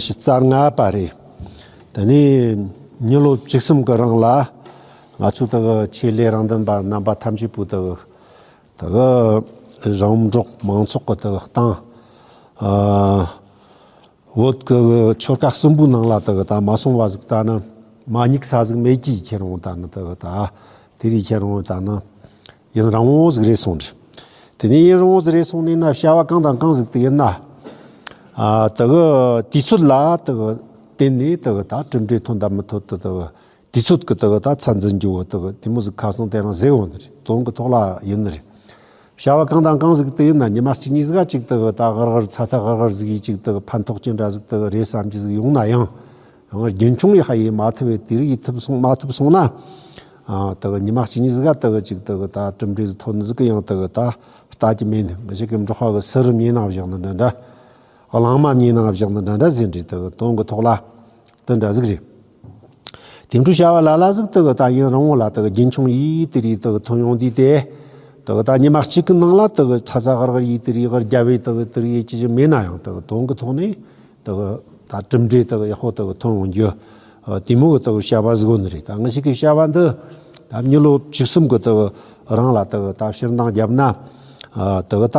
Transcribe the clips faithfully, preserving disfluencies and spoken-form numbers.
ཞི་རྩ་ལྔ་པ་རེད། དེ་ནས་མྱི་ལོ་བཅུ་གསུམ་གི་རིང་ལ་ང་ཚོ་དག་ཆེད་ལས་རང་དོན་པ་རྣམ་པ་ཐམས་ཅད་པོ་དག་དག་རིམ་གྲོ་མང་ཚོགས་ཀྱི་དག་སྟེང་ཨ་བོད་ཀྱི་ཆོལ་ཁ་གསུམ་པོའི་ནང་ལ་དག་ད་མ་སོང་བ་ཟིག་ད་ནི་མ་སྙེག་ས་ཟིག་མེད་ཀྱི་ཁྱེད་རང་ད་ནི་དག་ད་དེ་རིགས་ཁྱེད་རང་ད་ནི་ཡུན་རིང་བོ་ཟིག་རེད་སོང་རེད། དེ་ནས་ཡུན་རིང་བོ་ཟིག་རེད་སོང་ནས་ན་བྱ་བ་གང་དང་གང་ཟིག་དེ་ཡིན་ན། ཨ་དེ་གི་དུས་ཚོད་ལ་དེ་གི་བརྟེན་ནས་དེ་གི་ད་གྲུབ་འབྲས་ཐོན་དང་མི་ཐོན་དེ་དེ་གི་དུས་ཚོད་ཀྱི་དེ་གི་ད་ཚད་འཛིན་རྒྱུ་བོ་དེ་གི་དེ་མོ་ཟིག་ཁ་སང་དེ་རིང་ཟེར་འོང་ནི་རེད། དོན་གི་ཐོག་ལ་ཡིན་ནི་རེད། བྱ་བ་གང་དང་གང་ཟིག་དེ་ཡིན་ན་ཉི་མ་གཅིག་གཉིས་ཟིག་ག་ཅིག་དེ་གི་ད་གར་གར་ཚ་ཚ་གར་གར་ཟིག་ཡིས་ཅིག་དེ་གི་ཕན་ཐོགས་ཀྱི་འདྲ་ཟིག་དེ་གི་རེད་བསམ་གྱི་ཟིག་ཡོང་ན་ཡང་། ཡང་རྒྱུན་འཁྱོངས་ཡག་ཡེ་མ་ཐུབ་པའི་དེ་རིགས་ཡེ་ཐུབ་སོང་མ་ཐུབ་སོང་ན། ཨ་དེ་གི་ཉི་མ་གཅིག་གཉིས་ཟིག་ག་དེ་གི་ཅིག་དེ་གི་ད་གྲུབ་འབྲས་ཟིག་ཐོན་ཟིག་གི་ཡང་དེ་གི་ད་ལྟ་གི་མེད་ནི་ང་ཞིག་གི་འབྲོག་པ་གི་སུ་རུ་མྱེ་ནང་བཞག་ནི་འདྲ་འདྲ། གླང་མ་མྱེ་ནང་བཞག་ནི་འདྲ་འདྲ་ཟིག་རེད། དེ་གི་དོན་གི་ཐོག་ལ་དེ་འདྲ་ཟིག་རེད། དེ་འཕྲོ་བྱ་བ་ལ་ལ་ཟིག་དེ་གི་ད་ཡུན་རིང་བོ་ལ་དེ་གི་རྒྱུན་འཁྱོངས་ཡེ་དེ་རིགས་དེ་གི་ཐོན་ཡོང་དུས་དེ། དེ་གི་ད་ཉི་མ་གཅིག་གི་ནང་ལ་དེ་གི་ཚ་ཚ་གར་གར་ཡེ་དེ་རིགས་གར་རྒྱབ་བེ་དེ་གི་དེ་རིགས་ཡེ་ཅི་ཅི་མེད་ན་ཡང་དེ་གི་དོན་གི་ཐོག་ནས། དག་ད་གྲུབ་འབྲས་དག་ཡག་པོ་དག་ཐོན་འོང་རྒྱུ། ཨ་དེ་མོ་གི་དག་བྱ་བ་ཟིག་ཡོད་ནི་རེད། ད་ང་ཞིག་གི་བྱ་བ་འདི་ད་མྱི་ལོ་བཅུ་གསུམ་གི་དག་རང་ལ་དག་ད་ཕྱིར་འདང་བརྒྱབ་ན། ཨ་དག་ད་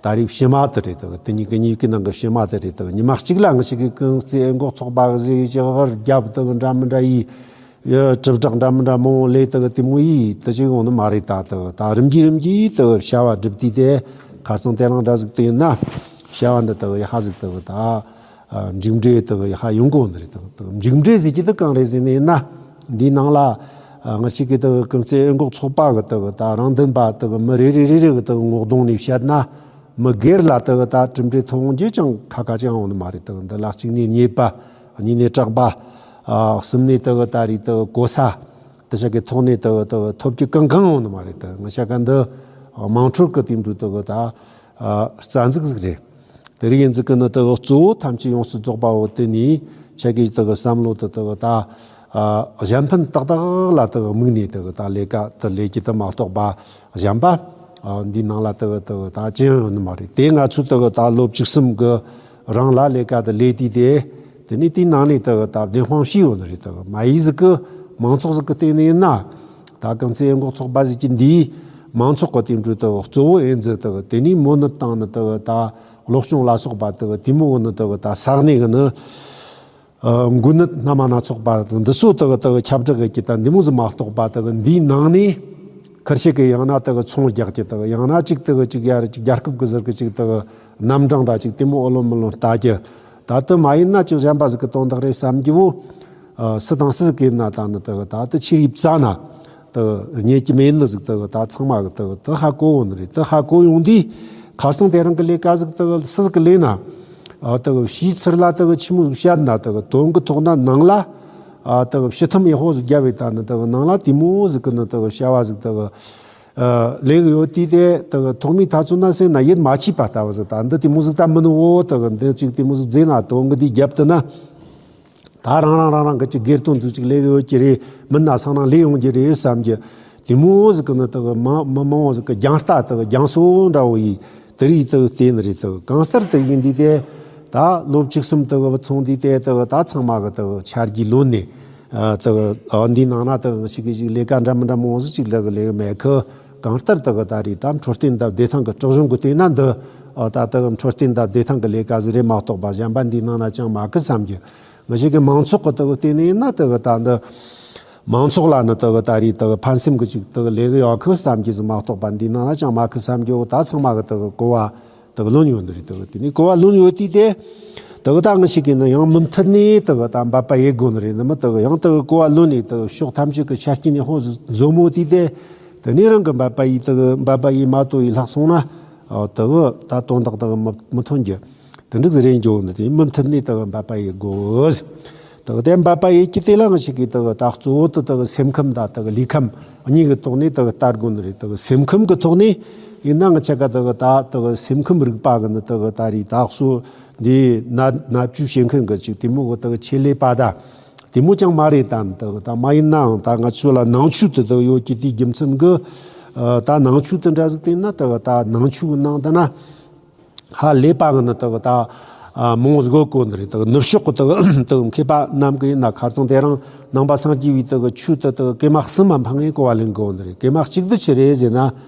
ད་རེས་ཕྱི་མ་དེ་རེད། དག་དེ་གཉིས་ཀྱི་གཉིས་ཀྱི་ནང་གི་ཕྱི་མ་དེ་རེད། དག་ཉི་མ་གཅིག་ལ་ང་ཞིག་གི་ཀུན་གཙོས་འགོག་ཚོགས་པ་གི་ཟིག་ཅི་གར་རྒྱབ་དག་འདྲ་མི་འདྲ་ཡིས། ཡ་གྲུབ་རྟགས་འདྲ་མི་འདྲ་མང་བོ་ལས་དག་དེ་མོ་ཡིས་དེ་ཅིག་ཡོང་ནི་མ་རེད། ད་དག་ད་རིམ་གྱིས་རིམ་གྱིས་དག་བྱ་བ་སྒྲུབ་དུས་དེ་ཁ་སང་དེ་རིང་འདྲ་ཟིག་དེ་ཡིན་ན་བྱ་བ་འདི་དག་ཡག་པ་ཟིག་དག་ད་ཨ་མཇུག་འབྲས་དག་ཡག་པ་ཡོང་གོ་ནི་རེད། དག་དག་མཇུག་འབྲས་ཟིག་གི་དག་གང་རེད་ཟེར་ནི་ཡིན་ན་འདིའི་ནང་ལ་ཨ་ང་ཞིག་གི་དག་ཀུན་གཙོས་འགོག་ཚོགས་པ་གི་དག་ད་རང་དོན་པ་དག་མི་རེ་རེ་རེ་རེ་གི་དག་ངོ་གདོང་ནས་བཤད་ན། མི་སྒེར་ལ་དག་ད་གྲུབ་འབྲས་ཐོན་འོང་རྒྱུ་ཅང་ཁ་ཁ་ཅང་ཡོང་ནི་མ་རེད། དག་འདི་ལ་གཅིག་ནས་རྙེད་པ། གཉིས་ནས་གྲགས་པ། ཨ་གསུམ་ནས་དག་ད་རེས་དག་གོ་ས། དེ་ཆ་གི་ཐོག་ནས་དག་དག་ཐོབ་རྒྱུ་གང་གང་ཡོང་ནི་མ་རེད། དག་ང་ཆ་ག་འདི་དམངས་ཁྲོད་ཀྱི་དེ་འདྲ་དག་ད་ཨ་རྩ་འཛུགས་ཟིག་རེད། དེ་རིགས་ཡིན་ཟིག་གི་ནི་དག་གཙོ་བོ་ཐམས་ཅད་ཡོངས་སུ་རྫོགས་པ་བོ་དེ་ནས་ཆ་གི་དག་བསམ་བློ་དེ་དག་ད། ཨ་གཞན་ཕན་ཏག་ཏག་ལ་དག་དམིགས་ནས་དག་ད་ལས་ཀ་དེ་ལས་ཀྱི་དེ་མ་གཏོགས་པ་གཞན་པ་ཨ་འདིའི་ནང་ལ་དག་དག་ད་ཅི་ཡང་ཡོད་ནི་མ་རེད། དེ་ང་ཚོས་དག་ད་ལོ་བཅུ་གསུམ་གི་རིང་ལ་ལས་ཀ་དེ་ལས་དུས་དེ་དེ་ནས་དེའི་ནང་ནས་དག་ད་བདེན་དཔང་བྱས་ཡོད་ནི་རེད། དག་མ་ཡིག་ཟིག་གི་མང་ཚོགས་ཟིག་གི་སྟེང་ནས་ཡིན་ན་ད་ཀུན་གཙོས་འགོག་ཚོགས་པ་ཟིག་གི་འདིའི་མང་ཚོགས་ཀྱི་དེ་འདྲ་དག་གཙོ་བོ་ཡིན་ཟིག་དག་དེ་ནས་མོ་ནི་བཏང་ནི་དག་ད་གློ་གཅོང་ལ་སོགས་པ་དག་དེ་མོ་བོ་ནི་དག་ད་ས་གནས་གི་ནི། ཨ་འགོས་ནད་སྣ་མང་སྣ་ཚོགས་པ་དང་འདི་ཚོ་དག་དག་ཁྱབ་བསྒྲགས་ཀྱི་ད་འདི་མོ་ཟིག་མ་གཏོགས་པ་དག་འདིའི་ནང་ནས་ཁུར་ཤེས་ཀྱི་ཡང་ན་དག་ཚོང་རྒྱག་གི་དག་ཡང་ན་ཅིག་དག་ཅིག་ཡར་ཅིག་རྒྱལ་ཁབ་ཀྱི་ཟུར་གྱི་ཅིག་དག་རྣམ་གྲངས་འདྲ་ཅིག་དེ་མོ་ཨོ་ལོན་མི་ལོན་ལྟ་རྒྱུ། ད་དུ་མ་ཡིན་ན་ཅིག་གཞན་པ་ཟིག་གི་དོན་དག་རེད་བསམ་རྒྱུ་བོ། ཨ་སུ་དང་སུ་ཟིག་གི་ཡིན་ན་ད་ནི་དག་ད་དུ་ཆི་རིགས་བཙལ་ན། དག་རྙེད་ཀྱི་མེད་ནི་ཟིག་དག་ད་ཚང་མ་གི་དག་དུ་ཧ་གོ་བོ་ནི་རེད། དུ་ཧ་གོ་ཡོང་དུས་ཁ་སང་དེ་རིང་གི་ལས་ཀ་ཟིག་དག་སུ་ཟིག་གི་ལས་ན། ཨ་དག་ཕྱིའི་ཚུར་ལ་དག་ཆི་མོ་ཟིག་བཤད་ན་དག་དོན་གི་ཐོག་ན་ནང་ལ། ཨ་དག་ཕྱི་ཐམ་ཡག་པོ་ཟིག་རྒྱབ་བས་ད་ནི་དག་ནང་ལ་དེ་མོ་ཟིག་གི་ནི་དག་བྱ་བ་ཟིག་དག་ཨ་ལས་གི་ཡོད་དུས་དེ་དག་ཐོག་མའི་ཐ་ཚོད་ན་སེམས་ན་ཡིད་མ་ཆེས་པ་ལྟ་བུ་ཟིག་ད་འདི་དེ་མོ་ཟིག་ད་མིན་འོ་དག་འདི་ཅིག་དེ་མོ་ཟིག་མཛད་ན་དོན་གི་འདི་རྒྱབ་ཏུ་ན། ད་རང་རང་རང་རང་གི་ཅིག་སྒེར་དོན་ཚུགས་ཅིག་ལས་ཡོད་ཀྱི་རེད། མིན་ན་སང་ནང་ལས་ཡོང་གི་རེད་བསམ་གྱི། དེ་མོ་ཟིག་གི་ནི་དག་མི་མི་མང་བོ་ཟིག་གི་རྒྱང་ལྟ་དག་རྒྱང་སོ་འདྲ་བོ་ཡིས་དེ་རིགས་དག་བལྟས་ནི་རེད། དག་གང་ལྟར་དག་ཡིན་དུས་དེ་ད་ལོ་བཅུ་གསུམ་དག་བུ་ཚོང་དུས་དེ་དག་ད་ཚང་མ་གི་དག་ཆ་རྒྱུས་ལོན་ནས་དག་འདིའི་ནང་ན་དག་ཞིག་གི་ཞིག་ལས་ཀ་འདྲ་མི་འདྲ་མང་བོ་ཟིག་ཅིག་ལས་གི་ལས་གི་མེད་གི། གང་ལྟར་དག་ད་རེས་ད་འཕྲོད་བསྟེན་དང་བདེ་ཐང་གི་སྲིད་གཞུང་གི་སྟེང་ན་འདི་ད་དག་འཕྲོད་བསྟེན་དང་བདེ་ཐང་གི་ལས་ཀ་ཟིག་རེད་མ་གཏོགས་པ་གཞན་པ་འདིའི་ནང་ན་ཅང་མ་གི་བསམ་གྱི། ང་ཞིག་གི་མང་ཚོགས་ཀྱི་དག་བལྟས་ནས་ཡིན་ན་དག་ད་འདི་མང་ཚོགས་ལ་ནི་དག་ད་རེས་དག་ཕན་སེམས་ཀྱི་ཅིག་དག་ལས་གི་ཡོད་གི་བསམ་གྱི་ཟིག་མ་གཏོགས་པ་འདིའི་ནང་ན་ཅང་མ་གི་བསམ་གྱི། འོ་ད་ཚང་མ་གི་དག་གོ་བ་དག་ལོན་ཡོད་ནི་རེད། དག་དེ་ནས་གོ་བ་ལོན་ཡོད་དུས་དེ་དག་ད་ང་ཞིག་གི་ནི་ཡང་མུ་མཐུད་ནས་དག་ད་འབད་པ་ཡེད་དགོས་ནི་རེད། ནི་མི་དག་ཡང་དག་གོ་བ་ལོན་ནས་དག་ཕྱོགས་ཐམས་ཅད་ཀྱི་ཆ་རྐྱེན་ཡག་པོ་ཟིག་འཛོམས་མོ་དུས་དེ་དེ་ནས་རང་གི་འབད་པ་ཡེད་དག་འབད་པ་ཡེད་མ་དོ་ཡེད་ལྷག་སོང་ན་དག་ད་དོན་དག་དག་མི་མི་ཐོན་རྒྱུ། དེ་འདྲ་ཟིག་རེད་འགྱོ་ནི་དེ་མུ་མཐུད་ནས་དག་འབད་པ་ཡེད་དགོས། དག་དེ་འབད་པ་ཡེད་ཀྱི་དེ་ལ་ང་ཞིག་གིས་དག་ད་གཙོ་བོ་དེ་དག་སེམས་ཁམས་དང་དག་ལུས་ཁམས་གཉིས་ཀྱི་ཐོག་ནས་དག་ལྟ་དགོས་ནི་རེད། དག་སེམས་ཁམས་ཀྱི་ཐོག་ནས་ཡིན་ན་ང་ཆ་ག་དག་ད་དག་སེམས་ཁམས་རིག་པ་གི་ནི་དག་ད་རེས་ད་གསོ་འདི་ན་ན་བཅུ་བྱེད་མཁན་གི་ཅིག་དེ་མོ་གི་དག་ཆེད་ལས་པ་ད་དེ་མོ་ཅང་མ་རེད། ད་དག་ད་མ་ཡིན་ནའང་ད་ང་ཚོ་ལ་ནང་ཆོས་དེ་དག་ཡོད་ཀྱི་དེའི་རྒྱུ་མཚན་གི་ད་ནང་ཆོས་དེ་འདྲ་ཟིག་བསྟེན་ན་དག་ད་ནང་ཆོས་གི་ནང་དུ་ན། ཧ་ལས་པ་གི་ནི་དག་ད་ ཨ་མང་བོ་ཟིག་གོ་ནི་རེད། དག་ནུབ་ཕྱོགས་གི་དག་དག་མཁས་པ་རྣམས་ཀྱིས་ཡིན་ན་ཁ་རྩང་དེ་རིང་ནང་པ་སངས་རྒྱས་པའི་དག་ཆོས་དེ་དག་ཀེ་མ་གསུམ་མ་འཕངས་ངེས་གོ་བ་ལེན་གོ་ནི་རེད། ཀེ་མ་གཅིག་དེ་ཆི་རེད་ཟེར་ན།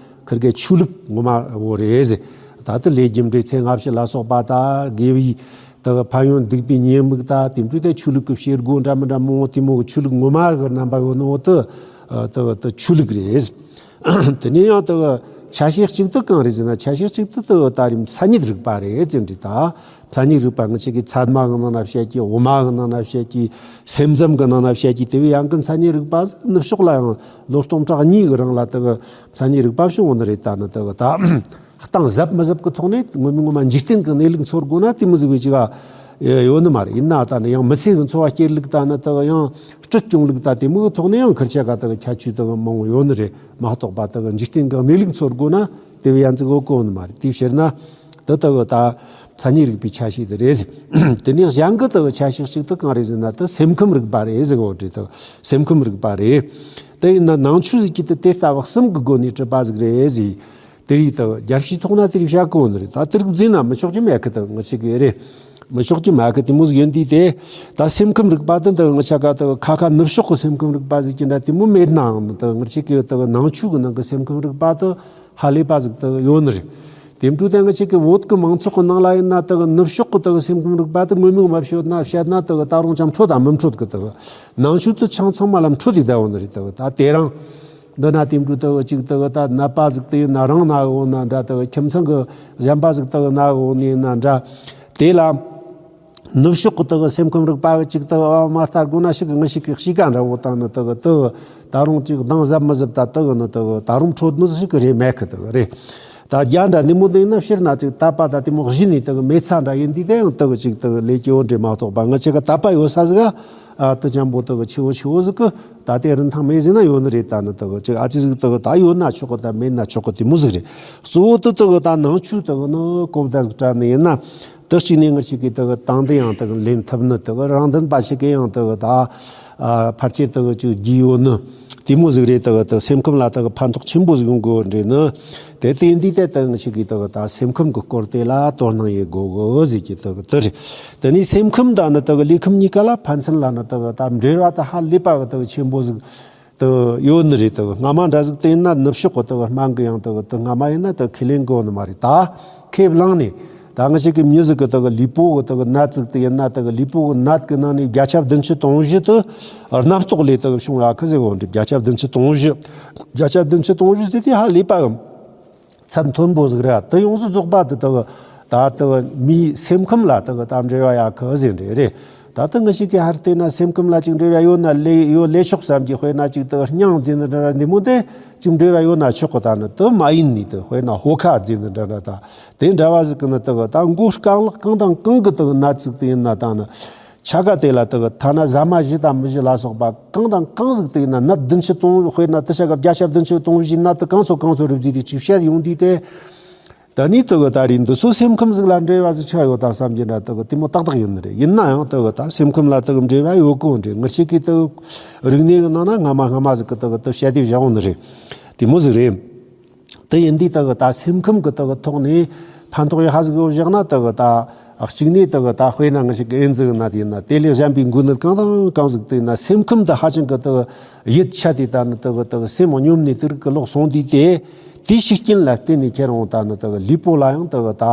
ཁིར་གེ་ཆོས་ལུགས་ངོ་མ་བོ་རེད་ཟེར། ད་དེ་ལས་རྒྱུ་འབྲས་ཚེ་སྔ་ཕྱི་ལ་སོགས་པ་ད་དགེ་བའི་དག་ཕན་ཡོན་སྡིག་པའི་ཉེས་དམིགས་ད་དེ་འདྲ་དེ་ཆོས་ལུགས་ཀྱི་བྱེད་སྒོ་འདྲ་མི་འདྲ་མང་བོ་དེ་མོ་གི་ཆོས་ལུགས་ངོ་མ་གི་རྣམ་པ་ཡོད་ནོ་དེ་དག་དེ་ཆོས་ལུགས་རེད། དེ་ནས་ཡང་དག་ཆ་ཤས་གཅིག་དེ་གང་རེད་ཟེར་ན། ཆ་ཤས་གཅིག་དེ་དག་ད་རེས་མཚན་ཉིད་རིག་པ་རེད་ཟེར་འདྲ། ད་མཚན་ཉིད་རིག་པ་ང་ཅག་གིས་ཚད་མ་གི་ནང་ན་བཤད་ཀྱི། དབུ་མ་གི་ནང་ན་བཤད་ཀྱི། སེམས་ཙམ་གི་ནང་ན་བཤད་ཀྱི། དེ་བས་ཡང་གི་མཚན་ཉིད་རིག་པ་ནུབ་ཕྱོགས་ལ་ཡང་ལོ་སྟོང་ཕྲག་གཉིས་གི་རིང་ལ་དག་མཚན་ཉིད་རིག་པ་བྱུང་བ་ནི་རེད། ད་ནི་དག་ད་གཏིང་ཟབ་མི་ཟབ་གི་ཐོག་ནས་ངོ་མ་ངོ་མ་འཇིག་རྟེན་གི་གནས་ལུགས་འཚོལ་དགོས་ན་དེ་མོ་ཟིག་བས་ཅིག་ཡོད་ནི་མ་རེད། ཡིན་ན་ད་ནི་ཡང་མི་ཚེ་གི་འཚོ་བ་སྐྱེལ་ལུགས་ད་ནི་དག་ཡང་སྲིད་སྐྱོང་ལུགས་ད་དེ་མོ་གི་ཐོག་ནས་ཡང་ཁིར་ཆ་ག་དག་ཁྱད་ཆོས་དག་མང་བོ་ཡོད་ནི་རེད། མ་གཏོགས་པ་དག་འཇིག་རྟེན་གི་གནས་ལུགས་འཚོལ་དགོས་ན་དེ་བས་ཡང་ཟིག་ཡོད་གོ་ནི་མ་རེད། དེའི་ཕྱིར་ན་དེ་དག་ད་མཚན་ཉིད་རིག་པའི་ཆ་ཤས་དེ་རེད་ཟེར། དེ་ནས་གཞན་གི་དག་ཆ་ཤས་གཅིག་དེ་གང་རེད་ཟེར་ན། དེ་སེམས་ཁམས་རིག་པ་རེད་ཟེར་གོ་དེ། དག་སེམས་ཁམས་རིག་པ་རེད། དེ་ཡིན་ན་ནང་ཆོས་ཟིག་གིས་དེ་དེ་ལྟ་བུ་གསུམ་གི་སྒོ་ནས་གྲུབ་པ་ཟིག་རེད་ཟེར། དེ་རིགས་དག་རྒྱལ་སྤྱིའི་ཐོག་ན་དེ་རིགས་བཤད་གོ་ནི་རེད། ད་དེ་རིགས་བརྫིས་ན་མི་ཆོག་གི་མེད་གི། དག་ང་ཅག་གི་རེད། མི་ཆོག་གི་མེད་གི། དེ་མོ་ཟིག་ཡིན་དུས་དེ་ད་སེམས་ཁམས་རིག་པ་དེ་དག་ང་ཅག་ག་དག་ཁ་ཁ་ནུབ་ཕྱོགས་གི་སེམས་ཁམས་རིག་པ་ཟིག་གི་འདྲ་དེ་མོ་མེད་ནའང་དག་ང་ཅག་གི་དག་ནང་ཆོས་གི་ནང་གི་སེམས་ཁམས་རིག་པ་དེ་ཧ་ལས་པ་ཟིག་དག་ཡོད་ནི་རེད། དེ་འཕྲོ་དེ་ང་ཅག་གི་བོད་གི་མང་ཚོགས་གི་ནང་ལ་ཡིན་ན་དག་ནུབ་ཕྱོགས་གི་དག་སེམས་ཁམས་རིག་པ་དེ་ངོ་མ་ངོ་མ་བཤད་ན་བཤད་ན་དག་ད་རུང་ཅང་འཕྲོད་དང་མི་འཕྲོད་གི། དག་ནང་ཆོས་དེ་ཆང་ཚང་མ་ལ་འཕྲོད་དེ་བསྡད་ཡོད་ནི་རེད། དག་ད་དེ་རིང་འདི་ན་དེ་འཕྲོ་དག་ཅིག་དག་ད་ནད་པ་ཟིག་དེ་ཡིན་ན་རང་ན་གི་འོང་ན་འདྲ། དག་ཁྱིམ་ཚང་གི་གཞན་པ་ཟིག་དག་ན་གི་འོང་ནི་ཡིན་ན་འདྲ། དེ་ལ་ནུབ་ཕྱོགས་གི་དག་སེམས་ཁམས་རིག་པ་གི་ཅིག་དག་མ་ལྟ་དགོས་ན་ཞིག་གི་ང་ཞིག་གི་གཤིས་ཀ་འདྲ་བོ་དང་ནི་དག་དག་ད་རུང་ཅིག་གདངས་ཟབ་མི་ཟབ་ད་དག་ནི་དག་ད་རུང་འཕྲོད་ནི་ཞིག་གི་རེད་མེད་གི། དག་རེད། ད་རྒྱ་འདྲ་ནི་མོ་དེ་ཡིན་ན་ཕྱིར་ན་ཅིག་དད་པ་ད་དེ་མོ་གཞི་ནས་དག་མེད་ཚ་འདྲ་ཡིན་དུས་དེ་ཡང་དག་ཅིག་དག་ལས་ཀྱི་འོ་འདྲེ་མ་གཏོགས་པ་ང་ཅག་གི་དད་པ་ཡོད་ས་ཟིག་ག་ཨ་དུ་ཅན་པོ་དག་ཆེ་བོ་ཆེ་བོ་ཟིག་གི་ད་དེ་རིན་ཐང་མེད་ཟིན་ན་ཡོད་ནི་རེད། ད་ནི་དག་ཅིག་ཨ་ཅི་ཟིག་དག་ད་ཡོད་ན་ཆོག་གི། ད་མེད་ན་ཆོག་གི། དེ་མོ་ཟིག་རེད། གཙོ་བོ་དུ་དག་ད་ནང་ཆོས་དག་ནི་གོ་བརྡ་ཟིག་སྤྲད་ནི་ཡིན་ན། དེ་གཅིག་ནས་ང་ཅག་གིས་དག་དང་དུ་ཡང་དག་ལེན་ཐུབ་ནི། དག་རང་དོན་པ་ཞིག་གིས་ཡང་དག་ད་ཨ་ཕལ་ཆེར་དག་ཅིག་རྒྱུས་ཡོད་ནི་དེ་མོ་ཟིག་རེད། དག་དག་སེམས་ཁམས་ལ་དག་ཕན་ཐོགས་ཆེན་པོ་ཟིག་ཡོང་གི་འདྲེ་ནི། དེ་དེ་འདི་དེ་དག་ང་ཅག་གིས་དག་ད་སེམས་ཁམས་ཀྱི་སྐོར་དེ་ལ་དོ་སྣང་ཡེད་དགོས་གི་ཟེར་གྱི་དག་དེ་རེད། དེ་ནས་སེམས་ཁམས་དང་ནི་དག་ལུས་ཁམས་གཉིས་ཀ་ལ་ཕན་ཚུན་ལ་ནི་དག་ད་འབྲེལ་བ་དག་ཧ་ལས་པ་གི་དག་ཆེན་པོ་ཟིག་དུ་ཡོད་ནི་རེད། དུ་སྔ་མ་འདྲ་ཟིག་དེ་ཡིན་ན་ནུབ་ཕྱོགས་གི་དུ་སྨན་གི་ཡང་དུ་དུ་སྔ་མ་ཡིན་ན་དུ་ཁས་ལེན་གི་ཡོད་ནི་མ་རེད། ད་ཁས་བླངས་ནས་ད་ང་ཅག་གི་མྱི་ཟིག་གི་དུ་ལུས་པོ་གི་དུ་ནད་ཟིག་དེ་ཡིན་ན་དུ་ལུས་པོ་གི་ནད་གི་ནང་ནས་བརྒྱ་ཆ་བདུན་ཅུ་དོན་བཞི་དུ་རྣམ་རྟོག་ལས་དུ་བྱུང་ཡོད་གི་ཟེར་གོ་འདྲི། བརྒྱ་ཆ་བདུན་ཅུ་དོན་བཞི། བརྒྱ་ཆ་བདུན་ཅུ་དོན་བཞི་ཟེར་དེ་ཧ་ལས་པའམ་ཚད་མཐོན་པོ་ཟིག་རེད། དུ་ཡོངས་སུ་རྫོགས་པ་དུ་དུ་ད་དུ་མིའི་སེམས་ཁམས་ལ་དུ་དང་འབྲེལ་བ་ཡོད་གི་ཟེར་འདྲི་རེད། ད་ལྟ་ང་ཅག་གིས་ཧར་བལྟས་ན་སེམས་ཁམས་ལ་ཅིག་འབྲེལ་བ་ཡོད་ན་ལས་ཡོད་ལས་ཆོག་བསམ་གྱི། དཔེར་ན་ཅིག་ཏུ་སྙིང་རྗེ་འདི་འདྲ་འདི་མོ་དེ་ཅིག་འབྲེལ་བ་ཡོད་ན་ཆོག་གི། ད་ནི་དུ་མ་ཡིན་ནི་དུ་དཔེར་ན་ཧོ་ཁ་རྗེ་འདི་འདྲ་འདྲ་ད་དེ་འདྲ་བ་ཟིག་གི་ནི་དུ་ད་མགོ་རྐང་ལག་གང་དང་གང་གི་དུ་ནད་ཟིག་དུ་ཡིན་ན་ད་ནི་ཆ་ག་དེ་ལ་དུ་ཐ་ན་ཟ་མ་བཞི་དང་མི་བཞི་ལ་སོགས་པ་གང་དང་གང་ཟིག་དུ་ཡིན་ན་ནད་བདུན་ཅུ་དོན་དཔེར་ན་དུ་ཆ་ག་བརྒྱ་ཆ་བདུན་ཅུ་དོན་བཞི་ནད་དུ་གང་ཚོ་གང་ཚོ་རུབ་རྫི་དེ་ཅིག་བཤད་ཡོང་དུས་དེ། ད་ནི་དུ་གི་ད་རེས་འདི་ཚོ་སེམས་ཁམས་ཟིག་ལ་འབྲེལ་བ་ཟིག་ཆགས་ཡོད་དམ་བསམ་གྱི་འདྲ། དུ་གི་དེ་མོ་ཏག་ཏག་ཡིན་ནི་རེད། ཡིན་ན་ཡང་དུ་གི་ད་སེམས་ཁམས་ལ་དུ་གི་འབྲེལ་བ་ཡོད་གོ་འདྲི། ང་ཅག་གིས་དུ་རིག་གནས་གི་ནང་ན་སྔ་མ་སྔ་མ་ཟིག་གི་དུ་གི་དུ་བཤད་དེ་བཞག་ཡོད་ནི་རེད། དེ་མོ་ཟིག་རེད། དེ་ཡིན་དུས་དུ་གི་ད་སེམས་ཁམས་གི་དུ་གི་ཐོག་ནས་ཕན་ཐོགས་ཡོད་ཧ་ཟིག་ཡོད་བཞག་ན་དུ་གི་ད་གཅིག་ནས་དུ་གི་ད་དཔེར་ན་ང་ཅག་གི་ཨེ་ཛི་གི་ནད་ཡིན་ན་དེ་ལས་གཞན་པའི་འགོས་ནད་གང་དང་གང་ཟིག་དུ་ཡིན་ན་སེམས་ཁམས་དུ་ཧ་ཅང་གི་དུ་ཡིད་ཆད་དེ་ད་ནི་དུ་གི་དུ་གི་སེམས་སྙོམས་ནས་དུ་རིག་གི་ལོག་སོང་དུས་དེ། དེའི་ཤུགས་རྐྱེན་ལ་བརྟེན་ནས་ཁྱེད་རང་ད་ནི་དག་ལུས་པོ་ལ་ཡང་དག་ད་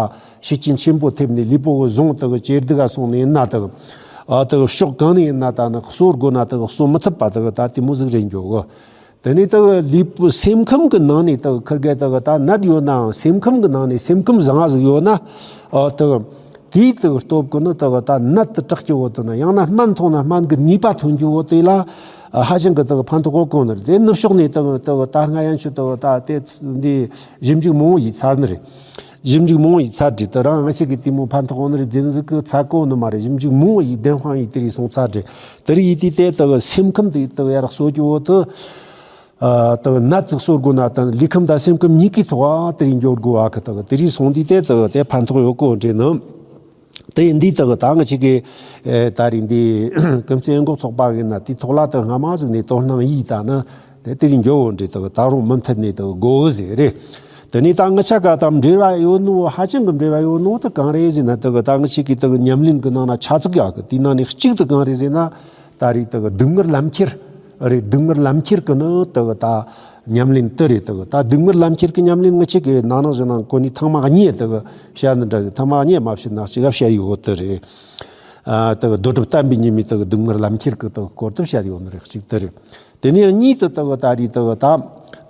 ཤུགས་རྐྱེན་ཆེན་པོ་ཐེབས་ནས་ལུས་པོ་གི་ཟུངས་དག་ཇེ་སྡུག་ག་སོང་ནས་ཡིན་ན་དག་ཨ་དག་ཕྱོགས་གང་ནས་ཡིན་ན་ད་ནི་གསོ་དགོས་ན་དག་གསོ་མི་ཐུབ་པ་དག་ད་དེ་མོ་ཟིག་རེད་འགྱོ་གི། དེ་ནས་དག་ལུས་པོ་སེམས་ཁམས་གི་ནང་ནས་དག་ཁིར་གེ་དག་ད་ནད་ཡོད་ནའང་སེམས་ཁམས་གི་ནང་ནས་སེམས་ཁམས་བཟང་ང་ཟིག་ཡོད་ན་ཨ་དག་དེའི་དག་སྟོབས་ཀྱིས་ནི་དག་ད་ནད་དེ་དྲག་གི་བོ་དེ་ན་ཡང་ན་སྨན་འཐུང་ན་སྨན་གི་ནུས་པ་ཐོན་གི་བོ་དེ་ལ་ཧ་ཅང་གི་དག་ཕན་ཐོགས་གོ་གོ་ནི་རེད། དེ་ནུབ་ཕྱོགས་ནས་དག་དག་ད་སྔ་ཡན་ཆོད་དག་ད་དེ་འདི་ཞིབ་འཇུག་མང་བོ་ཡིས་ཚར་ནི་རེད། ཞིབ་འཇུག་མང་བོ་ཡིས་ཚར་དུས་དེ་རང་ང་ཅག་གི་དེ་མོ་ཕན་ཐོགས་ཡོད་ནི་རེད་བརྫིན་ཟིག་གི་ཚར་གོ་ནི་མ་རེད། ཞིབ་འཇུག་མང་བོ་ཡིས་བདེན་དཔང་ཡིས་དེ་རིགས་སོང་ཚར་དུས་དེ་རིགས་ཡིས་དེ་དེ་དག་སེམས་ཁམས་དེ་དག་ཡར་གསོ་རྒྱུ་བོ་དེ། ཨ་དག་ནད་ཅིག་གསོ་དགོས་ན་དང་ལུས་ཁམས་དང་སེམས་ཁམས་གཉིས་ཀའི་ཐོག་ཨ་དེ་རིགས་འགྱོ་དགོས་བ་གི་དག་དེ་རིགས་སོང་དུས་དེ་དག་དེ་ཕན་ཐོགས་ཡོད་གོ་འདྲི་ནི། དེ་ཡིན་དུས་དག་ད་ང་ཅག་གི་ཨེ་ད་རིང་འདི་ཀུན་གསལ་ཡོན་འགོག་ཚོགས་པ་ཡིན་ན་དེའི་ཐོག་ལ་དག་སྔ་མ་ཟིག་ནས་དོ་སྣང་ཡིས་ད་ནི་དེ་དེ་རིགས་འགྱོ་འོ་འདྲི་དག་ད་རུང་མུ་མཐུད་ནས་དག་དགོས་ཟེར་རེད། དེ་ནས་ད་ང་ཆ་ག་དང་འབྲེལ་བ་ཡོད་ནོ་ཧ་ཅང་གི་འབྲེལ་བ་ཡོད་ནོ་དེ་གང་རེད་ཟེར་ན། དེ་གི་ད་ང་ཆ་གི་དེ་གི་ཉམས་ལེན་གི་ནང་ན་ཆ་ཚིག་ཡག་གི་དེའི་ནང་ནས་གཅིག་དེ་གང་རེད་ཟེར་ན། ད་རེས་དེ་གི་སྡུག་བསྔལ་ལམ་ཁྱེར་རེད། སྡུག་བསྔལ་ལམ་ཁྱེར་གི་ནི་དེ་གི་ད་ཉམས་ལེན་དེ་རེད། དེ་གི་ད་སྡུག་བསྔལ་ལམ་ཁྱེར་གི་ཉམས་ལེན་ང་ཆ་གི་ནང་ན་བཞིན་ན་གོ་ནི་ཐེངས་མ་གཉིས་དེ་གི་བཤད་ནི་འདྲ་ཟིག་ཐེངས་མ་གཉིས་མ་བཤད་ན་གཅིག་ག་བཤད་ཡོད་དེ་རེད། ཨ་དེ་གི་རྡོ་གྲུབ་བསྟན་པའི་ཉི་མས་དེ་གི་སྡུག་བསྔལ་ལམ་ཁྱེར་གི་དེ་གི་སྐོར་དུ་བཤད་ཡོད་ནི་རེད། གཅིག་དེ་རེད། དེ་ནས་གཉིས་དེ་དེ་གི་ད་རེས་དེ་གི་ད་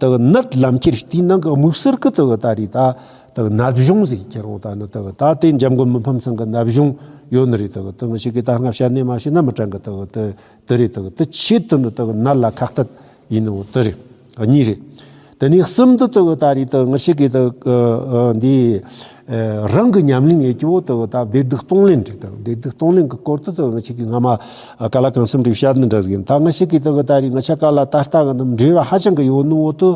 དེ་གི་ནད་ལམ་ཁྱེར་དེའི་ནང་གི་དམིགས་བསལ་གི་དེ་གི་ད་རེས་ད་དེ་གི་ནད་གཞུང་ཟེར། ཁྱེད་རང་ད་ནི་དེ་གི་ད་དེ་འཇམ་མགོན་མི་ཕམ་ཚང་གི་ནད་གཞུང་ཡོད་ནི་རེད། དེ་གི་དེ་ང་ཆ་གི་ད་སྔ་བཤད་ནས་མ་བཤད་ན་མི་དྲན་གི། དེ་གི་དེ་དེ་རེད། དེ་གི་དེ་ཆེད་དུ་ནི་དེ་གི་ནད་ལ་ཁག་ཐེག་ཡིན་ནོ་དེ་རེད། གཉིས་རེད། དེ་ནས་གསུམ་དུ་དེ་གི་ད་རེས་དེ་ང་ཆ་གི་དེ་གི་འདི་རང་གི་ཉམས་ལེན་ཡེད་རྒྱུ་བོ་དེ་གི་ད་བདེ་སྡུག་གཏོང་ལེན་རེད། དེ་བདེ་སྡུག་གཏོང་ལེན་གི་སྐོར་དུ་དེ་ང་ཆ་གི་སྔ་མ་ག་ལ་གང་འཚམ་རེ་བཤད་ནི་འདྲ་ཟིག་ཡིན། ད་ང་ཆ་གི་དེ་གི་ད་རེས་ང་ཆ་ག་ལ་ད་ལྟ་གི་ནི་འབྲེལ་བ་ཧ་ཅང་གི་ཡོད་ནོ་བོ་དེ་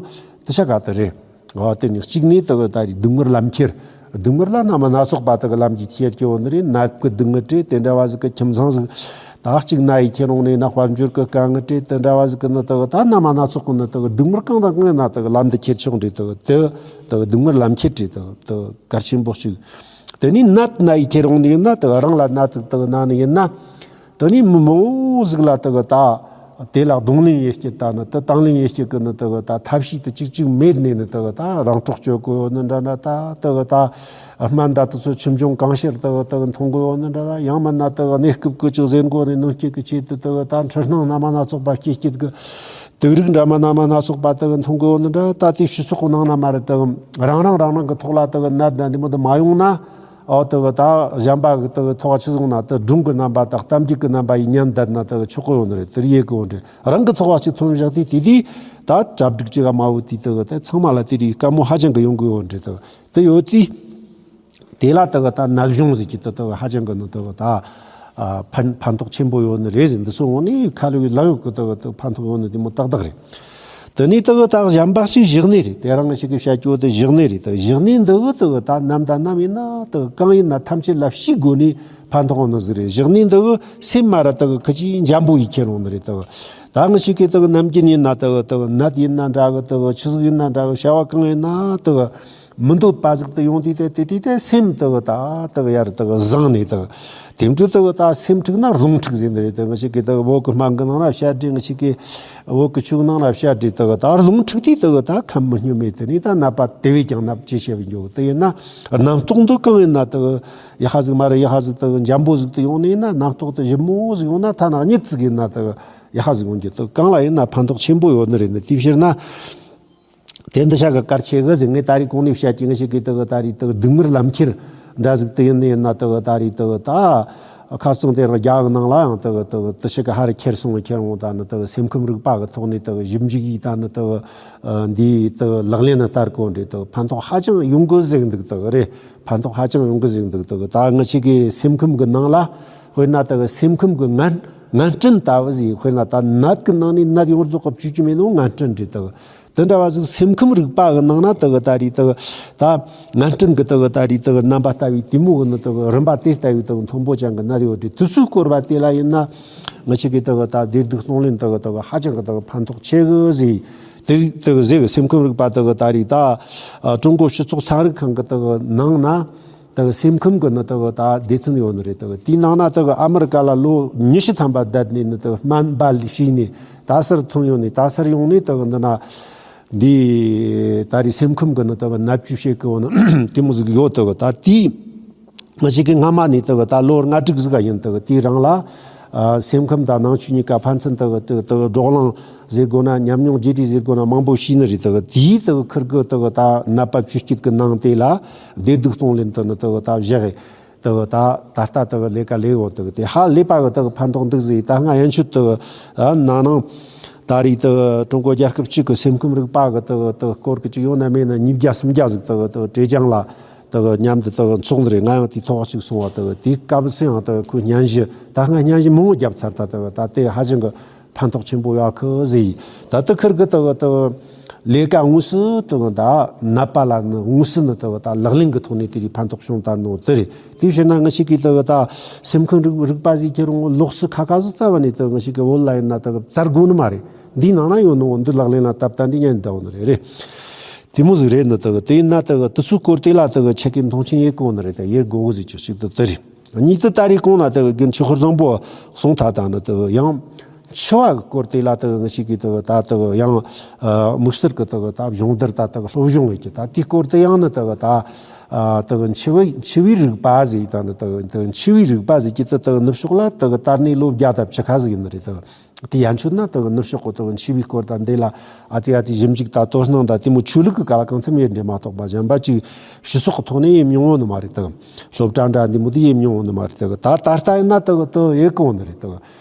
དེ་ཆ་ག་དེ་རེད། འོ་དེ་ནས་གཅིག་ནས་དེ་གི་ད་རེས་སྡུག་བསྔལ་ལམ་ཁྱེར། སྡུག་བསྔལ་ལ་རྣམ་པ་སྣ་ཚོགས་པ་དེ་གི་ལམ་གྱིས་ཁྱེར་གི་ཡོད་ནི་རེད། ནད་ཀྱི་སྡུག་བསྔལ་རེད། དེ་འདྲ་བ་ཟིག་གི་ཁྱིམ་ཚང་ཟིག་ད་གཅིག་ན་ཡི་ཁྱེར་འོང་ནས་ན་དཔལ་འབྱོར་གི་དཀའ་ངལ་རེད། དེ་འདྲ་བ་ཟིག་གི་ནི་དེ་གི་ད་རྣམ་པ་སྣ་ཚོགས་གི་ནི་དེ་གི་སྡུག་བསྔལ་གང་དང་གང་ཡིན་ན་དེ་གི་ལམ་དུ་ཁྱེར་ཆོག་འདྲ། དེ་གི་དེ་དེ་གི་སྡུག་བསྔལ་ལམ་ཁྱེར་རེད། དེ་གི་དེ་གི་གལ་ཆེན་པོ་གཅིག་དེ་ནས་ནད་ན་ཡི་ཁྱེར་འོང་ནས་ཡིན་ན་དེ་གི་རང་ལ་ན་ཟིག་དེ་གི་ན་ནི་ཡིན་ན། དེ་ནས་མི་མང་བོ་ཟིག་ལ་དེ་གི་ད་དེ་ལ་གདོང་ལེན་ཡེད་རྒྱུ་ད་ནི་དེ་དང་ལེན་ཡེད་རྒྱུ་གི་ནི་དེ་གི་ད་ཐབས་ཤེས་དེ་གཅིག་གཅིག་མེད་ནས་ནི་དེ་གི་ད་རང་སྲོག་གཅོད་དགོས་ཡོད་ནི་འདྲ་འདྲ། ད་དེ་གི་ད་སྨན་ད་དེ་ཚོ་ཆུ་འབྱུང་གང་ཤར་དེ་གི་དེ་གི་འཐུང་དགོས་ཡོད་ནི་འདྲ་འདྲ། ཡང་མིན་ན་དེ་གི་གནས་སྐབས་ཀྱི་ཅིག་ཟས་གོ་ནས་གནོད་སྐྱེལ་གི་ཆེད་དུ་དེ་གི་ད་འཕྲུལ་སྣང་རྣམ་པ་སྣ་ཚོགས་པ་སྐྱེད་སྐྱེད་གི་དུག་རིགས་འདྲ་མིན་རྣམ་པ་སྣ་ཚོགས་པ་དེ་གི་འཐུང་དགོས་ཡོད་ནི་འདྲ། ད་དེ་སྤྱི་ཚོགས་ནང་ན་མ་རེད། དེ་གི་རང་རང་རང་རང་གི་ཐོག་ལ་དེ་གི་ནད་འདྲ་འདི་མོ་དེ་མ་ཡོང་ན། ཨོ་དེ་གི་ད་གཞན་པ་གི་དེ་གི་ཐོག་ཆུ་བཟུང་ན་དེ་སྒྲུང་གི་རྣམ་པ་དང་གཏམ་རྒྱུད་གི་རྣམ་པ་ཡིས་ཉན་བསྡད་ན་དེ་གི་ཆོག་གི་ཡོད་ནི་རེད། དེར་ཡེ་གི་ཡོད་རེད། རང་གི་ཐོག་ལ་ཅིག་ཐོན་བཞག་དུས་དེ་དུས་ད་གྲ་སྒྲིག་ཅིག་ག་མ་བོ་དུས་དེ་གི་དེ་ཚང་མ་ལ་དེ་རིགས་དཀའ་མོ་ཧ་ཅང་གི་ཡོང་གི་ཡོད་རེད། དེ་གི་དེ་ཡོད་དུས་དེ་ལ་དེ་གི་ད་ནད་གཞུང་ཟེར་གྱི་དེ་དེ་གི་ཧ་ཅང་གི་ནི་དེ་གི་ད་ཕན་ཕན་ཐོགས་ཆེན་པོ་ཡོད་ནི་རེད་ཟེར། འདི་ཚོ་འོང་ནས་ཁ་ལོ་བའི་ལག་གཡོག་གི་དེ་གི་དེ་ཕན་ཐོགས་ཡོད་ནི་དེ་མོ་ཏག་ཏག་རེད། དེ་ནས་དེ་གི་ད་གཞན་པ་ཞིག་བཞག་ནས་རེད། དེ་རིང་ཞིག་གི་བཤད་རྒྱུ་དེ་བཞག་ནས་རེད། དེ་བཞག་ནས་འདི་གི་དེ་གི་ད་ནམ་དང་ནམ་ཡིན་ན་དེ་གི་གང་ཡིན་ན་ཐམས་ཅད་ལ་ཤེས་དགོས་ནས་ཕན་ཐོགས་ནི་ཟིག་རེད། བཞག་ནས་འདི་གི་སེམས་མ་ར་དེ་གི་ཁི་ཅིག་འཇམ་པོ་ཡིས་ཁྱེར་འོང་ནི་རེད། དེ་གི་ད་ང་ཞིག་གི་དེ་གི་ནམ་རྒྱུན་ཡིན་ན་དེ་གི་དེ་གི་ནད་ཡིན་ན་འདྲ་གི། དེ་གི་ཆི་ཟིག་ཡིན་ན་འདྲ་གི། བྱ་བ་གང་ཡིན་ན་དེ་གི་མི་འདོད་པ་ཟིག་དེ་ཡོང་དུས་དེ་དེ་དུས་དེ་སེམས་དེ་གི་ད་དེ་གི་ཡར་དེ་གི་བཟང་ནས་དེ་གི་དེ་འཕྲོ་དེ་གི་ད་སེམས་འཁྲུགས་ན་རླུང་འཁྲུགས་ཟེར་ནི་རེད། དེ་ང་ཞིག་གི་དེ་གི་བོད་གི་སྨན་གི་ནང་ན་བཤད་རེད། ང་ཞིག་གི་བོད་གི་ཆོས་ནང་ན་བཤད་རེད། དེ་གི་ད་རླུང་འཁྲུགས་དུས་དེ་གི་ད་ཁམས་མི་སྙོམས་མེད། དེ་ནས་ད་ནད་པ་དེ་བས་ཀྱང་ནད་ཇེ་ཆེ་བ་འགྱོ་གི། དེ་ཡིན་ན་རྣམ་རྟོག་འདི་གང་ཡིན་ན་དེ་གི་ཡག་པ་ཟིག་མ་རེད། ཡག་པ་ཟིག་དེ་གི་འཇམ་པོ་ཟིག་དེ་ཡོང་ནི་ཡིན་ན། རྣམ་རྟོག་དེ་ཞིབ་མོ་ཟིག་ཡོང་ན་ཐ་ན་གཉིད་ཟིག་ཡིན་ན་དེ་གི་ཡག་པ་ཟིག་ཡོང་རྒྱུ་དེ་གང་ལ་ཡིན་ན་ཕན་ཐོགས་ཆེན་པོ་ཡོད་ནི་རེད། ནི་དེའི་ཕྱིར་ན། དེ་འདི་ཤ་གི་གལ་ཆེ་གི་ཟེར། ངས་ད་རེས་གོང་ནས་བཤད་ཀྱི་ང་ཞིག་གི་དེ་གི་ད་རེས་དེ་གི་སྡུག་བསྔལ་ལམ་ཁྱེར་འདྲ་ཟིག་དེ་ཡིན་ནི་ཡིན་ན། དེ་གི་ད་རེས་དེ་གི་ད་ཁ་སང་དེ་རིང་རྒྱ་གི་ནང་ལའང་དེ་གི་དེ་གི་དེ་ཤ་གི་ཧ་རི་ཁྱེར་སོང་། ཁྱེར་འོང་ད་ནི་དེ་གི་སེམས་ཁམས་རིག་པ་གི་ཐོག་ནས་དེ་གི་ཞིབ་འཇུག་ཡིས་ད་ནི་དེ་གི་འདིའི་དེ་གི་ལག་ལེན་ན་བསྟར་གོ་འདྲ། དེ་གི་ཕན་ཐོགས་ཧ་ཅང་ཡོང་གི་ཟིག་འདུག་དེ་གི་རེད། ཕན་ཐོགས་ཧ་ཅང་ཡོང་གི་ཟིག་འདུག་དེ་གི་ད་ང་ཞིག་གི་སེམས་ཁམས་གི་ནང་ལ་དཔེར་ན་དེ་གི་སེམས་ཁམས་གི་ངན་ངན་སྐྲན་ལྟ་བུ་ཟིག་དཔེར་ན་ད་ནད་གི་ནང་ནས་ནད་ཡོངས་རྫོགས་གི་བཅོས་ཀྱི་མེད་ནོ་ངན་སྐྲན་རེད། དེ་གི་དེ་འདྲ་བ་ཟིག་སེམས་ཁམས་རིག་པ་གི་ནང་ན་དེ་གི་ད་རེས་དེ་གི་ད་ངན་སྐྲན་གི་དེ་གི་ད་རེས་དེ་གི་རྣམ་པ་ལྟ་བུའི་དེ་མོ་གི་ནི་དེ་གི་རིམ་པ་དེ་ལྟ་བུའི་དེ་གི་མཐོན་པོ་ཅན་གི་ནད་ཡོད་དེ། དེ་ཚོའི་སྐོར་བ་དེ་ལ་ཡིན་ན་ང་ཞིག་གི་དེ་གི་ད་བདེ་སྡུག་གཏོང་ལེན་དེ་གི་དེ་གི་ཧ་ཅང་གི་དེ་གི་ཕན་ཐོགས་ཆེ་གི་ཟིག་དེ་རིགས་དེ་གི་ཟེར་གི། སེམས་ཁམས་རིག་པ་དེ་གི་ད་རེས་ད་ཨ་ཀྲུང་གོ་སྤྱི་ཚོགས་ཚན་རིག་ཁང་གི་དེ་གི་ནང་ན། དེ་གི་སེམས་ཁམས་གི་ནི་དེ་གི་ད་སྡེ་ཚན་ཡོད་ནི་རེད། དེ་གི་དེའི་ནང་ན་དེ་གི་ཨ་མི་རི་ཀ་ལ་ལོ་ཉི་ཤུ་ཐམ་པ་བསྡད་ནས་ནི་དེ་གི་སྨན་པ་ལས་བྱས་ནས་ད་སར་ཐོན་ཡོང་ནས། ད་སར་ཡོང་ནས་དེ་གི་འདི་ན་འདི་ད་རེས་སེམས་ཁམས་གི་ནི་དེ་གི་ནད་བཅོས་བྱེད་གི་ཡོད་ནི་དེ་མོ་ཟིག་ཡོད། དེ་གི་ད་དེའི་ང་ཞིག་གི་སྔ་མ་ནས་དེ་གི་ད་ལོ་ལྔ་དྲུག་ཟིག་ག་ཡིན། དེ་གི་དེའི་རིང་ལ་ཨ་སེམས་ཁམས་དང་ནང་ཆོས་གཉིས་ཀ་ཕན་ཚུན་དེ་གི་དེ་གི་དེ་གི་བགྲོ་གླེང་ཟེར་དགོས་ན། ཉམས་མྱོང་བརྗེ་རེས་ཟེར་དགོས་ན་མང་པོ་བྱས་ནི་རེད། དེ་གི་དེའི་དེ་གི་ཁུར་གི་དེ་གི་ད་ནད་པ་བཅོས་སྐྱེད་གི་ནང་དེ་ལ་བདེ་སྡུག་གཏོང་ལེན་དེ་ནི་དེ་གི་ད་བཞག་གི། དེ་གི་ད་ད་ལྟ་དེ་གི་ལས་ཀ་ལས་ཡོད། དེ་གི་དེ་ཧ་ལས་པ་གི་དེ་གི་ཕན་ཐོགས་འདུག་ཟེར། ད་སྔ་ཡན་ཆོད་དེ་གི་ཨ་ནང་ནང་ད་རེས་དེ་གི་ཀྲུང་གོ་རྒྱལ་ཁབ་གཅིག་གི་སེམས་ཁམས་རིག་པ་གི་དེ་གི་དེ་གི་སྐོར་གི་ཅིག་ཡོད་ན་མེད་ན་ཉིས་བརྒྱ་སུམ་བརྒྱ་ཟིག་དེ་གི་དེ་གི་ཀྲེ་ཅང་ལ་དེ་གི་མཉམ་དུ་དེ་གི་འཚོགས་ནི་རེད། ང་ཡང་དེའི་ཐོག་ཅིག་སོང་བ། དེ་གི་དེའི་སྐབས་སུ་ཡང་དེ་གི་ཁོས་སྙན་ཞུ། ད་སྔ་སྙན་ཞུ་མང་བོ་བརྒྱབ་ཚར། ད་དེ་གི་ད་དེ་ཧ་ཅང་གི་ཕན་ཐོགས་ཆེན་པོ་ཡོད་གི་ཟེར། ད་དེ་ཁུར་གི་དེ་གི་དེ་གི་ལས་ཀ་དངོས་སུ་དེ་གི་ད་ནད་པ་ལ་ནི་དངོས་སུ་ནི་དེ་གི་ད་ལག་ལེན་གི་ཐོག་ནས་དེ་རིགས་ཕན་ཐོགས་བྱུང་ད་ནོ་དེ་རེད། དེའི་ཕྱིར་ན་ང་ཞིག་གིས་དེ་གི་ད་སེམས་ཁམས་རིག་རིག་པ་ཟིག་ཁྱེར་འོང་ལོགས་སུ་ཁ་ཁ་ཟིག་བཙལ་བ་ནས་དེ་གི་ང་ཞིག་གི་བོད་ལ་ཡིན་ན་དེ་གི་བཙལ་དགོས་ནི་མ་རེད། འདིའི་ནང་ན་ཡོད་ནོ་འདི་ལག་ལེན་ལ་བསྟར་ད་འདི་ཉན་ད་འོ་ནི་རེད། རེད། དེ་མོ་ཟིག་རེད་ནི་དག་དེ་ཡིན་ན་དག་དེ་ཚོའི་སྐོར་དེ་ལ་དག་ཆེད་ཀྱི་མཐོང་ཆེན་ཡེད་གོ་ནི་རེད། དག་ཡེད་དགོས་གི་ཟིག་ཅིག་ཞིག་དག་དེ་རེད། གཉིས་དེ་ད་རེས་གོང་ན་དག་གི་འཆི་ཁོར་བཟང་པོ་གསུང་ཐ་དང་ནི་དག་ཡང་འཆི་བ་གི་སྐོར་དེ་ལ་དག་ངི་ཞིག་གི་དག་ད་དག་ཡང་དམིགས་བསལ་གི་དག་ད་སྦྱོང་བརྡར་ད་དག་སློབ་སྦྱོང་ཡེད་ཀྱི་ད་དེའི་སྐོར་དེ་ཡང་ནི་དག་ད་དག་འཆི་བའི་འཆི་བའི་རིག་པ་ཟིག་ད་ནི་དག་དག་འཆི་བའི་རིག་པ་ཟིག་གི་དག་དག་ནུབ་ཕྱོགས་ལ་དག་དར་ནས་ལོ་བརྒྱ་དང་བཅུ་ཁ་ཟིག་ཡིན་ནི་རེད་དག་དེ་ཡན་ཆོད་ན་དག་ནུབ་ཕྱོགས་གི་དག་འཆི་བའི་སྐོར་དང་འདི་ལ་ཨ་ཙི་ཨ་ཙི་ཞིབ་འཇུག་དང་དོ་སྣང་དང་དེ་མོ་ཆོས་ལུགས་ཀྱི་སྐོར་ལ་གང་འཚམ་ཡེད་འདྲེ་མ་གཏོགས་པ་གཞན་པ་ཅིག་སྤྱི་ཚོགས་ཀྱི་ཐོག་ནས་ཡེད་མྱོང་བོ་ནི་མ་རེད་དག་སློབ་གྲྭ་འདྲ་འདི་མོ་དེ་ཡེད་མྱོང་བོ་ནི་མ་རེད་དག་ད་ད་ལྟ་ཡིན་ན་དག་དག་ཡེད་གོ་ནི་རེད་དག་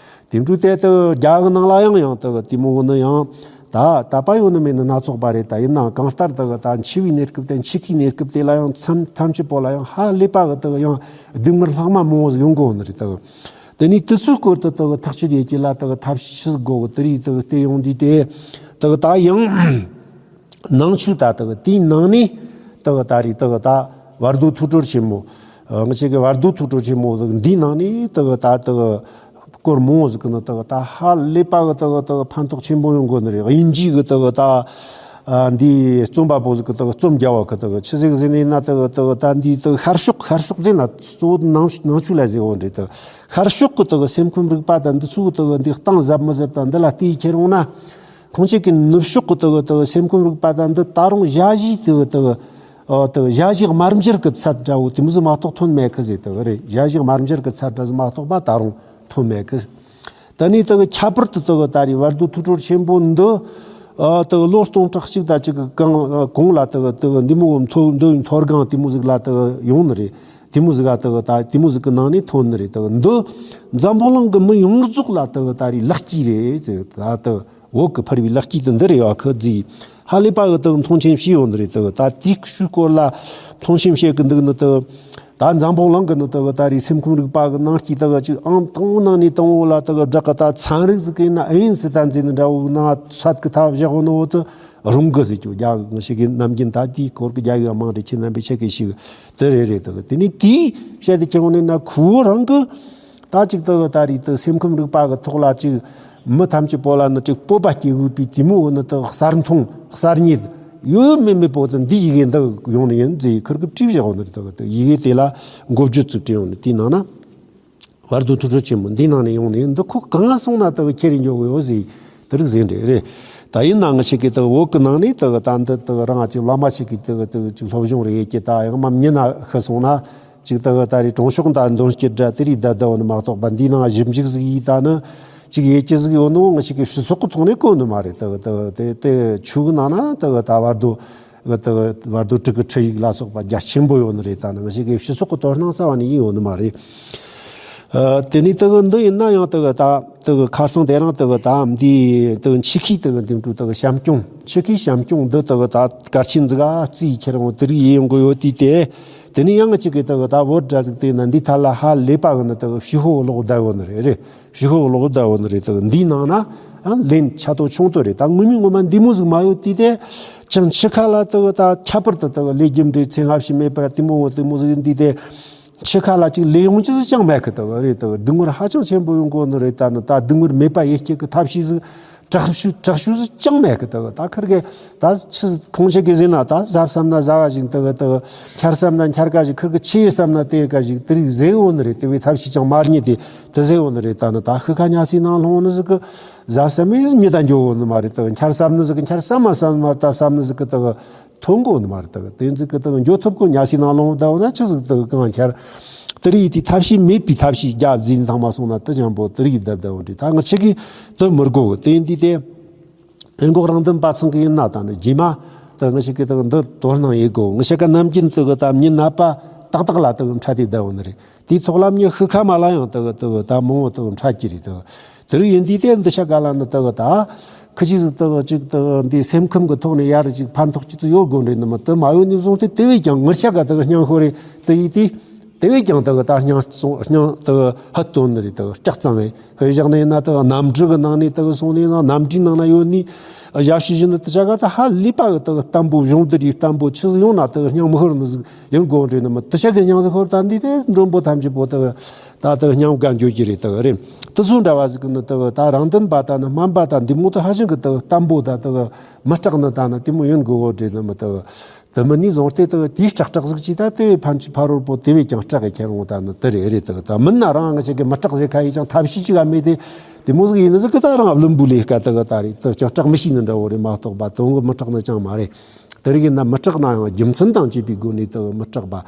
དེ་འཕྲོས་དེ་དག་རྒྱ་གི་ནང་ལ་ཡང་ཡང་དག་དེ་མོ་བོ་ནི་ཡང་ད་དད་པ་ཡོད་ནི་མེད་ནི་སྣ་ཚོགས་པ་རེད། ད་ཡིན་ནའང་གང་ལྟར་དག་ད་འཆི་བའི་གནས་སྐབས་དེ་འཆི་ཁའི་གནས་སྐབས་དེ་ལ་ཡང་མཚམས་ཐམས་ཅད་པོ་ལ་ཡང་ཧ་ལས་པ་གི་དག་ཡང་སྡུག་བསྔལ་ལྷག་མ་མང་བོ་ཟིག་ཡོང་གོ་ནི་རེད་དག་དེ་ནས་དེ་ཚོའི་སྐོར་དུ་དག་ཐག་གཅོད་ཡེད་ཀྱི་ལ་དག་ཐབས་ཤེས་ཤིག་དགོས་གི་དེ་རིགས་དག་བལྟས་ཡོང་དུས་དེ་དག་ད་ཡང་ནང་ཆོས་ད་དག་དེའི་ནང་ནས་དག་ད་རེས་དག་ད་བར་དོ་ཐུགས་སྒྲུབ་ཆེན་མོ། ཨ། ང་ཅག་གི་བར་དོ་ཐུགས་སྒྲུབ་ཆེན་མོ་དག་འདིའི་ནང་ནས་དག་ད་དག་སྐོར་མང་བོ་ཟིག་གི་ནི་དག་ད་ཧ་ལས་པ་གི་དག་དག་ཕན་ཐོགས་ཆེན་པོ་ཡོང་གོ་ནི་རེད། དབྱིན་ཇི་གི་དག་ད་ཨ། འདི་རྩོམ་པ་པོ་ཟིག་གི་དག་རྩོམ་རྒྱབ་བ་གི་དག་ཆི་ཟིག་ཟེར་ནས་ན་དག་དག་ད་འདི་དག་ཤར་ཕྱོགས་ཤར་ཕྱོགས་ཟེར་ན་གཙོ་བོ་ནང་ནང་ཆོས་ལ་ཟེར་བོ་འདྲ་དག་ཤར་ཕྱོགས་གི་དག་སེམས་ཁམས་རིག་པ་དང་འདི་ཚོའི་དག་འདི་གཏིང་ཟབ་མི་ཟབ་དང་འདི་ལ་བལྟས་ཁྱེར་ཡོང་ན། ཁོང་ཅག་གི་ནུབ་ཕྱོགས་གི་དག་དག་སེམས་ཁམས་རིག་པ་དང་འདི་ད་རུང་ཞ་ཞི་དག་དག་ཨ། དག་ཞ་ཞི་དམར་འབྱར་གི་ཚད་འདྲ་བོ་དེ་མོ་ཟིག་མ་གཏོགས་ཐོན་མེད་གི་ཟེར་དག་རེད། ཞ་ཞི་དམར་འབྱར་གི་ཚད་འདྲ་ཟིག་མ་གཏོགས་པ་ད་རུང་ཐོན་མེད་གི། ད་ནི་དག་ཁྱད་པར་དུ་དག་ད་རེས་བར་དོ་ཐུགས་སྒྲུབ་ཆེན་པོ་འདི་ཨ། དག་ལོ་སྟོང་ཕྲག་གཅིག་དང་གཅིག་གི་གང་གོང་ལ་དག་དག་འདི་མོ་མཐོ་འདོན་མཐོ་སྒང་དེ་མོ་ཟིག་ལ་དག་ཡོང་ནི་རེད། དེ་མོ་ཟིག་ག་དག་ད་དེ་མོ་ཟིག་གི་ནང་ནས་ཐོན་ནི་རེད། དག་འདི་འཛམ་བུ་གླིང་གི་མི་ཡོངས་རྫོགས་ལ་དག་ད་རེས་ལེགས་སྐྱེས་རེད་ཟེར། ད་དག་བོད་གི་ཕུལ་བའི་ལེགས་སྐྱེས་དེ་འདི་རེད་ཡ། ཁི་ཟིག་ཧ་ལས་པ་གི་དག་མཐོང་ཆེན་བྱས་ཡོད་ནི་རེད། དག་ད་དེའི་ཤུལ་སྐོར་ལ་མཐོང་ཆེན་བྱེད་གི་འདུག་ནི་དག་ད་འཛམ་བུ་གླིང་གི་ནི་དག་ད་རེས་སེམས་ཁམས་རིག་པ་གི་ནང་སྐྱེས་དག་ཅིག་ཨང་དང་བོ་ནང་ནས་དང་བོ་ལ་དག་བསྒྲགས་གི་ད་ཚན་རིག་ཟིག་གི་ཡིན་ན་ཨེ་ཡིན་སི་ཐན་ཟེར་ནི་འདྲ་བོ་ན་ཚད་གི་ཐབས་བཞག་བོ་ནི་བོ་དུ་རུང་གི་ཟིག་ཅུ་རྒྱ་གི་ཞིག་གི་ནམ་རྒྱུན་ད་དེའི་སྐོར་གི་རྒྱ་གི་མང་རེ་ཁྱེད་རྣམ་པས་ཆེད་གི་ཞིག་དེ་རེད་རེད། དག་དེ་ནི་དེའི་བཤད་དེ་ཁྱེད་ངོ་ནས་ན་ཁུ་བོ་རང་གི་ད་ཅིག་དག་ད་རེས་དག་སེམས་ཁམས་རིག་པ་གི་ཐོག་ལ་ཅིག་མི་ཐམས་ཅད་པོ་ལ་ནི་ཅིག་སྤོབས་པ་སྐྱེ་དགོས་པའི་དེ་མོ་བོ་ནི་དག་གསར་མཐོང་གསར་རྙེད་ཡོད་མེད་མེད་པོ་དུ་འདི་ཡི་གེ་འདི་ཡོང་ནི་ཡིན་ཟེར་ཁུར་གི་བྲིས་བཞག་ཡོད་ནི་རེད། དག་དག་ཡི་གེ་དེ་ལ་འགོ་བརྗོད་ཚུལ་བྲིས་ཡོང་ནི་དེའི་ནང་ན་བར་དོ་ཐུགས་སྒྲུབ་ཆེན་མོ་འདིའི་ནང་ནས་ཡོང་ནི་ཡིན། འདི་ཁོ་གང་སོང་ན་དག་ཁྱེར་ཡོང་གི་ཡོད་ཟེར་དེ་རིགས་ཟེར་འདྲ་རེད། ད་ཡིན་ན་ང་ཞིག་གིས་དག་བོད་གི་ནང་ནས་དག་ད་འདི་དག་རང་ཅིག་བླ་མ་ཞིག་གིས་དག་དག་ཅིག་སློབ་སྦྱོང་རེ་ཡེད་ཀྱི་ད་ཡང་མ་མྱི་ན་ཤི་སོང་ན། ཅིག་དག་ད་རེས་གྲོང་ཆོག་ད་འདོན་སྐྱིད་འདྲ་དེ་རིགས་བསྡད་བསྡད་ཡོད་ནི་མ་གཏོགས་པ་འདིའི་ནང་ཞིབ་འཇུག་ཟིག་ཡིས་ད་ནི་ཅིག་ཡེད་ཀྱི་ཟིག་ཡོད་ནོ་ང་ཞིག་གི་སྤྱི་ཚོགས་ཀྱི་ཐོག་ནས་གོ་ནི་མ་རེད། དག་དག་དེ་དེ་ཆོས་གི་ནང་ན་དག་ད་བར་དོ་དག་བར་དོ་དྲུག་གི་ཁྲིད་ཡིག་ལ་སོགས་པ་རྒྱ་ཆེན་པོ་ཡོད་ནི་རེད། ད་ནི་ང་ཞིག་གི་སྤྱི་ཚོགས་ཀྱི་དོ་སྣང་རྩ་བ་ནས་ཡིན་ཡོད་ནི་མ་རེད། ཨ། དེ་ནས་དག་འདི་ཡིན་ན་ཡང་དག་ད་དག་ཁ་སང་དེ་རིང་དག་ད་འདི་དག་འཆི་ཁའི་དག་འདི་འདྲ་དག་བྱམས་སྐྱོང་འཆི་ཁའི་བྱམས་སྐྱོང་འདི་དག་ད་གལ་ཆེན་ཟིག་ག་རྩིས་ཁྱེར་འོང་དེ་རིགས་ཡིན་ཡོང་གི་ཡོད་དུས་དེ། དེ་ནས་ཡང་ང་ཅིག་གིས་དག་ད་བོད་འདྲ་ཟིག་དེ་ན་འདི་ཐད་ལ་ཧ་ལས་པ་གི་ནི་དག་ཕྱི་ཤོག་ལོག་བསྡད་ཡོད་ནི་རེད། རེད། ཕྱི་ཤོག་ལོག་བསྡད་ཡོད་ནི་རེད། དག་འདིའི་ནང་ན་ཨ་ལན་ཆ་ཏོ་ཆུང་ཏོ་རེད། ད་ངོ་མའི་ངོ་མ་འདི་མོ་ཟིག་མ་ཡོད་དུས་དེ་ཅང་འཆི་ཁ་ལ་དག་ད་ཁྱད་པར་དུ་དག་ལས་རྒྱུ་འབྲས་ཚེ་སྔ་ཕྱི་མེད་པར་དེ་མོ་བོ་དེ་མོ་ཟིག་འདི་དེ་འཆི་ཁ་ལ་ཅིག་ལས་ཡོང་རྒྱུ་ཟིག་ཅང་མེད་གི། དག་རེད། དག་སྡུག་བསྔལ་ཧ་ཅང་ཆེན་པོ་ཡོང་གོ་ནི་རེད། ད་ནི་ད་སྡུག་བསྔལ་མེད་པ་ཡེད་སྤྱད་གི་ཐབས་ཤེས་ཟིག་དྲག་ཤུ་དྲག་ཤུ་ཟིག་ཅང་མེད་གི། དག་ད་ཁིར་གི་ད་ཆི་ཁོང་ཆེ་གི་ཟིན་ན་ད་ཟབ་བསམ་ན་ཟ་བ་ཞིག་དག་དག་འཁྱར་བསམ་ན་འཁྱར་ག་ཞིག་ཁིར་གི་ཆི་ཡི་བསམ་ན་དེ་ག་ཞིག་དེ་རིགས་ཟེར་འོ་ནི་རེད། དེ་བས་ཐབས་ཤེས་ཅང་མ་རྙེད་དེ་དེ་ཟེར་འོ་ནི་རེད། ད་ནི་ད་ཤི་ཁ་ཉལ་སའི་ནང་ལྷུང་ནི་ཟིག་གི་ཟབ་བསམ་མེད་མི་ད་འགྱོ་འོ་ནི་མ་རེད། དག་འཁྱར་བསམ་ནི་ཟིག་གི་འཁྱར་བསམ་མ་བསམ་མ་ད་བསམ་ནི་ཟིག་གི་དག་ཐོན་གོ་ནི་མ་རེད། དག་དེ་ཟིག་གི་དག་འགྱོ་ཐུབ་གོ་ཉལ་སའི་ནང་ལྷུང་ད་འོ་ན་ཆི་ཟིག་དག་གང་འཁྱར་དེ་རིགས་དེ་ཐབས་ཤེས་མེད་པའི་ཐབས་ཤེས་རྒྱབ་འཛིན་ཐང་མ་སོང་ན་དེ་ཅང་པོ་དེ་རིགས་བསྡད་བསྡད་འོ་འདྲི། ད་ང་ཆི་གི་དེ་མི་དགོ་གི། དེ་འདི་དེ་ཨེ་འགོག་རང་དོན་པ་ཚང་གི་ཡིན་ན་ད་ནི་རྗེས་མ་དེ་ང་ཞིག་གི་དེ་འདི་དོ་སྣང་ཡེད་དགོ། ང་ཞིག་ག་ནམ་རྒྱུན་དེ་གི་ད་མྱི་ནད་པ་ཏག་ཏག་ལ་དེ་གི་འཕྲད་དེ་བསྡད་འོ་ནི་རེད། དེའི་ཐོག་ལ་མྱི་ཤི་ཁ་མ་ལ་ཡང་དེ་གི་དེ་གི་ད་མང་བོ་དེ་གི་འཕྲད་ཀྱི་རེད། དེ་གི་དེ་རིགས་ཡིན་དུས་དེ་འདི་ཤ་ག་ལ་ནི་དེ་གི་ད་ཁི་ཅིག་ཟིག་དེ་གི་ཅིག་དེ་གི་འདི་སེམས་ཁམས་གི་ཐོག་ནས་ཡར་ཅིག་ཕན་ཐོགས་ཀྱི་ཚུལ་ཡོད་དགོ་འདྲི་ནི་མི་དེ་མ་ཡོད་ནི་བཟུང་སྟེ་དེ་བས་ཀྱང་ངར་ཤ་ག་དེ་གི་སྙིང་ཤོར་རེད། དེ་ཡིན་དུས། དེ་བས་ཀྱང་དེ་གི་ད་སྙིང་སྙིང་དེ་གི་ཧད་སྟོན་ནི་རེད། དེ་གི་སྐྲག་ཙང་ངས་ཧི་བཞག་ནས་ཡིན་ན་དེ་གི་གནམ་གྲུ་གི་ནང་ནས་དེ་གི་སོང་ནས་ཡིན་ན་གནམ་གྲུའི་ནང་ན་ཡོད་ནི་ཞབས་ཕྱི་བཞིན་དུ་དེ་ཆ་ག་ད་ཧ་ལས་པ་གི་དེ་གི་བརྟན་པོ་གཞུང་དེ་རིགས་བརྟན་པོ་ཆི་ཟིག་ཡོང་ན་དེ་གི་སྙིང་མི་ཤོར་ནི་ཟིག་ཡིན་དགོ་འདྲི་ནི་མི་དེ་ཆ་གི་སྙིང་ཟིག་ཤོར་ད་འདི་དེ་མགྲོན་པོ་ཐམས་ཅད་པོ་དེ་གི་ད་དེ་གི་སྙིང་དགའ་འགྱོ་གི་རེད། དེ་གི་རེད། དེ་ཚོ་འདྲ་བ་ཟིག་གི་ནི་དེ་གི་ད་རང་དོན་པ་ད་ནི་སྨན་པ་ད་འདི་མོ་དེ་ཧ་ཅང་གི་དེ་གི་བརྟན་པོ་ད་དེ་གི་མི་སྐྲག་ནི་ད་ནི་དེ་མོ་ཡིན་དགོས་གོ་དྲན་ནི་མི་དེ་གི་དེ་མིན་ནི་བཟུང་སྟེ་དེ་གི་དེའི་སྐྲག་སྐྲག་ཟིག་ཅིག་ད་དེ་བས་ཕན་ཆད་ཕ་རོལ་པོ་དེ་བས་ཀྱང་སྐྲག་གི་ཁྱེར་འོང་ད་ནི་དེ་རེད་རེད། དེ་གི་ད་མིན་ན་རང་ང་ཅག་གི་མི་སྐྲག་ཟེར་ཁ་ཡིས་ཀྱང་ཐབས་ཤེས་ཅིག་ག་མེད་དེ། དེ་མོ་ཟིག་ཡིན་ནི་ཟིག་གི་ད་རང་བླུན་པོ་ལས་ཀ་དེ་གི་ད་རེད། དེ་ཀྱང་སྐྲག་མི་ཤེས་ནི་འདྲ་བོ་རེད་མ་གཏོགས་པ་དོན་གི་མི་སྐྲག་ནི་ཅང་མ་རེད། དེ་རིགས་ཡིན་ན་མི་སྐྲག་ན་ཡང་རྒྱུ་མཚན་དང་བཅས་པའི་སྒོ་ནས་དེ་གི་མི་སྐྲག་པ།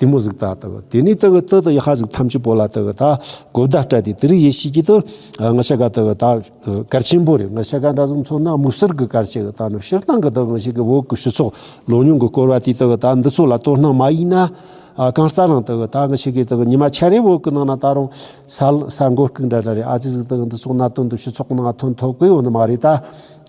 དེ་མོ་ཟིག་ད་དག་དེ་ནས་དག་དག་དག་ཡ་ཧ་ཟིག་ཐམས་ཅད་པོ་ལ་དག་ད་གོ་བརྡ་སྤྲད་དེ་དེ་རིགས་ཡེ་ཤེས་ཀྱི་དག་ང་ཆ་ག་དག་ད་གལ་ཆེན་པོ་རེད། ང་ཆ་ག་འདྲ་ཟིག་མཚོན་ན་དམིགས་བསལ་གྱི་གལ་ཆེ་གི་ད་ནི་སྤྱིར་བཏང་གི་དག་ང་ཆ་གི་བོད་ཀྱི་སྤྱི་ཚོགས་ལོ་ཉུང་གི་སྐོར་བ་དེ་དག་ད་འདི་ཚོ་ལ་དོ་སྣང་མ་ཡིན་ན། གང་ལྟར་རང་དག་ད་ང་ཆ་གི་དག་ཉི་མ་ཆ་རེ་བོད་ཀྱི་ནང་ན་ད་རུང་ས་ས་མགོ་སྐུག་འདྲ་འདྲ་རེད། ཨ་ཙི་ཟིག་དག་འདི་ཚོ་གནད་དོན་དུ་སྤྱི་ཚོགས་ནང་ཐོན་ཐུབ་ཀྱི་ཡོད་ནི་མ་རེད། ད་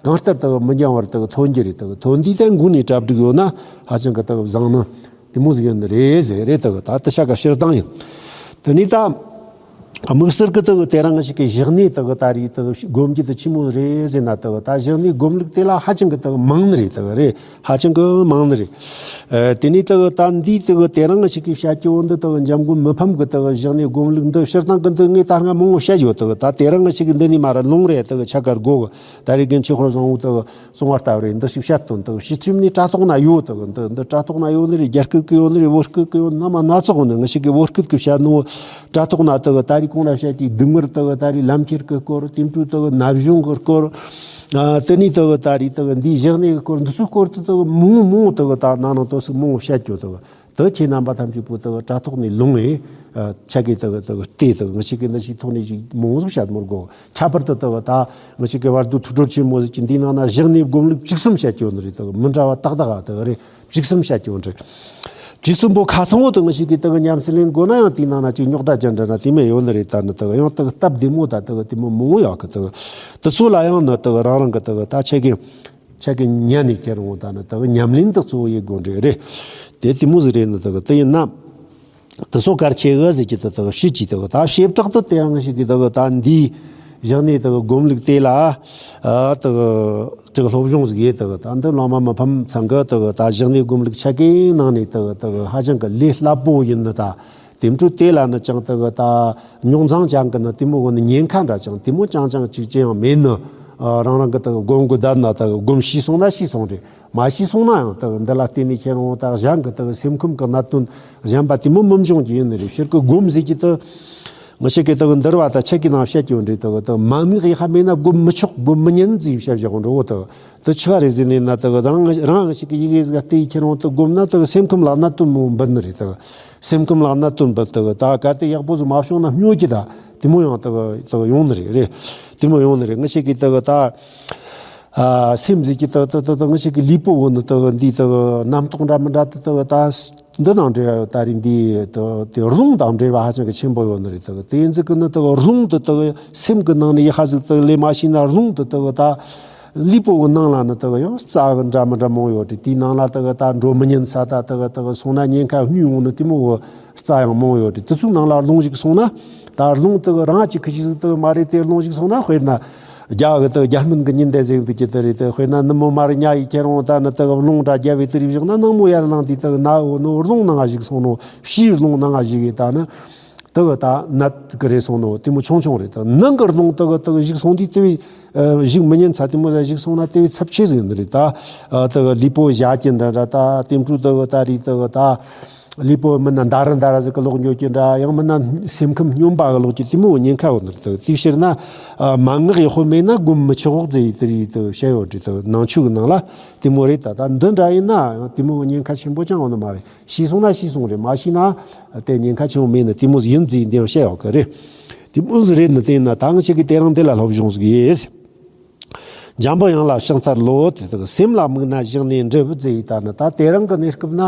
གང་ལྟར་དག་མི་འགྱང་བར་དག་ཐོན་རྒྱུ་རེད། དག་ཐོན་དུས་དེ་མགོ་ནས་གྲ་སྒྲིག་ཡོད་ན་ཧ་ཅང་གི་དག་བཟང་ནི། དེ་མོ་ཟིག་ཡིན་ནི་རེད་ཟེར་རེད། དག་ད་དེ་ཆ་ག་སྤྱིར་བཏང་ཡིན། དེ་ནས་ད་དམིགས་བསལ་གི་དག་དེ་རིང་ཞིག་གི་བཞག་ནས་དག་ད་རེས་དག་སྒོམ་རྒྱུ་དེ་ཆི་མོ་རེད་ཟེར་ན། དག་ད་བཞག་ནས་སྒོམ་ལུགས་དེ་ལ་ཧ་ཅང་གི་དག་མང་ནི་རེད། དག་རེད། ཧ་ཅང་གི་མང་ནི་རེད། ཨ། དེ་ནས་དག་ད་འདིའི་དག་དེ་རིང་ཞིག་གི་བཤད་རྒྱུ་བོ་འདི་དག་འཇམ་མགོན་མི་ཕམ་གི་དག་བཞག་ནས་སྒོམ་ལུགས་འདི་སྤྱིར་བཏང་གི་འདི་ངས་ད་སྔ་མང་བོ་བཤད་ཡོད། དག་ད་དེ་རིང་ཞིག་གི་འདི་ནས་མར་ལུང་རེ་དག་ཆ་ག་དགོ་གི། ད་རེས་རྒན་ཆོས་འཁོར་བཟང་བོ་དག་གསུང་བ་ལྟ་བུ་རེད། འདི་ཞིག་བཤད་དོན་དག་ཕྱི་ཚུལ་ནས་དྲ་ཐོག་ན་ཡོད། དག་འདི་འདི་དྲ་ཐོག་ན་ཡོད་ནི་རེད། རྒྱ་སྐད་གི་ཡོད་ནི་རེད། བོད་སྐད་གི་ཡོད་ནི་རེད། མ་སྣ་ཚོགས་ཡོད་ནི། ང་ཞིག་གི་བོད་སྐད་གི་བཤད་ནོ་དྲ་ཐོག་ན་དག་ད་རེས་གོང་ལ་བཤད་དེ་སྡུག་བསྔལ་དག་ད་རེས་ལམ་ཁྱེར་གི་སྐོར། དེ་འཕྲོ་དག་ན་གཞོན་གི་སྐོར། ཨ། དེ་ནས་དག་ད་རེས་དག་འདིའི་བཞག་ནས་གི་སྐོར། འདི་ཚོའི་སྐོར་དུ་དག་མང་མང་དག་ད་ནང་ནང་དོ་སུ་མང་བཤད་རྒྱུ་དག་དེ་ཁྱེད་རྣམ་པ་ཐམས་ཅད་པོ་དག་དྲ་ཐོག་ནས་ལུང་ངེ་ཆ་གི་དག་དག་ལྟོས་དག་ང་ཆ་གི་འདི་ཞིག་ཐོག་ནས་ཞིག་མང་ཟུག་བཤད་མི་དགོ། ཁྱད་པར་དུ་དག་ད་ང་ཆ་གི་བར་དུ་ཐུགས་སྒྲུབ་ཆེན་མོ་ཟིག་གི་འདི་ནང་ན་བཞག་ནས་སྒོམ་ལུགས་བཅུ་གསུམ་བཤད་རྒྱུ་ནི་རེད། དག་མི་འདྲ་བ་ཏག་ཏག་དག་རེད། བཅུ་གསུམ་བཤད་རྒྱུ་འདྲ། བཅུ་གསུམ་པོ་ཁ་ཚང་བོ་དག་ང་ཆ་གི་དག་ཉམས་སུ་ལེན་དགོ་ན་ཡང་དེའི་ནང་ན་ཅིག་རྙོག་དྲ་ཅན་འདྲ་ན་དེ་མེད་ཡོད་ནི་རེད། ད་ནི་དག་ཡང་དག་སྟབས་བདེ་མོ་ད་དག་དེ་མོ་མང་བོ་ཡོད་གི། དག་དེ་ཚོ་ལ་ཡང་ནི་དག་རང་རང་གི་དག་ད་ཆ་གི་ཆ་གི་ཉན་ནས་ཁྱེར་འོང་། ད་ནི་དག་ཉམས་ལེན་དག་གཙོ་བོ་ཡེད་དགོ་འདྲ་རེད། དེ་དེ་མོ་ཟིག་རེད། ནི་དག་དེ་ཡིན་ན་དེ་ཚོ་གལ་ཆེ་གི་ཟེར་གྱི་དག་དག་བྱེད་ཀྱི་དག་ད་བྱེ་བྲག་ཏུ་དེ་རིང་ཞིག་གི་དག་ད་འདིའི་བཞག་ནས་དག་སྒོམ་ལུགས་དེ་ལ་ཨ་དག་ཅིག་སློབ་སྦྱོང་ཟིག་ཡེད། དག་ད་འདི་བླ་མ་མི་ཕམ་ཚང་གི་དག་ད་བཞག་ནས་སྒོམ་ལུགས་ཆ་གི་ནང་ནས་དག་དག་ཧ་ཅང་གི་ལས་སླ་པོ་ཡིན་ནི། ད་དེ་འཕྲོ་དེ་ལ་ནི་ཅང་དག་ད་རྙོག་འཛིང་ཅན་གི་ནི་དེ་མོ་གི་ནི་ཉེན་ཁ་འདྲ་ཅང་དེ་མོ་ཅང་ཅང་ཅིག་ཅི་ཡང་མེད་ནི། ཨ། རང་རང་གི་དག་སྒོམ་དགོས་ད་ན་དག་སྒོམ་ཤེས་སོང་ན་ཤེས་སོང་རེད། མ་ཤེས་སོང་ན་ཡང་དག་འདི་ལ་བརྟེན་ནས་ཁྱེད་རང་དག་གཞན་གྱི་དག་སེམས་ཁམས་ཀྱི་གནད་དོན་གཞན་པ་དེ་མོ་མི་འབྱུང་རྒྱུ་ཡིན་ནི་རེད། ཕྱིར་གི་སྒོམ་ཟེར་གྱི་དག་ང་ཆ་གི་དག་འདིར་བ་དག་ཆ་གི་ནང་བཤད་རྒྱུ་འདྲ། དག་དག་མན་ངག་ཡག་པ་མེད་ན་སྒོམ་མི་ཆོག་སྒོམ་མི་ཉན་ཟེར་བཤད་བཞག་འགྲོ་བོ་དག་དེ་ཆི་ག་རེད་ཟེར་ནས་ན། དག་རང་རང་ང་ཆ་གི་ཡི་གེ་ཟིག་བལྟས་ཁྱེད་རང་དག་སྒོམ་ན་དག་སེམས་ཁམས་ལ་གནད་དོན་མང་བོ་འབུད་ནི་རེད། དག་སེམས་ཁམས་ལ་གནད་དོན་འབུད། དག་ད་གལ་ཏེ་ཡག་པོ་ཟིག་མ་བྱུང་ན་སྨྱོ་རྒྱུ་ད་དེ་མོ་ཡང་དག་དག་ཡོང་ནི་རེད། རེད། དེ་མོ་ཡོང་ནི་རེད། ང་ཆ་གི་དག་ད། ཨ། སེམས་ཟེར་གྱི་དག་དག་དག་དག་ང་ཆ་གི་ལུས་པོ་བོ་ནི་དག་འདི་དག་རྣམ་རྟོག་འདྲ་མི་འདྲ་དག་དག་ད་འདི་ནང་འབྲེལ་བ་ད་རེས་འདི་དག་དེ་རླུང་དང་འབྲེལ་བ་ཧ་ཅང་གི་ཆེན་པོ་ཡོད་ནི་རེད། དག་དེ་ཡིན་ཟིག་གི་ནི་དག་རླུང་དེ་དག་སེམས་གི་ནང་ནས་ཡི་ཧ་ཟིག་དག་ལས་མ་ཤེས་ན་རླུང་དེ་དག་ད་ལུས་པོ་བོ་ནང་ལ་ནི་དག་ཡང་རྩ་གི་འདྲ་མི་འདྲ་མང་ཡོད་དེ། དེའི་ནང་ལ་དག་ད་འགྲོ་མི་ཉན་ས་ད་དག་དག་སོང་ན་ཉེན་ཁ་སྨྱོས་ཡོང་ནི་དེ་མོ་བོ་རྩ་ཡང་མང་ཡོད་དེ། དེ་ཚོའི་ནང་ལ་རླུང་ཞིག་སོང་ན་ད་རླུང་དག་རང་གཅིག་གི་ཞིག་དག་མ་རེད། དེ་རླུང་ཞིག་སོང་ན་དཔེར་ན། རྒྱ་གི་དག་རྒྱ་སྨན་གི་ཉིན་དེ་ཟེར་འདུག་གི་དེ་རེད། དེ་དཔེར་ན་ནུབ་མོ་མར་ཉལ་ཡི་ཁྱེར་འོང་ད་ནི་དག་རླུང་འདྲ་རྒྱབ་བས་དེ་རིགས་བཞག་ན་ནངས་མོ་ཡར་ལངས་དུས་དག་ན་འོ་ནོ་རླུང་ནང་ཞིག་སོང་ནོ། ཕྱིའི་རླུང་ནང་ཞིག་ཡི་ད་ནི་དག་ད་ནད་གི་རེད་སོང་ནོ་དེ་མོ་ཆུང་ཆུང་རེད། དག་ནང་གི་རླུང་དག་དག་ཞིག་སོང་དུས་དེ་བས་ཞིག་མི་ཉན་ཚ་དེ་མོ་ཟ་ཞིག་སོང་ན་དེ་བས་ཚབས་ཆེ་ཟིག་ཡིན་ནི་རེད། ད་དག་ལུས་པོ་བཞག་གི་འདྲ་འདྲ། ད་དེ་འཕྲོ་དག་ད་རེད་དག་ད། ལུས་པོ་མིན་ན་འདར་ར་འདར་ར་ཟིག་གི་ལོག་འགྱོ་གི་འདྲ། ཡང་མིན་ན་སེམས་ཁམས་སྨྱོན་པ་གི་ལོག་གི་དེ་མོ་ཉེན་ཁ་ཡོད་ནི་རེད། དེའི་ཕྱིར་ན་ཨ་མན་ངག་ཡག་པོ་མེད་ན་སྒོམ་མི་ཆོག་ཟེར་དེ་རེད་དེ་བཤད་ཡོད་རེད། དེ་ནང་ཆོས་གི་ནང་ལ་དེ་མོ་རེད། ད་ད་འདི་འདྲ་ཡིན་ན་ཡང་དེ་མོ་གི་ཉེན་ཁ་ཆེན་པོ་ཅང་ཡོད་ནི་མ་རེད། ཤེས་སོང་ན་ཤེས་སོང་རེད། མ་ཤེས་ན་དེ་ཉེན་ཁ་ཆེན་པོ་མེད་ནི་དེ་མོ་ཡིན་ཟེར་འདི་ཡང་བཤད་ཡོད་གི་རེད། དེ་མོ་ཟིག་རེད་ནི་དེ་ཡིན་ན་ད་ང་ཆ་གི་དེ་རིང་འདི་ལ་སློབ་སྦྱོང་ཟིག་ཡེད། འཇམ་པོ་དབྱངས་ལ་ཕྱག་འཚལ་ལོ། ཟེར་དུས་སེམས་ལ་དམིགས་ན་བཞག་ནས་འགྲུབ་ཟེར་ཡི་ད་ནི། ད་དེ་རིང་གི་གནས་སྐབས་ན་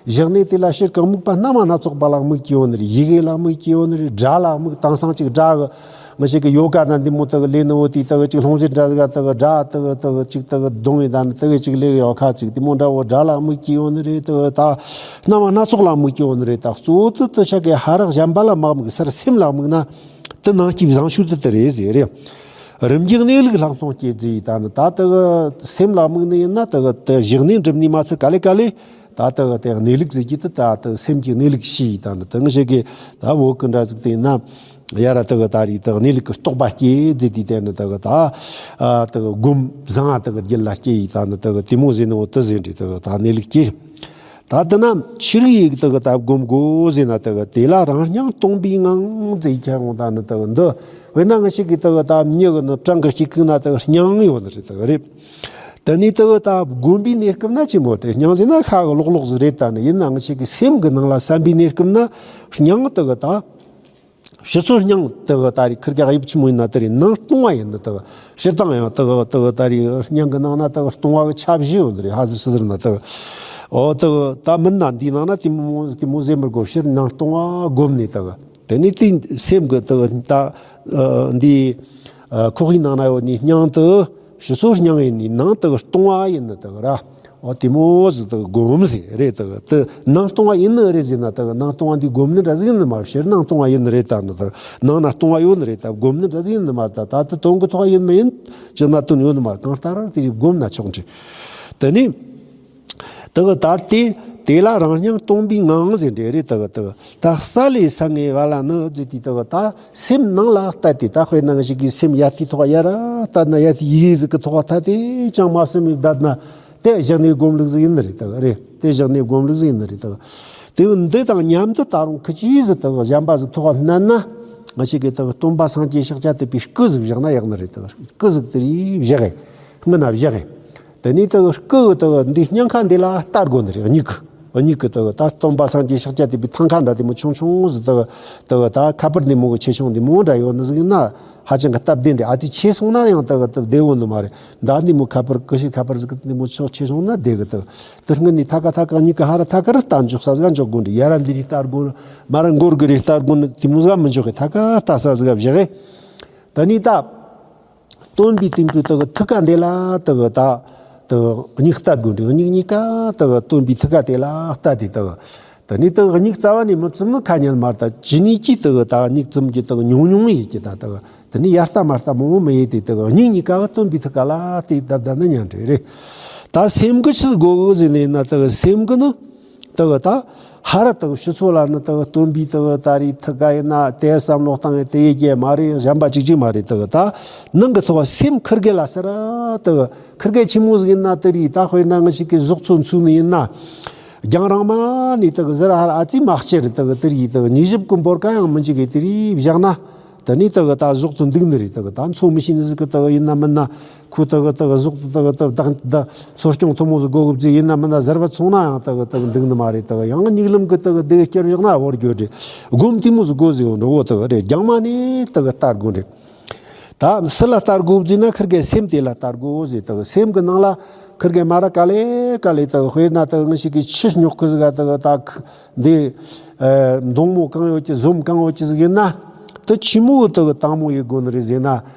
བཞག་ནས་དེ་ལ་ཕྱིར་གང་དམིགས་པ་སྣ་མ་སྣ་ཚོགས་པ་ལ་དམིགས་ཀྱི་ཡོད་ནི་རེད། ཡི་གེ་ལ་དམིགས་ཀྱི་ཡོད་ནི་རེད། སྒྲ་ལ་དམིགས། དེང་སང་ཅིག་སྒྲ་གི་ང་ཞིག་གི་ཡོ་ག་ན་འདི་མོ་དག་ལས་ནི་བོ་དེ་དག་ཅིག་སློང་བྱེད་འདྲ་ཟིག་དག་སྒྲ་དག་དག་ཅིག་དག་རྡུང་ཡི་ད་ནི་དག་ཅིག་ལས་ཡོ་ག་ཅིག་དེ་མོ་འདྲ་བོ་སྒྲ་ལ་དམིགས་ཀྱི་ཡོད་ནི་རེད། དག་ད་སྣ་མ་སྣ་ཚོགས་ལ་དམིགས་ཀྱི་ཡོད་ནི་རེད། ད་གཙོ་བོ་དེ་དེ་ཆ་གི་ཧ་རག་གཞན་པ་ལ་མ་དམིགས་སར་སེམས་ལ་དམིགས་ན། དེ་ནང་སྐྱིབས་བཟང་ཤོས་དེ་དེ་རེད་ཟེར་རེད། རིམ་གྱིས་གནས་ལུགས་ལྷག་མཐོང་སྐྱེ་བརྩི་ཡི་ད་ནི། ད་དེ་གི་སེམས་ལ་དམིགས་ནི་ཡིན་ན་དེ་གི་དེ་བཞག་ནས་འགྲུབ་ནི་མ་ཚད་ག་ལེ་ག་ལེ་ད་དེ་གི་དེ་གནས་ལུགས་ཟེར་གྱི་དེ་ད་དེ་སེམས་ཀྱི་གནས་ལུགས་ཤེས་ཡི་ད་ནི། དེ་ང་ཞིག་གི་ད་བོད་ཀྱི་འདྲ་ཟིག་དེ་ཡིན་ན། ཡ་ར་དེ་གི་ད་རེས་དེ་གི་གནས་ལུགས་ཀྱི་རྟོགས་པ་སྐྱེས་ཟེར་དུས་དེ་ནི་དེ་གི་ད་ཨ་དེ་གི་སྒོམ་བཟང་ང་དེ་གི་རྒྱུད་ལ་སྐྱེས་ཡིན་ད་ནི་དེ་གི་དེ་མོ་ཟེར་ནི་འོ་དེ་ཟེར་འདྲ་དེ་གི་ད་གནས་ལུགས་སྐྱེས། ད་དེ་ན་ཆི་རིགས་ཡིག་དེ་གི་ད་སྒོམ་དགོས་ཟེར་ན་དེ་གི་དེ་ལ་རང་སྙིང་སྟོང་པའི་ངང་ཟེར་ཁྱེར་འོང་ད་ནི་དེ་གི་འདི་དཔེར་ན་ང་ཞིག་གིས་དེ་གི་ད་མྱི་གི་ནི་བྲང་གི་དཀྱིལ་ཁུག་ན་དེ་གི་སྙིང་ཡོད་ནི་རེད་དེ་གི་རེད། དེ་ནས་དེ་གི་ད་སྒོམ་པའི་གནས་སྐབས་ན་ཆི་མོ་དེ་སྙིང་ཟེར་ན་ཤ་གི་ལོག་ལོག་ཟིག་རེད་ད་ནི་ཡིན་ན་ང་ཞིག་གི་སེམས་གི་ནང་ལ་བསམ་པའི་གནས་སྐབས་ན་སྙིང་དེ་གི་ད། ཕྱི་ཚུལ་སྙིང་དེ་གི་ད་རེས་ཁིར་གེ་དབྱིབས་ཆི་མོ་ཡིན་ན་དེ་རེད། ནང་སྟོང་བ་ཡིན་ན་དེ་གི་སྤྱིར་བཏང་ཡང་དེ་གི་དེ་གི་ད་རེས་སྙིང་གི་ནང་ན་དེ་གི་སྟོང་བ་གི་ཆ་བཞི་ཡོད་ནི་རེད། ཧ་ཟེར་སི་ཟེར་ན་དེ་གི་འོ་དེ་གི་ད་མིན་ན་འདིའི་ནང་ན་དེ་མོ་དེ་མོ་ཟེར་མི་དགོས། ཕྱིར་ནང་སྟོང་བ་བསྒོམས་ནས་དེ་གི་དེ་ནས་དེ་སེམས་གི་དེ་གི་ད་འདི་ཁོག་གི་ནང་ན་ཡོད་ནི་སྙིང་དེ་ཕྱི་ཚུལ་སྙིང་ཡིན་ནི་ནང་དེ་གི་སྟོང་བ་ཡིན་ནི་དེ་གི་ར། འོ་དེ་མོ་ཟིག་དེ་སྒོམ་ཟེར་རེད། དེ་དེ་ནང་སྟོང་བ་ཡིན་ནི་རེད་ཟེར་ན་དེ་ནང་སྟོང་བ་འདི་སྒོམ་ནི་འདྲ་ཟིག་ཡིན་ནི་མ་རེད། ཕྱིར་ནང་སྟོང་བ་ཡིན་ནི་རེད་ད་ནི་དེ་ནང་ན་སྟོང་བ་ཡོད་ནི་རེད་ད་སྒོམ་ནི་འདྲ་ཟིག་ཡིན་ནི་མ་རེད། ད་ད་དེ་དོན་གི་ཐོག་ཡིན་མི་ཡིན་ཅི་ན་དོན་ཡོད་ནི་མ་རེད། གང་ལྟར་དེ་རིགས་སྒོམ་ན་ཆོག་འདྲི། དེ་ནི་དེ་གི་ད་དེ་དེ་ལ་རང་སྙིང་སྟོང་པའི་ངང་ཟེར་འདྲ་རེད། དེ་གི་དེ་གི་ད་ས་ལས་སང་ངེ་བ་ལ་ནི་ཟེར་དུས་དེ་གི་ད་སེམས་ནང་ལ་ལྟ་དེ་ད་དཔེར་ན་ང་ཞིག་གིས་སེམས་ཡ་དེའི་ཐོག་ཡ་ར་ལྟ་ན་ཡ་དེ་ཡི་གེ་ཟིག་གི་ཐོག་ལྟ་དེ་ཅང་མ་སེམས་ཡི་བསྡད་ན། དེ་བཞག་ནས་སྒོམ་ལུགས་ཟིག་ཡིན་ནི་རེད་དེ་རེད། དེ་བཞག་ནས་སྒོམ་ལུགས་ཟིག་ཡིན་ནི་རེད་དེ། དེ་འདི་དང་མཉམ་དུ་ད་རུང་ཁི་ཅི་ཟིག་དེ་གཞན་པ་ཟིག་ཐོག་བསྣན་ན། ང་ཞིག་གིས་དེ་སྟོན་པ་སངས་རྒྱས་ཤཱཀྱ་ཐུབ་པའི་སྐུ་ཟིག་བཞག་ན་ཡག་ནི་རེད་དེ། སྐུ་ཟིག་དེ་རིགས་བཞག་གི་སྔོན་ན་བཞག་གི་དེ་ནས་དེ་སྐུ་དེ་འདི་སྙིང་ཁ་འདི་ལ་ལྟ་དགོས་ནི་རེད། མྱིག་གི་མྱིག་གི་དེ་ད་སྟོན་པ་སངས་རྒྱས་ཤཱཀྱ་ཐུབ་པའི་ཐང་ཁ་འདྲ་དེ་མོ་ཆུང་ཆུང་ཟིག་དེ་དེ་ད་ཁ་པར་འདི་མོ་གི་ཆེ་ཆུང་འདི་མོ་འདྲ་ཡོད་ནི་ཟིག་ཡིན་ན། ཧ་ཅང་གི་སྟབས་བདེ་འདྲ། ཨ་ཙི་ཆེ་སོང་ན་ཡང་དེ་གི་སྟབས་བདེ་བོ་ནི་མ་རེད། ད་འདི་མོ་ཁ་པར་ཀི་ཤི་ཁ་པར་ཟིག་འདི་མོ་ཆོག་ཆེ་སོང་ན་བདེ་གི་དེ། དེ་སྔོན་ནས་ཐ་ཀ་ཐ་ཀ་མྱིག་གི་ཧ་ར་ཐ་ཀ་ར་ལྟ་འཇོག་ས་ཟིག་འཇོག་དགོས་འདྲ། ཡ་ར་འདི་རིགས་ལྟ་དགོས་ནི་མ་ར་མགོ་གི་རིགས་ལྟ་དགོས་ནི་དེ་མོ་ཟིག་མི་འཇོག་གི་ཐ་ཀ་ལྟ་ས་ཟིག་བཞག་གི་དེ་ནས་ད་སྟོན་པའི་དེ་འཕྲོ་དེ་གི་ཐུགས་ཀ་འདི་ལ་དེ་གི་ད་དེ་གི་མྱིག་ལྟ་དགོས་འདྲ། མྱིག་གཉིས་ཀ་དེ་གི་སྟོན་པའི་ཐུགས་ཀ་དེ་ལ་ལྟ་དེ་དེ་གི་དེ་ནས་དེ་གི་མྱིག་རྩ་བ་ནས་མི་བཙུམ་ནི་ཁ་ཉན་མ་རེད། ད་ཇི་ནས་ཀྱིས་དེ་གི་ད་མྱིག་བཙུམ་གྱི་དེ་གི་ཉུང་ཉུང་ཡིན་གྱི་ད་དེ་གི་དེ་ནས་ཡར་ལྟ་མར་ལྟ་མང་བོ་མི་ཡེ་དེ་དེ་གི་མྱིག་གཉིས་ཀ་གི་སྟོན་པའི་ཐུགས་ཀ་ལ་དེ་བསྡད་བསྡད་ནི་ཉན་འདྲ་རེད། ད་སེམས་གི་ཆི་དགོས་གི་ཟེར་ནས་ན་དེ་གི་སེམས་གི་ནི་དེ་གི་ད་ཧ་ར་དེ་གི་ཕྱི་ཚོ་ལ་ནི་དེ་གི་སྟོན་པའི་དེ་གི་ད་རེས་ཐུགས་ཀ་ཡིན་ན་དེ་བསམ་བློ་བཏང་ཡས་དེ་ཡེ་རྒྱུ་མ་རེད། གཞན་པ་གཅིག་གཅིག་མ་རེད། དེ་གི་ད་ནང་གི་ཐོག་སེམས་ཁིར་གེ་ལ་ཟེར་ར་དེ་གི་ཁིར་གེ་ཆི་མོ་ཟིག་ཡིན་ན་དེ་རེད། ད་དཔེར་ན་ང་ཞིག་གི་གཟུགས་ཚོ་འཚོལ་ནི་ཡིན་ན། རྒྱང་རིང་མ་ནས་དེ་གི་ཟེར་ཧར་ཨ་ཙི་མ་སྐྱེ་རེད། དེ་གི་དེ་རིགས་དེ་གི་ཉིས་ཞིབ་གི་འབོར་ག་ཡང་མི་འཇིག་གི་དེ་རིགས་བཞག་ན། དེ་ནས་དེ་གི་ད་གཟུགས་དེ་འདུག་ནི་རེད། དེ་གི་ད་འཚོ་མི་ཤེས་ནི་ཟིག་གི་དེ་གི་ཡིན་ན་མིན་ན་ཁོ་དེ་གི་དེ་གི་གཟུགས་དེ་དེ་གི་དེ་གི་བདག་བདག་འཚོ་སྐྱོང་ཐུབ་མོ་ཟིག་དགོས་གི་བརྩིས་ཡིན་ན་མིན་ན་ཟེར་བ་སོང་ན་ཡང་དེ་གི་དེ་གི་འདུག་ནི་མ་རེད། དེ་གི་ཡང་མྱིག་ལམ་གི་དེ་གི་དེ་གི་སྐྱེར་བཞག་ན་བོར་རྒྱུ་རེད། སྒོམ་དེ་མོ་ཟིག་དགོས་ཟིག་འགྲོ་གོ་དེ་གི་རེད། རྒྱང་མ་ནས་དེ་གི་ལྟ་དགོས་རེད། ད་སུ་ལ་ལྟ་དགོས་བརྫིས་ན་ཁིར་གེ་སེམས་དེ་ལ་ལྟ་དགོས་ཟེར། དག་སེམས་གི་ནང་ལ་ཁིར་གེ་མ་ར་ག་ལེ་ག་ལེ་དག་དཔེར་ན་དག་ང་ཞིག་གི་ཆུ་རྙོག་གི་ཟིག་ག་དག་ད་ཁ་འདི་ཨ་མདོང་མོ་གང་ཡོད་ཀྱི་ཟོམ་གང་ཡོད་ཀྱི་ཟིག་ཡིན་ན། དེ་ཆི་མོ་དག་དྭངས་མོ་ཡེ་དགོས་ནི་རེད་ཟེར་ན།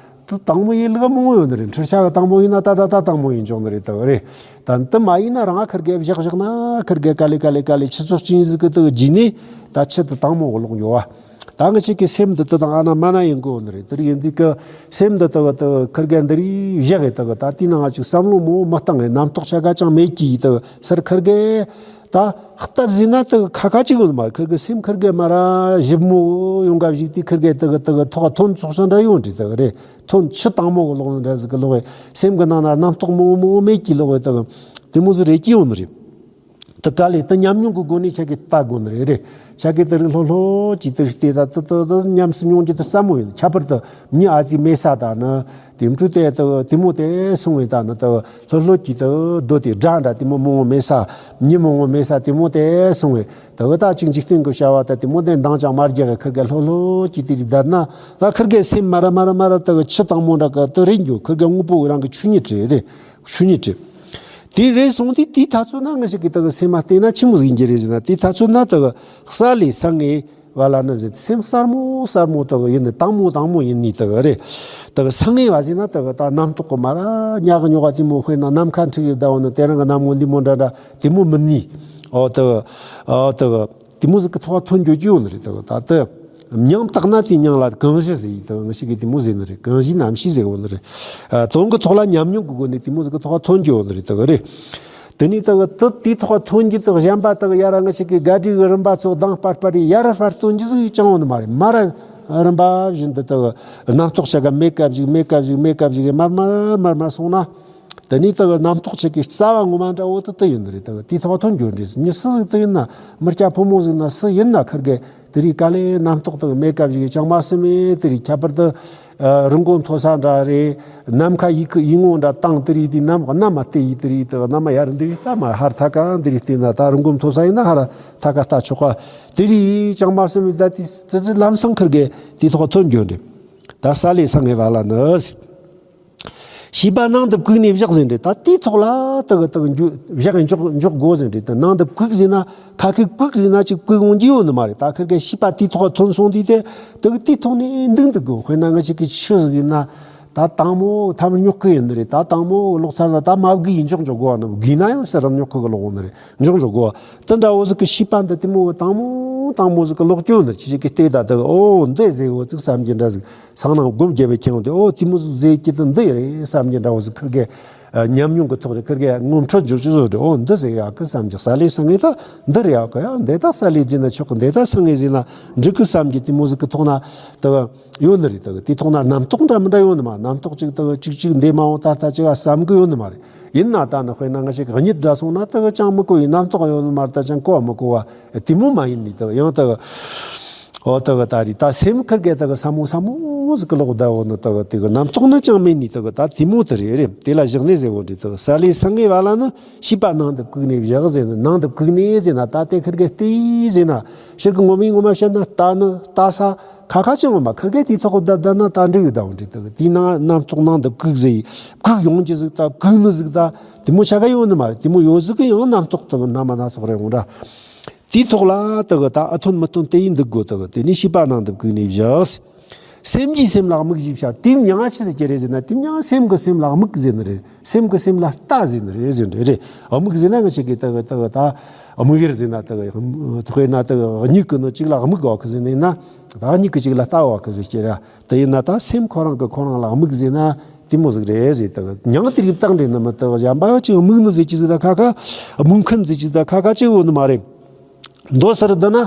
དེ་དྭངས་མོ་ཡེ་ལུགས་མང་པོ་ཡོད་ནི་རེད། འཕྲུལ་ཆས་གི་དྭངས་མོ་ཡིན་ན་ད་ད་ད་དྭངས་མོ་ཡེ་འཇོག་ནི་རེད། དག་རེད། ད་དེ་མ་ཡིན་ན་རང་ཁིར་གེ་བཞག་བཞག་ན་ཁིར་གེ་ག་ལེ་ག་ལེ་ག་ལེ་ཆུ་ཚོད་གཅིག་ཟིག་གི་དག་རྗེས་ནས་ད་ཆུ་དེ་དྭངས་མོ་གི་ལོག་འགྱོ་བ། ད་ང་ཅག་གི་སེམས་འདི་དེ་དང་ཨ་ན་མ་ན་ཡིན་དགོས་ནི་རེད། དེ་རིགས་ཡིན་དུས་ཀི་སེམས་འདི་དེ་གི་དེ་གི་ཁིར་གེ་འདི་རིགས་བཞག་གི་དེ་གི་ད་དེའི་ནང་ང་ཅིག་བསམ་བློ་མོ་མི་བཏང་གི། རྣམ་རྟོག་ཆ་ག་ཅང་མེད་ཀྱི་དེ་གི་སར་ཁིར་གེ་ད་ལྟ་ཟིན་ན་དེ་གི་ཁ་ཁ་ཅིག་ཡོད་མ་རེད། ཁིར་གེ་སེམས་ཁིར་གེ་མ་ར་ཞིབ་མོ་ཡོང་ག་བཞག་དུས་ཁིར་གེ་དེ་གི་དེ་གི་ཐོག་ཐོན་ཚོགས་ས་འདྲ་ཡོང་འདྲི་དེ་གི་རེད། ཐོན་ཆུ་དྭངས་མོ་གི་ལོག་ནི་འདྲ་ཟིག་གི་ལོག་གི་སེམས་གི་ནང་ན་རྣམ་རྟོག་མོ་མོ་མེད་ཀྱི་ལོག་གི་དེ་གི་དེ་མོ་ཟིག་རེད་ཀྱི་ཡོང་ནི་རེད། དེ་ག་ལེ་དེ་ཉམས་མྱོང་གི་སྒོ་ནས་ཆ་གི་ལྟ་དགོས་ནི་རེད་རེད། ཆ་གི་དེ་རིགས་ལྷོད་ལྷོད་ཀྱིས་དེ་རིགས་བལྟས་ད་དེ་དེ་དེ་ཉམས་སུ་མྱོང་རྒྱུ་དེ་སླ་མོ་ཡིན། ཁྱད་པར་དུ་མྱི་ཨ་ཙི་མེད་ས་ད་ནི་དེ་འཕྲོ་དེ་དེ་དེ་མོ་དེ་སོང་བས་ད་ནི་དེ་ལྷོད་ལྷོད་ཀྱིས་དེ་རྡོ་དེ་སྒྲ་འདྲ་དེ་མོ་མང་བོ་མེད་ས། མྱི་མང་བོ་མེད་ས་དེ་མོ་དེ་སོང་བས་དེ་ད་ཅིག་འཇིག་རྟེན་གི་བྱ་བ་ད་དེ་མོ་དེ་འདང་ཅང་མ་རྒྱག་གི་ཁིར་གེ་ལྷོད་ལྷོད་ཀྱིས་དེ་རིགས་བསྡད་ན་ད་ཁིར་གེ་སེམས་མ་ར་མ་ར་མ་ར་དེ་ཆུ་དྭངས་མོ་འདྲ་གི་དེ་རེད་འགྱོ། ཁིར་གེ་དངོས་པོ་རང་གི་ཆོས་ཉིད་རེད་རེད། ཆོས་ཉིད་རེད། དེ་རེད་སོང་དུས་དེའི་ཐ་ཚོད་ན་ང་ཞིག་གིས་དེ་གི་སེམས་མ་བལྟས་ན་ཆི་མོ་ཟིག་ཡིན་གྱི་རེད་ཟེར་ན། དེའི་ཐ་ཚོད་ན་དེ་གི་ས་ལས་སང་ངེ་བ་ལ་ནི་ཟེར་སེམས་གསར་མོ་གསར་མོ་དེ་གི་ཡིན་ནི། དྭངས་མོ་དྭངས་མོ་ཡིན་ནི་དེ་གི་རེད། དེ་གི་སང་ངེ་བ་ཟེར་ན་དེ་གི་ད་རྣམ་རྟོག་གི་མ་ར་ཉག་གི་ཉོག་ག་དེ་མོ་དཔེར་ན་ནམ་མཁའ་འཁྲིགས་ཡོད་ད་འོ་ནི་དེ་རང་གི་གནམ་ངོ་འདི་མོ་འདྲ་འདྲ་དེ་མོ་མིན་ནི། ཨོ་དེ་གི་ཨོ་དེ་གི་དེ་མོ་ཟིག་གི་ཐོག་ཐོན་འགྱོ་རྒྱུ་ཡོད་ནི་རེད། དེ་གི་ད་དེ་མྱང་བཏགས་ན་དེ་མྱང་ལ་གང་ཞི་ཟེར་ཡི་དེ་གི་ང་ཞིག་གིས་དེ་མོ་ཟེར་ནི་རེད། གང་ཞི་རྣམ་ཤེས་ཟེར་གོ་ནི་རེད། ཨ་དོན་གི་ཐོག་ལ་ཉམས་མྱོང་གི་སྒོ་ནས་དེ་མོ་ཟིག་གི་ཐོག་ཐོན་རྒྱུ་ཡོད་ནི་རེད། དེ་གི་རེད། དེ་ནས་དེ་གི་དེ་དེའི་ཐོག་ཐོན་རྒྱུ་དེ་གི་གཞན་པ་དེ་གི་ཡ་ར་ང་ཞིག་གིས་ག་སྒྲིག་གི་རིམ་པ་ཚོ་དང་སྤར་སྤར་རེ་ཡ་ར་སྤར་སྟོན་རྒྱུ་ཟིག་ཅང་ཡོད་ནི་མ་རེད། མ་ར་ རིམ་པ་བཞིན་དུ་དག་རྣམ་རྟོག་ཆ་ག་མེད་ཀ་བཞིག་མེད་ཀ་བཞིག་མེད་ཀ་བཞིག་མར་མར་མར་མར་སོང་ན། དེ་ནས་དག་རྣམ་རྟོག་ཆ་གི་རྩ་བ་ངོ་མ་འདྲ་བོ་དེ་དེ་ཡིན་ནི་རེད། དག་དེའི་ཐོག་ཐོན་རྒྱུ་འདྲ། མྱི་སུ་ཟིག་དེ་ཡིན་ན། མི་སྐྱ་ཕོ་མོ་ཟིག་ན་སུ་ཡིན་ན། ཁིར་གེ་དེ་རིགས་ག་ལེ་རྣམ་རྟོག་དག་མེད་ཀ་བཞིག་ཅང་མ་སེམས་མེད། དེ་རིགས་ཁྱད་པར་དུ་རི་མགོ་མཐོ་ས་འདྲ་རེད། ནམ་མཁའ་ཡི་གེ་ཡི་ངོ་འདྲ་དང་དེ་རིགས་དེ་གནམ་གནམ་མ་དེ་ཡི་དེ་རིགས་དེ་གནམ་མ་ཡར་འདི་རིགས་ལྟ་མ་ཧར་ཐ་ཀ་འདི་རིགས་བལྟས་ན། ད་རི་མགོ་མཐོ་ས་ཡིན་ན་ཧར་ཐ་ཀ་ལྟ་ཆོག་ག་དེ་རིགས་ཅང་མ་སེམས་མེད། ད་དེ་ཙི་ཙི་ལམ་སང་ཁིར་གེ་དེའི་ཐོག་ཐོན་རྒྱུ་འདྲ། ད་ས་ལེ་སང་ངེ་བ་ལ་ནི། ཤེས་པ་ནང་དུ་བཀུག་ནས་བཞག་ཟིན་རེད། ད་དེའི་ཐོག་ལ་དག་དག་འཇུག་བཞག་འཇོག་འཇོག་དགོས་ཟིན་རེད། ད་ནང་དུ་བཀུག་ཟིན་ན། ཁ་ཁའི་བཀུག་ཟིན་ན་ཅིག་བཀུག་འོང་རྒྱུ་ཡོད་ནི་མ་རེད། ད་ཁིར་གེ་ཤེས་པ་དེའི་ཐོག་ཐོན་སོང་དུས་དེ་དག་དེའི་ཐོག་ནས་འདུག་འདུག་དགོས། དཔེར་ན་ང་ཅིག་གི་ཆུ་ཟིག་ཡིན་ན། ད་དྭངས་མོ་ཐམ་རྙོག་གི་ཡིན་ནི་རེད། ད་དྭངས་མོ་ལོག་ཚར་ན་ད་མ་བགོས་ཡིན་འཇོག་འཇོག་དགོས་བ་ནི། བགོས་ན་ཡང་ཟེར་ར་རྙོག་གི་ལོག་འོང་ནི་རེད། འཇོག་འཇོག་དགོས་བ། དེ་འདྲ་བོ་ཟིག་གི་ཤེས་པ་འདི་དེ་མོ་དྭངས་མོ་དྭངས་མོ་ཟིག་གི་ལོག་སྐྱོན་ནི། ཅི་ཞིག་གི་ལྟས་ད་དག་ཨོ་འདི་ཟེར་བོ་ཅིག་བསམ་གྱི་འདྲ་ཟིག་སང་ནང་སྒོམ་རྒྱབ་པའི་ཁྱེད་འོང་དེ་ཨོ་དེ་མོ་ཟིག་ཟེར་གྱི་དེ་འདི་ཡི་རེད་བསམ་གྱི་འདྲ་བོ་ཟིག་ཁིར་གེ་ཉམས་མྱོང་གི་ཐོག་ནས་ཁིར་གེ་ངོ་འཕྲོད་འཇོག་ཅི་བཟོ་འདྲ། ཨོ་འདི་ཟེར་ཡག་གི་བསམ་གྱི། ས་ལེ་སང་ངེ་ད་འདི་རེད་ཡག་གི། ཡ་འདི་ད་ས་ལེ་བརྗེ་ན་ཆོག་གི། འདི་ད་སང་ངེ་ཟེར་ན་འགྲིག་གི་བསམ་གྱི་དེ་མོ་ཟིག་གི་ཐོག་ན་དག་ཡོད་ནི་རེད། དག་དེའི་ཐོག་ན་རྣམ་རྟོག་འདྲ་མི་འདྲ་ཡོད་ནི་མ། རྣམ་རྟོག་ཅིག་དག་ཅིག་ཅིག་འདས་མ་འོང་ད་ལྟ་ཅིག་ག་བསམ་གི་ཡོད་ནི་མ་རེད། ཡིན་ན་ད་ནི་དཔེར་ན་ང་ཞིག་གཉིད་འདྲ་སོང་ན་དག་ཅང་མི་གོ་བའི་རྣམ་རྟོག་ཡོད་ནི་མ་རེད། ད་ཅང་གོ་བ་མི་གོ་བ་དེ་མོ་མ་ཡིན་ནི་དག་ཡང་དག་ཨོ་དག་ད་རེད། ད་སེམས་ཁིར་གེ་དག་ས་མོ་ས་མོ་ཟིག་གི་ལོག་བསྡད་བོ་ནི་དག་དེ་གི་རྣམ་རྟོག་ནི་ཅང་མེད་ནི་དག་ད་དེ་མོ་དེ་རེད། རེད། དེ་ལ་བཞག་ནས་ཟེར་བོ་འདྲི་དག་ས་ལེ་སང་ངེ་བ་ལ་ནི་ཤེས་པ་ནང་དུ་བཀུག་ནས་བཞག་ཟེར་ནི། ནང་དུ་བཀུག་ནས་ཟེར་ན་ད་དེ་ཁིར་གེ་བལྟས་ཟེར་ན། ཕྱིར་གི་ངོ་མའི་ངོ་མ་བཤད་ན་ལྟ་ནི་ལྟ་ས་ཁ་ཁ་ཅང་ངོ་མ་ཁིར་གེ་དེའི་ཐོག་གི་བསྡད་བསྡད་ན་ད་འགྲིག་ཡོད་ད་བོ་འདྲི་དག་དེའི་ནང་རྣམ་རྟོག་ནང་དུ་བཀུག་ཟེར་ཡི་བཀུག་ཡོང་རྒྱུ་ཟིག་ད་བཀུག་ནི་ཟིག་ད་དེ་མོ་ཆ་ག་ཡོད་ནི་མ་རེད། དེ་མོ་ཡོད་ཟིག་གི་ཡང་རྣམ་རྟོག་དག་སྣ་མ་སྣ་ཚོགས་རེ་འོང་འདྲ། དེའི་ཐོག་ལ་དག་ད་ཨ་ཐོན་མི་ཐོན་དེ་ཡིན་འདུག་དགོས། དག་དེ་ནས་ཤེས་པ་ནང་དུ་བཀུག་ནས་བཞག་སེམས་ཀྱིས་སེམས་ལ་དམིགས་ཞེས་བྱ། དེའི་མྱིང་ང་ཆི་ཟེར་གྱི་རེད་ཟེར་ན། དེའི་མྱིང་ང་སེམས་ཀྱིས་སེམས་ལ་དམིགས་ཟེར་ནི་རེད། སེམས་ཀྱིས་སེམས་ལ་ལྟ་ཟེར་ནི་རེད་ཟེར་འདྲ་རེད། དམིགས་ཟེར་ན་ང་ཅག་གིས་དག་དག་ད་དམིགས་ཡུལ་ཟེར་ན་དག་དཔེར་ན་དག་མྱིག་གིས་ནི་གཅིག་ལ་དམིགས་བ་གི་ཟེར་ནས་ན། ད་མྱིག་གིས་གཅིག་ལ་ལྟ་བ་གི་ཟེར་གྱི་ར། དེ་ཡིན་ན་ད་སེམས་ཁོ་རང་གིས་ཁོ་རང་ལ་དམིགས་ཟེར་ན་དེ་མོ་ཟིག་རེད་ཟེར། དག་མྱིང་དེ་རིགས་བཏགས་འདྲ་ནི་མི་དག་གཞན་པ་ཅིག་དམིགས་ནི་ཟེར་གྱི་ཟིག་ད་ཁ་ཁ་དམིགས་མཁན་ཟེར་གྱི་ཟིག་ད་ཁ་ཁ་ཅིག་ཡོད་ནི་མ་རེད། མདོ་ཟེར་འདི་ན་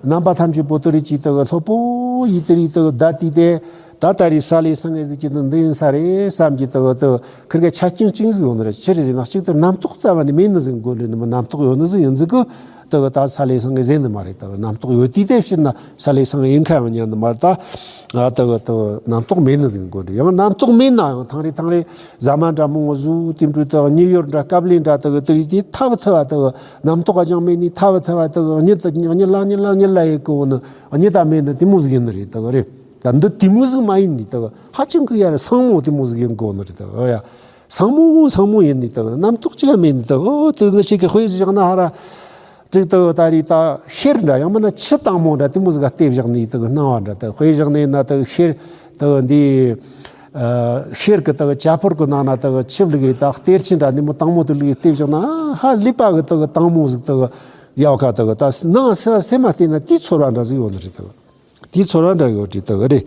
རྣམ་པ་ཐམས་ཅད་པོ་དེ་རིགས་ཀྱི་དག་སློབ་པོ་ཡི་དེ་རིགས་དག་བདག་དུས་ཏེ། ད་ད་རེས་ས་ལེ་སང་ངེ་ཟིག་གི་འདི་འདི་ཡིན་ས་རེད་བསམ་གྱི་དག་དག་ཁིར་གེ་ཆ་རྐྱེན་གཅིག་ཟིག་ཡོད་ནི་རེད། ཕྱིར་ཟིན་ན་གཅིག་ཏུ་རྣམ་རྟོག་རྩ་བ་ནས་མེད་ནི་ཟིག་དགོས་འདྲ་ནི་མི། རྣམ་རྟོག་ཡོད་ནི་ཟིག་ཡིན་ཟིག་གི་དག་ད་ས་ལེ་སང་ངེ་ཟེར་ནི་མ་རེད། དག་རྣམ་རྟོག་ཡོད་དུས་ཏེ་ཕྱིར་ན་ས་ལེ་སང་ངེ་ཡིན་ཁ་ཡང་ཉན་ནི་མ་རེད། ད་དག་དག་རྣམ་རྟོག་མེད་ནི་ཟིག་དགོས་འདྲ། ཡང་རྣམ་རྟོག་མེད་ན་ཡང་ཐང་རེ་ཐང་རེ་ཟ་མ་འདྲ་མང་བོ་ཟོས་དེ་འདྲ་དག་གཉིད་ཡུར་འདྲ་སྐབས་ལས་འདྲ་དག་དེ་རིགས་དེ་ཐབས་ཐབས་དག་རྣམ་རྟོག་ཀྱང་མེད་ནི་ཐབས་ཐབས་དག་གཉིད་གཉིད་ལ་གཉིད་ལ་གཉིད་ལ་ཡེ་གོ་ནི་གཉིད་ད་མེད་ནི་དེ་མོ་ཟིག་ཡིན་ནི་རེད་དག་རེད། ད་འདི་དེ་མོ་ཟིག་མ་ཡིན་ནི་དག་ཧ་ཅང་གི་ཡ་རེད། སང་མོ་དེ་མོ་ཟིག་ཡིན་གོ་ནི་རེད་དག་ཨོ་ཡ། སང་མོ་སང་མོ་ཡིན་ནི་དག་རྣམ་རྟོག་ཅིག་ཡང་མེད་ནི་དག་ཨོ་དེ་ངི་ཞིག་གི་དཔེ་ཟིག་བཞག་ན་ཧ་ར་ཅིག་དག་ད་རེས་ད་ཤེལ་འདྲ་ཡང་མིན་ན་ཆུ་དྭངས་མོ་འདྲ་དེ་མོ་ཟིག་ག་བལྟས་བཞག་ནི་དག་སྣང་བ་འདྲ་དག་དཔེ་བཞག་ནི་ན་དག་ཤེལ་དག་འདི་ཤེལ་གི་དག་ཅ་ཕོར་གི་ནང་ན་དག་ཆུ་བླུགས་ཡི་ད་གཏེར་ཆུ་འདྲ་ནི་མོ་དྭངས་མོ་དེ་བླུགས་ཡི་བལྟས་བཞག་ན་ཧ་ལས་པ་གི་དག་དྭངས་མོ་ཟིག་དག་ཡག་ཁ་དག་ད་ནང་སེམས་མ་བལྟས་ན་དེའི་ཚོར་བ་འདྲ་ཟིག་ཡོད་ནི་རེད་དག་དེའི་ཚོར་བ་འདྲ་ཡོད་རེད་དག་རེད།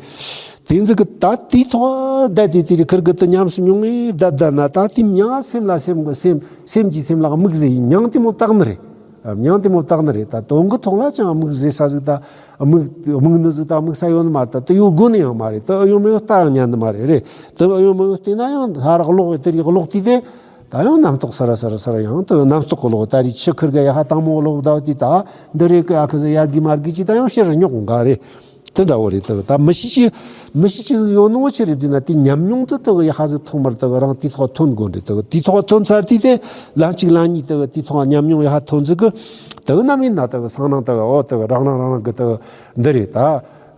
དེ་ཚོ་གི་ད་དེའི་ཐོག་བསྡད་དེ་དེ་རིགས་ཁིར་གི་དུ་ཉམས་སུ་མྱོང་ངེ་བསྡད་བསྡད་ན་ད་དེ་མྱིང་སེམས་ལ་སེམས་གི་སེམས་སེམས་ཀྱིས་སེམས་ལ་དམིགས་ཟེར་ཡི་མྱིང་དེ་མོ་བཏགས་ནི་རེད། མྱིང་དེ་མོ་བཏགས་ནི་རེད། ད་དོན་གི་ཐོག་ལ་ཅང་དམིགས་ཟེར་ས་ཟིག་ད་དམིགས་དམིགས་ནི་ཟིག་ད་དམིགས་ས་ཡོད་ནི་མ་རེད། ད་དེ་ཡོད་དགོས་ནི་ཡང་མ་རེད། ད་ཨ་ཡོད་མི་ཡོད་ལྟ་ཡང་ཉན་ནི་མ་རེད། རེད། ད་ཨ་ཡོད་མི་ཡོད་བལྟས་ན་ཡང་ཧ་རག་ལོག་དེ་རིགས་ལོག་དུས་དེ། ད་ཡང་རྣམ་རྟོག་སར་སར་སར་ཡང་ད་རྣམ་རྟོག་གི་ལོག་ད་རེས་ཆུ་ཁིར་ག་ཡ་ཧ་དྭངས་མོ་ལོག་ད་དེ་ད་འདི་རེད་གི་ཨ་ཁི་ཟི་ཡར་གི་མར་གི་ཅི་ད་ཡང་ཕྱིར་རྙོག་འགའ་རེད། དེ་འདྲ་བོ་རེད། དག་ད་མི་ཤི་ཅི་མི་ཤི་ཅི་ཟིག་ཡོད་ནོ་ཆི་རེད་ཟེར་ན་དེ་ཉམས་མྱོང་དུ་དག་ཡ་ཧ་ཟིག་ཐོག་མར་དག་རང་དེ་ཐོག་ཐོན་དགོས་འདྲ། དག་དེ་ཐོག་ཐོན་ཚར་དུས་དེ་ལན་གཅིག་ལན་གཉིས་དག་དེ་ཐོག་ཉམས་མྱོང་ཡ་ཧ་ཐོན་ཟིག་གི་དག་ནམ་ཡིན་ན་དག་སང་ནང་དག་ཨོ་དག་རང་རང་རང་རང་གི་དག་འདི་རེད་ད།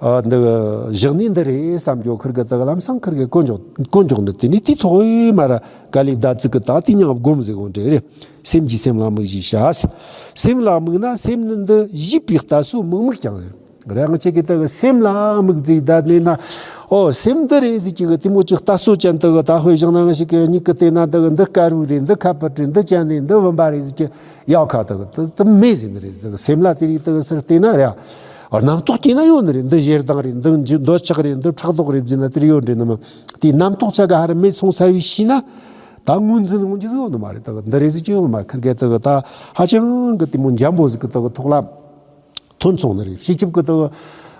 ཨ་འདི་བཞག་ནི་འདི་རེད་བསམ་རྒྱུ་ཁིར་གི་དག་ལམ་སང་ཁིར་གི་དཀོན་མཆོག་དཀོན་མཆོག་འདི་དེ་ནི་དེ་ཐོག་ཡོད་མ་ར་ག་ལེ་བདག་ཚིག་གི་དག་དེ་མྱང་སྒོམ་ཟིག་འོང་འདྲ་རེད། སེམས་ཀྱིས་སེམས་ལ་དམིགས་ཞེས་བྱ། སེམས་ལ་དམིགས་ན་སེམས་ནི་འདི་བཞིད་པའི་རྟ་སོ་དམིགས་དམིགས་ཀྱང་ཟེར། རེད། ང་ཅག་གིས་དག་སེམས་ལ་དམིགས་ཟིག་བསྡད་ནས་ན། ཨོ་སེམས་འདི་རེད་ཟེར་གྱི་གི་དེ་མོ་ཅིག་རྟ་སོ་ཅན་དག་གི་ད་དཔེ་བཞག་ན་ང་ཞིག་གི་མྱིག་གི་བལྟས་ན་དག་འདི་དཀར་བོ་རེད། འདི་ཁ་པར་རེད། འདི་ཅན་ནས་འདི་བུམ་པ་རེད་ཟེར་གྱི་ཡག་ཁ་དག་དེ་དེ་མེད་ཟེར་ནི་རེད། དག་སེམས་ལ་དེ་རིགས་དག་སར་བལྟས་ན་རེད། རྣམ་རྟོག་སྐྱེས་ན་ཡོད་ནི་རེད། འདི་ཞེ་སྡང་རེད། འདི་འདོད་ཆགས་རེད། འདི་ཕྲག་དོག་རེད་ཟེར་ན་དེ་རིགས་ཡོད་འདྲ་ནི་མ། དེའི་རྣམ་རྟོག་ཆ་ག་ཧ་ར་མེད་སོང་ཚར་བའི་ཤེས་ན་ད་ངོས་འཛིན་འོང་རྒྱུ་ཟིག་ཡོད་ནི་མ་རེད། དག་འདི་རེད་ཟེར་གྱི་ཡོད་ནི་མ། ཁིར་གེ་དག་ད་ཧ་ཅང་གི་དེ་མོ་འཇམ་པོ་ཟིག་གི་དག་ཐོག་ལ། ཐོན་སོང་ནི་རེད། སྤྱི་ཁྱབ་ཀྱི་དག་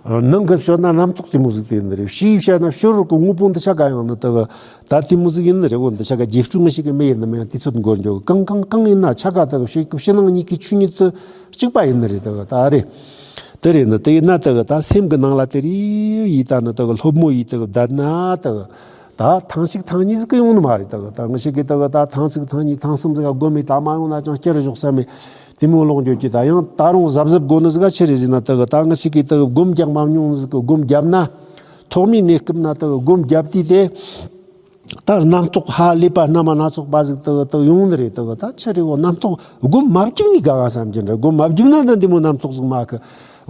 ནང་གི་བཤད་ན་རྣམ་རྟོག་དེ་མོ་ཟིག་དེ་ཡིན་ནི་རེད། ཕྱིའི་བཤད་ན་ཕྱི་རོལ་གི་དངོས་པོ་འདི་ཆ་ག་ཡང་ནི་དེ་གི་ད་དེ་མོ་ཟིག་ཡིན་ནི་རེད། འོ་འདི་ཆ་ག་རྗེས་སྤྲོད་ངེས་ཤིག་གི་མེད་ཡིན་ནི་མེད་ཡང་དུས་ཚོད་འགོར་འགྱོ་གི། གང་གང་གང་ཡིན་ན་ཆ་ག་དེ་གི་ཕྱི་གི་ཕྱི་ནང་གཉིས་ཀའི་ཆོས་ཉིད་དུ་གཅིག་པ་ཡིན་ནི་རེད། དེ་གི་ད་རེད། དེ་རེད་ནི་དེ་ཡིན་ན་དེ་གི་ད་སེམས་གི་ནང་ལ་དེ་རེད་ཡིན་ད་ནི་དེ་གི་སློབ་མོ་ཡིས་དེ་གི་བསྡད་ན་དེ་གི་ད་ཐེངས་གཅིག་ཐེངས་གཉིས་ཟིག་གི་ཡོང་ནི་མ་རེད། དེ་གི་ད་ངེས་ཤིག་གི་དེ་གི་ད་ཐེངས་གཅིག་ཐེངས་གཉིས་ཐེངས་གསུམ་ཟིག་ག་སྒོམ་མེད་ད་མ་ཡོང་ན་ཅང་སྐྱེ་རུ་ཞོག་བསམ་མེད། དེ་མོ་ལོག་འགྱོ་རྒྱུ་ད་ཡང་ད་རུང་གཟབ་གཟབ་དགོ་ནི་ཟིག་ག་ཆི་རེད་ཟེར་ན། དེ་གི་ད་ངེས་ཤིག་གི་དེ་གི་སྒོམ་རྒྱག་མ་མྱོང་ཟིག་གི་སྒོམ་བརྒྱབ་ན། ཐོག་མའི་གནས་སྐབས་ན་དེ་གི་སྒོམ་བརྒྱབ་དུས་དེ་ད་རྣམ་རྟོག་ཧ་ལས་པ་སྣ་མ་སྣ་ཚོགས་པ་ཟིག་དེ་གི་དེ་གི་ཡོང་ནི་རེད། དེ་གི་ད་ཆི་རེད་འོ། རྣམ་རྟོག་སྒོམ་མ་བརྒྱབ་ནི་དགའ་ག་བསམ་གྱི་འདྲ། སྒོམ་མ་བརྒྱབ་ན་ད་འདི་མོ་རྣམ་རྟོག་ཟིག་མ་གི།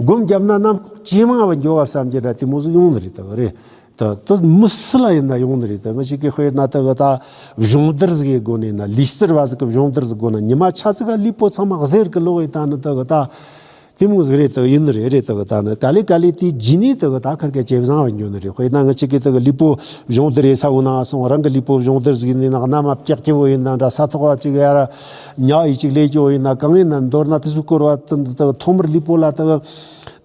སྒོམ་བརྒྱབ་ན་རྣམ་རྟོག་ཇེ་མང་བ་འགྱོ་བ་བསམ་གྱི་འདྲ། དེ་མོ་ཟིག་ཡོང་ནི་རེད། དེ་གི་རེད། ད་དེ་མི་སུ་ལ་ཡིན་ན་ཡོང་ནི་རེད། ད་ངེས་ཤིག་གི་དཔེར་ན་དེ་གི་ད་སྦྱོང་བརྡར་ཟིག་གི་སྒོ་ནས་ན། ལུས་རྩལ་བ་ཟིག་གི་སྦྱོང་བརྡར་ཟིག་སྒོ་ན་ཉི་མ་ཆ་ཟིག་ག་ལུས་པོ་ཚང་མ་གཟེར་གི་ལོག་ཡིན་ད་ནི་དེ་གི་ད་དེ་མོ་ཟིག་རེད། དེ་ཡིན་ནི་རེད། རེད། དེ་གི་ད་ནི་ག་ལེ་ག་ལེ་དེ་རྗེས་ནས་དེ་གི་ད་ཁིར་ག་ཇེ་བཟང་བ་འགྱོ་ནི་རེད། དཔེར་ན་ངེས་ཤིག་གི་དེ་གི་ལུས་པོ་སྦྱོང་བརྡར་རེད་ས་འོ་ན་སོང་། རང་གི་ལུས་པོ་སྦྱོང་བརྡར་ཟིག་ཡིན་ན་གནམ་མ་ཀྱག་ཀྱི་བོ་ཡིན་ན་འདྲ། ས་ཐོག་ག་ཅིག་ཡར་ཉལ་ཡི་ཅིག་ལས་ཀྱི་བོ་ཡིན་ན་གང་ཡིན་ན། མདོར་ན་དེ་ཚོ་སྐོར་བ་དེ་འདི་དེ་གི་ཐོག་མར་ལུས་པོ་ལ་དེ་གི་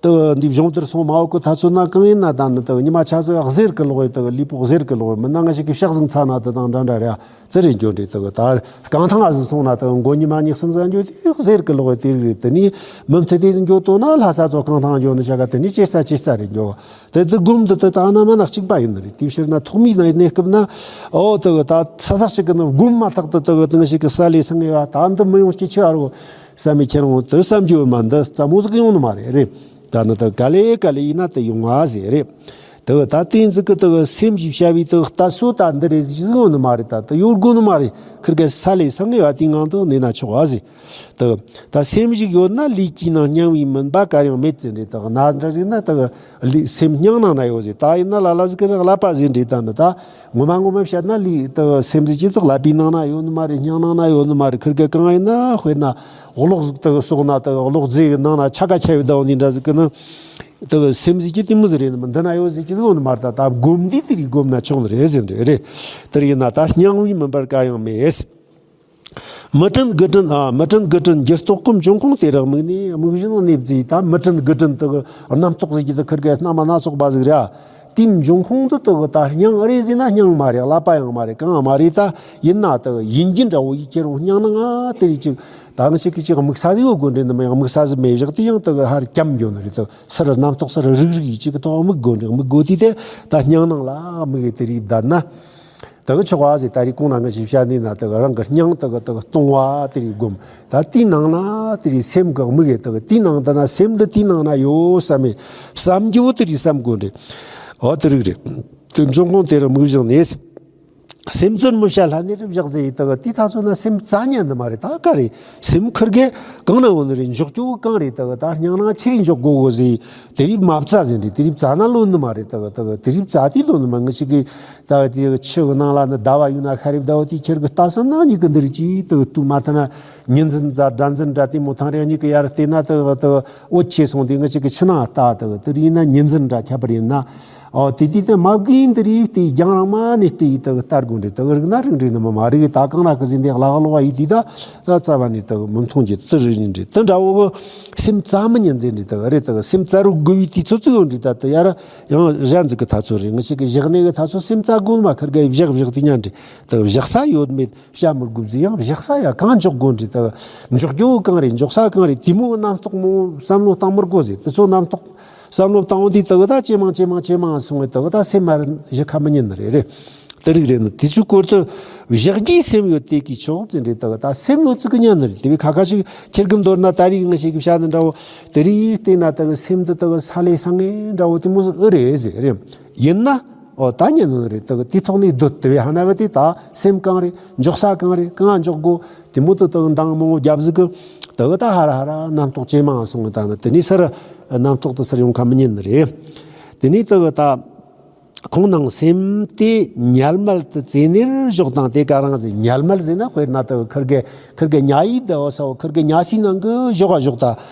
དེ་འདི་སྦྱོང་བརྡར་སོང་མ་འོག་གི་ཐ་ཚོད་ན་གང་ཡིན་ན་ད་ནི་དེ་ཉི་མ་ཆ་ཟིག་གཟེར་གི་ལོག་ཡོད། དེ་ལུས་པོ་གཟེར་གི་ལོག་ཡོད། མི་ན་ངེས་ཤིག་གི་ཕྱག་ཟིག་ཚ་ན་དེ་དང་འདྲ་འདྲ་རེད། དེ་རེད་འགྱོ་འདྲེ། དེ་གི་ད་རྐང་ཐང་ཨ་ཟིག་སོང་ན་དེ་མགོ་ཉི་མ་གཉིས་གསུམ་ཟིག་འགྱོ་དེ་གཟེར་གི་ལོག་ཡོད། དེ་རིགས་རེད། དེ་ནི་མུ་མཐུད་དེ་ཟིག་འགྱོ་དོ་ན་ལྷ་ས་ཚོ་རྐང་ཐང་འགྱོ་ནི་བྱ་ག་དེ་ནི་ཅེ་ས་ཅེ་ས་རེད་འགྱོ། དེ་དེ་སྒོམ་འདི་དེ་ད་ན་མ་ན་གཅིག་པ་ཡིན་ནི་རེད། དེའི་ཕྱིར་ན་ཐོག་མའི་གནས་སྐབས་ན་ཨོ་དེ་གི་ད་ས་ས་གཅིག་གི་ནི་སྒོམ་མ་ཐག་ཏུ་དེ་གི་དེ་ངེས་ཤིག་གི་ས་ལས་སང་ངེ་བ་ད་འདི་མི་ཡོང་སྐྱེ་ཆེ་བ་རོ། བསམ་མེད་ཁྱེད་རང་དེ་བསམ་རྒྱུ་མ་འདི་རྩ་མོ་ཟིག་ཡོང་ནི་མ་རེད། རེད། ད་ནི་ད་ག་ལེ་ག་ལེ་ཡིན་ན་དེ་ཡོང་ང་ཟེར་རེད། དེ་ད་དེ་ཟིག་གི་དེ་སེམས་ཞེས་བྱ་བའི་དེ་ལྟ་སོ་ད་འདི་རེད་ཟིག་ཡོང་ནི་མ་རེད། ད་དེ་ཡོད་དགོས་ནི་མ་རེད། ཁིར་གེ་ས་ལས་སང་ངེ་བ་དེའི་ངང་དུ་གནས་ན་ཆོག་བ་ཟེར། དེ་ད་སེམས་ཞིག་ཡོད་ན་ལུས་ཀྱི་ནང་སྙིང་བའི་མུན་པ་གར་ཡང་མེད་ཟེར་རེད། དེ་ན་འདྲ་ཟིག་ན་དེ་ལུས་སེམས་སྙིང་ནང་ན་ཡོད་ཟེར། ད་ཡིན་ན་ལ་ལ་ཟིག་གི་ནང་ཀླད་པ་ཟེར་རེད། ད་ནི་ད་ངོ་མ་ངོ་མ་བཤད་ན་ལུས་དེ་སེམས་ཟེར་གྱི་དེ་ཀླད་པའི་ནང་ན་ཡོད་ནི་མ་རེད། སྙིང་ནང་ན་ཡོད་ནི་མ་རེད། ཁིར་གེ་གང་ཡིན་ན་དཔེར་ན་གློག་ཟིག་དེ་གི་སོགས་ན་དེ་གི་གློག་རྫས་གི་ནང་ན་ཆ་ག་ཆ་བའི་ཟླ་བ་འདི་འདྲ་ཟིག་གི་ནི་དེ་གི་སེམས་ཟེར་གྱི་དེ་མོ་ཟིག་རེད། ནི་མི་འདི་ན་ཡོད་ཟེར་གྱི་ཟིག་ཡོད་ནི་མ་རེད། ད་ད་སྒོམ་འདི་དེ་རིགས་སྒོམ་ན་ཆོག་ནི་རེད་ཟེར་འདྲི་རེད། དེར་ཡིན་ན་ད་སྙིང་བའི་མུན་པར་ག་ཡང་མེད། མི་དྲན་དགུ་དྲན་ཨ། མི་དྲན་དགུ་དྲན་འགྱུར་ལྡོག་གི་འབྱུང་ཁུངས་དེ་རུ་དམིགས་ནས་དམིགས་བཞིན་གནས་བརྫིས། ད་མི་དྲན་དགུ་དྲན་དེ་གི་རྣམ་རྟོག་ཟེར་གྱི་དེ་ཁིར་གེ་སྣ་མ་སྣ་ཚོགས་པ་ཟིག་རེད། དེའི་འབྱུང་ཁུངས་དེ་དེ་གི་ད་སྙིང་རེད་ཟེར་ན་སྙིང་མ་རེད། ཀླད་པ་ཡང་མ་རེད། གང་ཡང་མ་རེད། ད་ཡིན་ན་དེ་གི་ཡིན་གྱི་འདྲ་བོ་ཡིན་ཁྱེད་རང་སྙིང་ནང་ང་དེ་རིགས་ཅིག་ད་ངེས་ཤིག་གི་ཅིག་དམིགས་ས་ཟིག་ཡོད་དགོས་འདྲེ། འདི་མ་ཡང་དམིགས་ས་ཟིག་མེད་བཞག་དེ་ཡང་དེ་གི་ཧར་འཁྱམ་འགྱོ་ནི་རེད། དེ་སར་རྣམ་རྟོག་སར་རིག་རིག་ཡིན་ཅིག་གི་ཐོག་དམིགས་དགོས་འདྲེ། དམིགས་དགོས་དུས་དེ་ད་སྙིང་ནང་ལ་དམིགས་ཡེ་དེ་རིགས་བསྡད་ན། དེ་གི་ཆོག་པ་ཟེར། ད་རེས་གོང་ན་ངེས་ཤིག་བཤད་ནི་ན་དེ་གི་རང་གི་སྙིང་དེ་གི་དེ་གི་སྟོང་བ་དེ་རིགས་སྒོམ། ད་དེའི་ནང་ན་དེ་རིགས་སེམས་གི་དམིགས་ཡེ་དེ་གི་དེའི་ནང་དུ་ན་སེམས་འདི་དེའི་ནང་ན་ཡོད་བསམ་མེད་བསམ་རྒྱུ་བོ་དེ་རིགས་བསམ་དགོས་འདྲེ། འོ་དེ་རིགས་རེད། དེ་འབྱུང་ཁུངས་དེ་རུ་དམིགས་བཞག་ནས། སེམས་ཚོར་མི་བྱ་ལྷ་ནི་རུ་བཞག་ཟེར་ཡི་དེ་གི་དེའི་ཐ་ཚོད་ན་སེམས་རྩ་ཉན་ནི་མ་རེད། ད་ག་རེད། སེམས་ཁིར་གེ་གང་ན་ཡོད་ནི་རེད། འཇོག་རྒྱུ་བོ་གང་རེད། དེ་གི་ད་སྙིང་ནང་ཆི་རིགས་འཇོག་དགོས་གོ་ཟེར། དེ་རིགས་མ་བཙལ་ཟིན་རེད། དེ་རིགས་བཙལ་ན་ལོན་ནི་མ་རེད། དེ་གི་དེ་གི་དེ་རིགས་བཙལ་དུས་ལོན་ནི་མ། ངེས་ཤིག་གི་ད་དེ་གི་ཆུ་གི་ནང་ལ་ནི་ཟླ་བ་ཡོད་ན་ཤ་རེབ་ཟླ་བ་དེའི་ཁྱེར་གི་ལྟ་བསམ་ན་གཉིས་གི་འདི་རིགས་ཀྱིས་དེ་གི་དུ་མ་ཐ་ན་ཉི་འཛིན་འདྲ་སྒྲ་འཛིན་འདྲ་དེ་མོ་ཐང་རེ་གཉིས་གི་ཡར་བལྟས་ན་དེ་གི་དེ་གི་འོད་ཆེ་སོང་དེ་ངེས་ཤིག་གི་ཆུ་ནང་ལྟ། དེ་གི་དེ་རིགས་ཡིན་ན་ཉི་འཛིན་འདྲ་ཁྱད་པར་ཡིན་ན། ཨོ་དེ་དུས་དེ་མ་བགོས་འདི་རིགས་དེ་རྒྱང་རིང་མ་ནས་བལྟས་ཡི་དེ་གི་ལྟ་དགོས་འདྲེ། དེ་གི་རིག་ན་རིག་འདྲེ་ནི་མི་མ་རིག་ད་གང་ན་གི་ཟིན་དེ་གླ་ག་ལོ་བ་ཡི་དུས་ད་ད་རྩ་བ་ནས་དེ་གི་མི་མཐོང་རྒྱུ་དེ་རིགས་ཡིན་འདྲེ། དེ་འདྲ་བོ་གི་སེམས་རྩ་མི་ཉན་ཟེར་འདྲེ། དེ་གི་རེད། དེ་གི་སེམས་རྩ་རུ་དགོས་པའི་དུས་ཚོད་ཙིག་ཡོད་འདྲེ། ད་དེ་ཡར་ཡང་གཞན་ཟིག་གི་ཐ་ཚོད་རེད། ངེས་ཤིག་གི་བཞག་ནས་གི་ཐ་ཚོད་སེམས་རྩ་དགོས་མ་ཁིར་གེ་བཞག་བཞག་དེ་ཉན་འདྲེ། དེ་གི་བཞག་ས་ཡོད་མེད་བཤད་མི་དགོས་ཟེར། ཡང་བཞག་ས་ཡ་གང་འཇོག་དགོས་འདྲེ། དེ་གི་འཇོག་རྒྱུ་བོ་གང་རེད། འཇོག་ས་གང་རེད། དེ་མོ་གི་རྣམ་རྟོག་མོ་བསམ་བློ་བཏང་མི་དགོས་ཟེར། དེ་ཚོ་རྣམ་རྟོག་བསམ་བློ་བཏང་འོང་དུས་དེ་གི་ད་ཇེ་མང་ཇེ་མང་ཇེ་མང་སོང་བས་དེ་གི་ད་སེམས་མར་གཞི་ཁ་མི་ཉན་ནི་རེད། རེད། དེ་རིགས་རེད་ནི་དེ་ཚོའི་སྐོར་དུ་བཞག་རྒྱུའི་སེམས་ཡོད་དེ་གི་ཆོག་ཟེར་འདྲེ། དེ་གི་ད་སེམས་ཡོད་ཚིག་གི་ཉན་ནི་རེད། དེ་བས་ཁ་ཁ་ཅིག་ཁྱེར་གི་མདོར་ན་ད་རིགས་ངེས་ཤིག་གི་བཤད་ནི་འདྲ་བོ་དེ་རིགས་བལྟས་ན་དེ་གི་སེམས་འདི་དེ་གི་ས་ལས་སང་ངེ་འདྲ་བོ་དེ་མོ་ཟིག་ཨེ་རེད་ཟེར། རེད། ཡིན་ན་ཨོ་ད་ཉན་ནི་རེད། དེ་གི་དེ་ཐོག་ནས་སྡོད་དེ་བས་ཧ་ན་བ་དེ་ད་སེམས་གང་རེད། འཇོག་ས་གང་རེད། གང་འཇོག་དགོས། དེ་མོ་དེ་དེ་གི་འདང་མང་བོ་རྒྱབ་ཟིག་གི་དེ་གི་ད་ཧ་ར་ཧ་ར་རྣམ་རྟོག་ཇེ་མང་སོང་གི། ད་ནི་དེ་ནས་སར་རྣམ་རྟོག་དེ་སར་ཡོང་ཁ་མི་ཉན་ནི་རེད། དེ་ནས་དེ་གི་ད་ཁོང་ནང་སེམས་དེ་ཉལ་མལ་དུ་བཙལ་ནས་བཞག་དང་། དེ་ག་རང་ཟེར། ཉལ་མལ་ཟེར་ན་དཔེར་ན་དེ་གི་ཁིར་གེ་ཁིར་གེ་ཉལ་ཡི་ཟླ་བ་ས་བོ་ཁིར་གེ་ཉལ་སའི་ནང་གི་བཞག་བཞག་ད་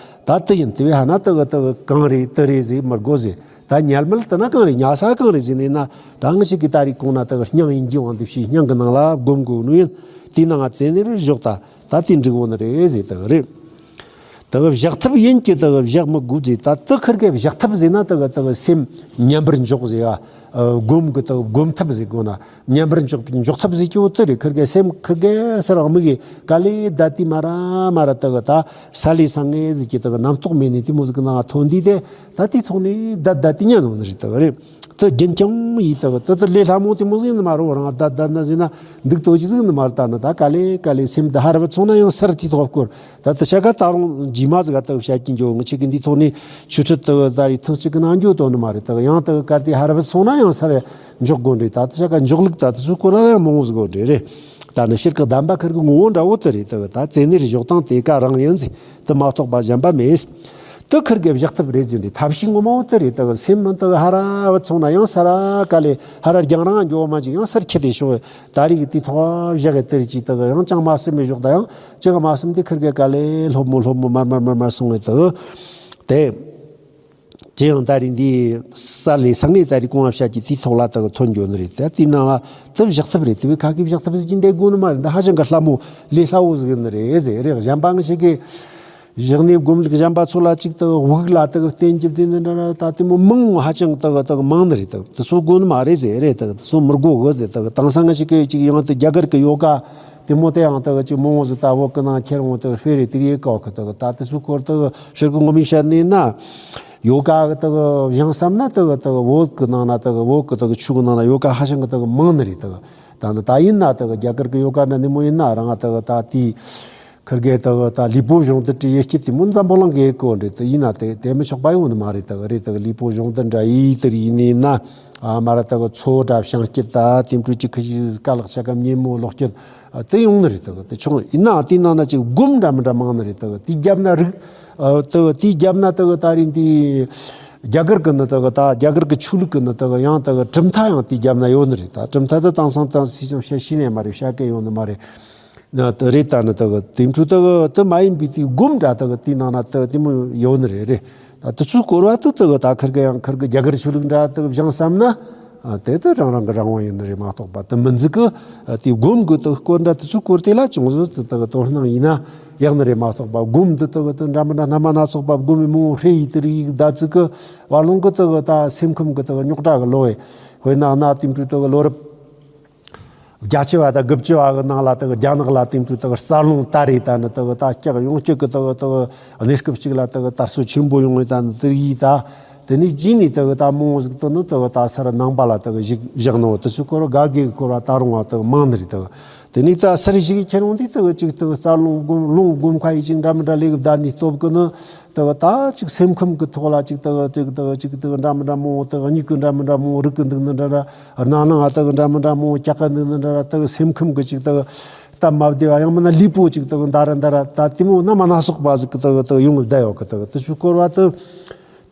ད་དེ་ཡིན། དེ་བས་ཧ་ན་དེ་གི་དེ་གི་གང་རེད་དེ་རེད་ཟེར་མི་དགོས་ཟེར། ད་ཉལ་མལ་དེ་ན་གང་རེད། ཉལ་ས་གང་རེད་ཟེར་ནས་ན། ད་ངེས་ཤིག་གི་ད་རིག་གོང་ན་དེ་གི་སྙིང་ཡིན་གྱི་དབང་དུ་བྱས་སྙིང་གི་ནང་ལ་སྒོམ་དགོས་ནོ་ཡིན། དེའི་ནང་ང་བཙལ་ནས་བཞག་ད་ད་དེ་འགྲིག་འོ་ནི་རེད་ཟེར། དེ་གི་རེད། དེ་གི་བཞག་ཐབས་ཡིན་གྱི་དེ་གི་བཞག་མི་དགོས་ཟེར། ད་དེ་ཁིར་གི་བཞག་ཐབས་ཟེར་ན་དེ་གི་དེ་གི་སེམས་མཉམ་པར་འཇོག་ཟེར་ཡ། ཨ། སྒོམ་གི་དེ་གི་སྒོམ་ཐབས་ཟེར་དགོས་ན། མཉམ་པར་འཇོག་པའི་འཇོག་ཐབས་ཟེར་གྱི་འོ་དེ་རེད། ཁིར་གི་སེམས་ཁིར་གི་སར་དམིགས་གི་ག་ལེ་བསྡད་དེ་མ་ར་མ་ར་དེ་གི་ད་ས་ལེ་སང་ངེ་ཟེར་གྱི་དེ་གི་རྣམ་རྟོག་མེད་ནས་དེ་མོ་ཟིག་གི་ནང་ཐོན་དུས་དེ། ད་དེའི་ཐོག་ནས་བསྡད་བསྡད་དེ་ཉན་ནོ་ནི་རེད། དེ་གི་རེད། དེ་རྒྱུན་རྐྱང་ཡིན། དེ་གི་དེ་དེ་ལས་སླ་མོ་དེ་མོ་ཟིག་ནི་མ་རེད། རང་བསྡད་བསྡད་ན་ཟིན་ན་འདུག་ཏོ་ཅི་ཟིག་ནི་མ་རེད། ད་ནི་ད་ག་ལེ་ག་ལེ་སེམས་དེ་ཧར་བ་སོང་ན་ཡང་སར་དེའི་ཐོག་སྐོར། ད་དེ་ཆ་ག་ད་རུང་རྗེས་མ་ཟིག་ག་དེ་གི་བཤད་ཀྱི་འགྱོ། ངི་ཆེ་གི་འདིའི་ཐོག་ནས་ཆུ་ཁྲིད་དེ་གི་ད་རེས་ཐེངས་གཅིག་གི་ནང་འགྱོ་དོ་ནི་མ་རེད། དེ་གི་ཡང་དེ་གི་གར་དེ་ཧར་བ་སོང་ན་ཡང་སར་འཇོག་དགོས་རེད། ད་དེ་ཆ་ག་འཇོག་ལུགས་ད་དེ་ཚོ་སྐོར་ལ་ཡང་མང་བོ་ཟིག་དགོས་རེད། རེད། ད་ནི་ཕྱིར་གི་གདམས་པ་ཁིར་གི་ངོ་བོ་འདྲ་བོ་དེ་རེད། དེ་གི་ད་རྩེ་ནས་བཞག་སྟངས་དེ་ག་རང་ཡིན་ཟིག། དེ་མ་གཏོགས་པ་གཞན་པ་མེད། དེ་ཁིར་གི་བཞག་ཐབས་རེད་ཟེར་འདི་ཐབས་ཤེས་ངོ་མ་བོ་དེ་རེད། དེ་གི་སེམས་མི་དེ་གི་ཧ་ར་བུད་སོང་ན་ཡང་ས་ར་ག་ལེ་ཧ་ར་རྒྱང་རིང་འགྱོ་བ་མ་ཅིག་ཡང་སར་ཁྱེར་ཏེ་ཤོག། ད་རེས་ཀྱི་དེའི་ཐོག་བཞག་གི་དེ་རེད་ཅིག། དེ་གི་ཡང་ཅང་མ་སེམས་མི་བཞག། ད་ཡང་ཅང་མ་སེམས་དེ་ཁིར་གི་ག་ལེ་ལྷོད་མོ་ལྷོད་མོ་མར་མར་མར་མར་སོང་བས་དེ་གི་དེ། ཅི་ཡང་ད་རེས་འདི་ས་ལེ་སང་ངེ་ད་རེས་གོང་ལ་བཤད་ཀྱི་དེའི་ཐོག་ལ་དེ་གི་ཐོན་འགྱོ་ནི་རེད། ད་དེའི་ནང་ལ་དེ་བཞག་ཐབས་རེད། དེ་བས་ཁ་གི་བཞག་ཐབས་ཟིག་ཅིག་འདེད་དགོས་ནི་མ་རེད། འདི་ཧ་ཅང་གི་སླ་མོ་ལས་སླ་བོ་ཟིག་ཡིན་ནི་རེད་ཟེར་རེད། གཞན་པ་ངི་ཞིག་གིས་བཞག་ནས་སྒོམ་ལུགས་གཞན་པ་ཚོ་ལ་ཅིག་དེ་གི་དབུགས་ལ་དེ་གི་བརྟེན་རྒྱུ་བརྩིས་ནི་འདྲ་ར། ད་དེ་མོ་མང་ཧ་ཅང་དེ་གི་དེ་གི་མང་ནི་རེད། དེ་གི་དེ་ཚོ་དགོས་ནི་མ་རེད་ཟེར་རེད། དེ་གི་དེ་ཚོ་མི་དགོས་གི་ཟེར། དེ་གི་དེང་སང་ངི་ཞིག་གིས་ཅིག་ཡང་དེ་རྒྱ་གར་གི་ཡོ་ག་དེ་མོ་དེ་ཡང་དེ་གི་ཅིག་མང་བོ་ཟིག་ད་བོད་གི་ནང་ཁྱེར་འོང་། དེ་གི་ཧྥེ་རེ་དེ་རེ་ཡེ་ཀའོ་གི། དེ་གི་ད་དེ་ཚོའི་སྐོར་དེ་གི་ཕྱིར་གི་ངོ་མས་བཤད་ནས་ན། ཡོ་ག་གི་དེ་གི་བཞེངས་བསམ་ན་དེ་གི་དེ་གི་བོད་གི་ནང་ན་དེ་གི་བོད་གི་དེ་གི་ཆོས་གི་ནང་ན་ཡོ་ག་ཧ་ཅང་གི་དེ་གི་མང་ནི་རེད། དེ་གི་ད་ནི་ད་ཡིན་ན་དེ་གི་རྒྱ་གར་གི་ཡོ་ག་འདྲ་ནི་མོ་ཡིན་ན་རང་དེ་གི་ད་དེའི་ཁིར་གེ་དེ་གི་ད་ལུས་པོ་གཞུང་དུ་བྲིས་ཡོད་ཀྱི་དེ་མོ་འཛམ་བུ་གླིང་གི་ཡེ་གོ་འདྲ། དེ་ཡིན་ན་དེ་དེ་མི་ཆོག་པ་ཡོང་ནི་མ་རེད། དེ་གི་རེད། དེ་གི་ལུས་པོ་གཞུང་དུ་འདྲ་ཡིས་དེ་ཡིན་ནི་ཡིན་ན། ཨ་མ་ར་དེ་གི་མཚོ་འདྲ་བྱང་སྐྱིད་ད་དེ་འཕྲོ་ཅིག་ཁི་ཞིག་ཀ་ལག་ཆ་ག་མཉེན་མོ་ལོག་སྐྱིད་དེ་ཡོང་ནི་རེད། དེ་གི་དེ་ཆུང་ཡིན་ན་དེའི་ནང་ན་ཅིག་སྒོམ་འདྲ་མི་འདྲ་མང་ནི་རེད། དེ་གི་དེའི་རྒྱབ་ན་རིག། ཨ་དེ་གི་དེའི་རྒྱབ་ན་དེ་གི་ད་རིང་དེའི་རྒྱ་གར་གི་ནི་དེ་གི་ད་རྒྱ་གར་གི་ཆོས་ལུགས་གི་ནི་དེ་གི་ཡང་དེ་གི་གྲུབ་མཐའ་ཡང་དེའི་རྒྱབ་ན་ཡོད་ནི་རེད། ད་གྲུབ་མཐའ་དེ་དེང་སང་དེང་སང་ཞིག་ཅང་བཤད་ཤེས་ནས་མ་རེད། བཤད་གི་ཡོད་ནི་མ་རེད། ན་དེ་རེད། ད་ནི་དེ་གི་དེ་འཕྲོ་དེ་གི་དེ་མ་ཡིན་པའི་དེའི་སྒོམ་འདྲ་དེ་གི་དེའི་ནང་ན་དེ་གི་དེ་མོ་ཡོད་ནི་རེད། རེད། ད་དེ་ཚོའི་སྐོར་བ་དེ་དེ་གི་ད་ཁིར་གི་ཡང་ཁིར་གི་རྒྱ་གར་ཆོས་ལུགས་འདྲ་དེ་གི་བཞེངས་བསམ་ན། ཨ་དེ་དེ་རང་རང་གི་རང་དབང་ཡིན་ནི་རེད་མ་གཏོགས་པ། དེ་མི་འཛི་གི་དེའི་སྒོམ་གི་དེ་སྐོར་འདྲ་དེ་ཚོའི་སྐོར་དེ་ལ་ཅུང་ཟད་ཙི་དེ་གི་དོ་སྣང་ཡིན་ན་ཡག་ནི་རེད་མ་གཏོགས་པ། སྒོམ་འདི་དེ་གི་དེ་འདྲ་མི་འདྲ་སྣ་མ་སྣ་ཚོགས་པ་སྒོམ་མི་མང་བོ་ཧྲེ་ཡིས་དེ་རིགས་ཡིག་བདའ་ཙི་གི་བ་ལོང་གི་དེ་གི་ད་སེམས་ཁམས་གི་དེ་གི་རྙོག་དྲ་གི་ལོ་བས། དཔེར་ན་གནའ་དེ་འཕྲོ་དེ་གི་ལོ་རབས་བརྒྱད་ཅུ་བ་དང་དགུ་བཅུ་བ་གི་ནང་ལ་དེ་གི་རྒྱ་ནག་ལ་དེ་འཕྲོ་དེ་གི་རྩ་རླུང་དར་རེ། ད་ནི་དེ་གི་ད་སྐྱག་ཡོང་སྐྱག་གི་དེ་གི་དེ་གི་གནས་སྐབས་གཅིག་ལ་དེ་གི་དར་སྲོལ་ཆེན་པོ་ཡོང་ངེ། ད་ནི་དེ་ཡིས་ད་དེ་ནས་རྗེས་ནས་དེ་གི་ད་མང་བོ་ཟིག་དེ་ནི་དེ་གི་ད་སར་ནང་པ་ལ་དེ་གི་བཞག་བཞག་ནོ། དེ་ཚོའི་སྐོར་བ་ག་གེ་གི་སྐོར་བ་ད་རུང་བ་དེ་གི་མང་ནི་རེད། དེ་གི་དེ་ནས་ད་སར་ཞིག་ཁྱེར་འོང་དུས་དེ་གི་གཅིག་དེ་གི་རྩ་རླུང་སྒོམ་རླུང་སྒོམ་ཁ་ཡིས་ཅིག་འདྲ་མི་འདྲ་ལས་གི་བདའ་ནས་སྟོབས་གི་ནི། དེ་གི་ད་ཅིག་སེམས་ཁམས་ཀྱི་ཐོག་ལ་ཅིག་དེ་གི་ཅིག་དེ་གི་ཅིག་དེ་གི་འདྲ་མི་འདྲ་མང་བོ། དེ་གི་མྱིག་གི་འདྲ་མི་འདྲ་མང་བོ་རིག་གི་འདུག་ནི་འདྲ་འདྲ། རྣ་ནང་ང་དེ་གི་འདྲ་མི་འདྲ་མང་བོ་སྐྱག་གི་འདུག་ནི་འདྲ་འདྲ། དེ་གི་སེམས་ཁམས་ཀྱི་ཅིག་དེ་གི་སྟབས་མ་བདེ་བ། ཡང་མིན་ན་ལུས་པོ་ཅིག་དེ་གི་འདར་ར་འདར་ར། ད་དེ་མོ་སྣ་མ་སྣ་ཚོགས་པ་ཟིག་གི་དེ་གི་དེ་གི་ཡོང་གི་བསྡད་ཡོད་གི། དེ་གི་དེ་ཚོའི་སྐོར་བ་དེ་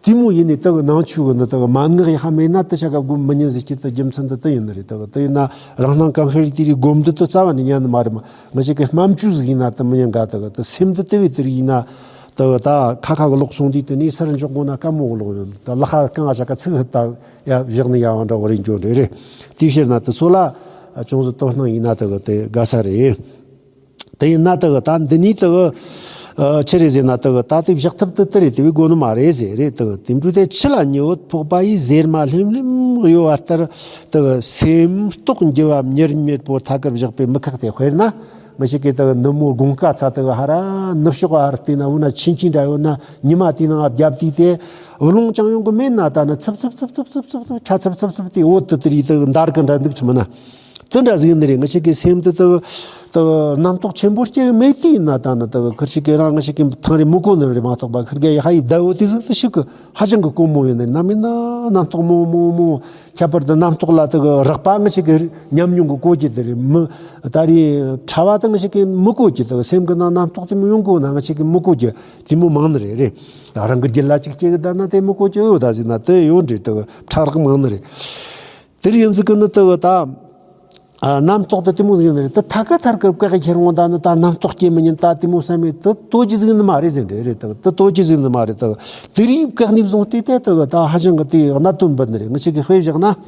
དེ་མོ་ཡིན་ནི་དེ་གི་ནང་ཆོས་གི་ནི་དེ་གི་མན་ངག་ཡག་པ་མེད་ན་དེ་ཆ་ག་སྒོམ་མི་ཉན་ཟེར་གྱི་དེ་རྒྱུ་མཚན་དེ་དེ་ཡིན་ནི་རེད། དེ་གི་དེ་ཡིན་ན་རང་སྣང་གང་ཤར་དེ་རིགས་སྒོམ་འདི་དེ་རྩ་བ་ནས་ཉན་ནི་མ་རེད། མ་ང་ཅག་གི་སྨྲ་བརྗོད་ཟིག་ཡིན་ན་དེ་མི་ཉན་ག། དེ་གི་དེ་སེམས་འདི་དེ་བས་དེ་རིགས་ཡིན་ན། དེ་གི་ད་ཁ་ཁ་གི་ལོག་སོང་དུས་དེ་ནས་སར་འཇོག་དགོས་ན་དཀའ་མོ་གི་ལོག་ཡོད། ད་ལག་ཁ་རྐང་བ་ཆ་ག་ཚིག་ཧི་ད་ཡ་བཞག་ནས་ཡ་བ་འདྲ་བོ་རེད་འགྱོ་འདྲ་རེད། དེའི་ཕྱིར་ན་དེ་ཚོ་ལ་ཅུང་ཟད་དོ་སྣང་ཡིན་ན་དེ་གི་དེ་དགའ་ས་རེད། དེ་ཡིན་ན་དེ་གི་ད་འདི་ནས་དེ་གི་ཨ་ཆི་རེད་ཟེར་ན། དེ་གི་ད་དེ་བཞག་ཐབས་དེ་དེ་རེད། དེ་བས་དགོས་ནི་མ་རེད་ཟེར་རེད། དེ་གི་དེ་འཕྲོ་དེ་ཆུ་ལ་ཉི་འོད་ཕོག་པ་ཡིས། ཟེར་མ་ལྷེམ་ལྷེམ་གཡོ་བ་ལྟར། དེ་གི་སེམས་རྟོག་འགྱུ་བ་མྱུར་མྱུར་པོ་ཐད་ཀར་བཞག་པའི་མི་ཁག་དེ། དཔེར་ན། ང་ཅག་གི་དེ་གི་ནུབ་མོ་དགུན་ཁ་ཚ་དེ་གི་ཧ་ར་ནུབ་ཕྱོགས་ཧ་ར་བལྟས་ན་འོ་ན་ཆིན་ཆིན་འདྲ་ཡོད་ན། ཉི་མ་དེའི་ནང་རྒྱབ་དུས་དེ་བུ་ལོང་ཅང་ཡོང་གི་མེད་ན། ད་ནི་ཚིབ་ཚིབ་ཚིབ་ཚིབ་ཚིབ་ཚིབ་ཚིབ་ཆ་ཚིབ་ཚིབ་ཚིབ་དེ་འོད་དེ་དེ་རིགས་དེ་གི་འདར་གི་འདྲ་འདུག་ཆི་མིན་ན། དེ་འདྲ་ཟིག་ཡིན་ནི་རེད། ང་ཅག་གི་སེམས་དེ་དེ་གི་དེ་གི་རྣམ་རྟོག་ཆེན་པོ་སྐྱེ་གི་མེད་དུས་ཡིན་ན། ད་ནི་དེ་གི་ཁིར་ཅིག་གི་རང་ང་ཅག་གི་ཐང་རེ་མི་གོ་ནི་རེད་མ་གཏོགས་པ། ཁིར་གི་ཧ་ཡི་ཟླ་འོད་དེ་ཟིག་དེ་ཤུགས་གི་ཧ་ཅང་གི་དཀོན་མོ་ཡིན་ནི་རེད། ན་མིན་ན་རྣམ་རྟོག་མོ་མོ་མོ། ཁྱད་པར་དུ་རྣམ་རྟོག་ལ་དེ་གི་རེག་པ་ང་ཅག་གི་ཉམས་མྱོང་གི་གོ་རྒྱུ་དེ་རེད། མི་ད་རེས་ཕྲ་བ་དེ་ང་ཅག་གི་མི་གོ་རྒྱུ། དེ་གི་སེམས་གི་ནང་རྣམ་རྟོག་དེ་མོ་ཡོང་གོ་ན་ང་ཅག་གི་མི་གོ་རྒྱུ་དེ་མོ་མང་ནི་རེད། རེད། རང་གི་རྒྱུད་ལ་ཅིག་སྐྱེ་གི་བསྡད་ན་དེ་མི་གོ་རྒྱུ་ཡོད། ད་ཟེར་ན་དེ་ཡོད་འདྲ། དེ་གི་ཕྲ་རགས་མང་ནི་རེད། དེར་ཡིན་ཟིག་གི་ནི་དེ་གི་ད་ཨ་རྣམ་རྟོག་དེ་དེ་མོ་ཟིག་ཡིན་ནི་རེད། དེ་ཐད་ཀ་ཐད་ཀར་བཀག་གི་ཁྱེར་འོང་ད་ནི་ད་རྣམ་རྟོག་སྐྱེ་མི་ཉན་ད་དེ་མོ་བསམ་མེད་དེ་ལྟོ་རྒྱུ་ཟིག་ནི་མ་རེད་ཟེར་འདྲ་རེད། དེ་གི་དེ་ལྟོ་རྒྱུ་ཟིག་ནི་མ་རེད། དེ་གི་དེ་རིགས་བཀག་ནས་བཟུང་སྟེ་དེ་དེ་གི་ད་ཧ་ཅང་གི་དེ་གནད་དོན་འབུད་ནི་རེད། ང་ཅག་གི་དཔེ་བཞག་ན།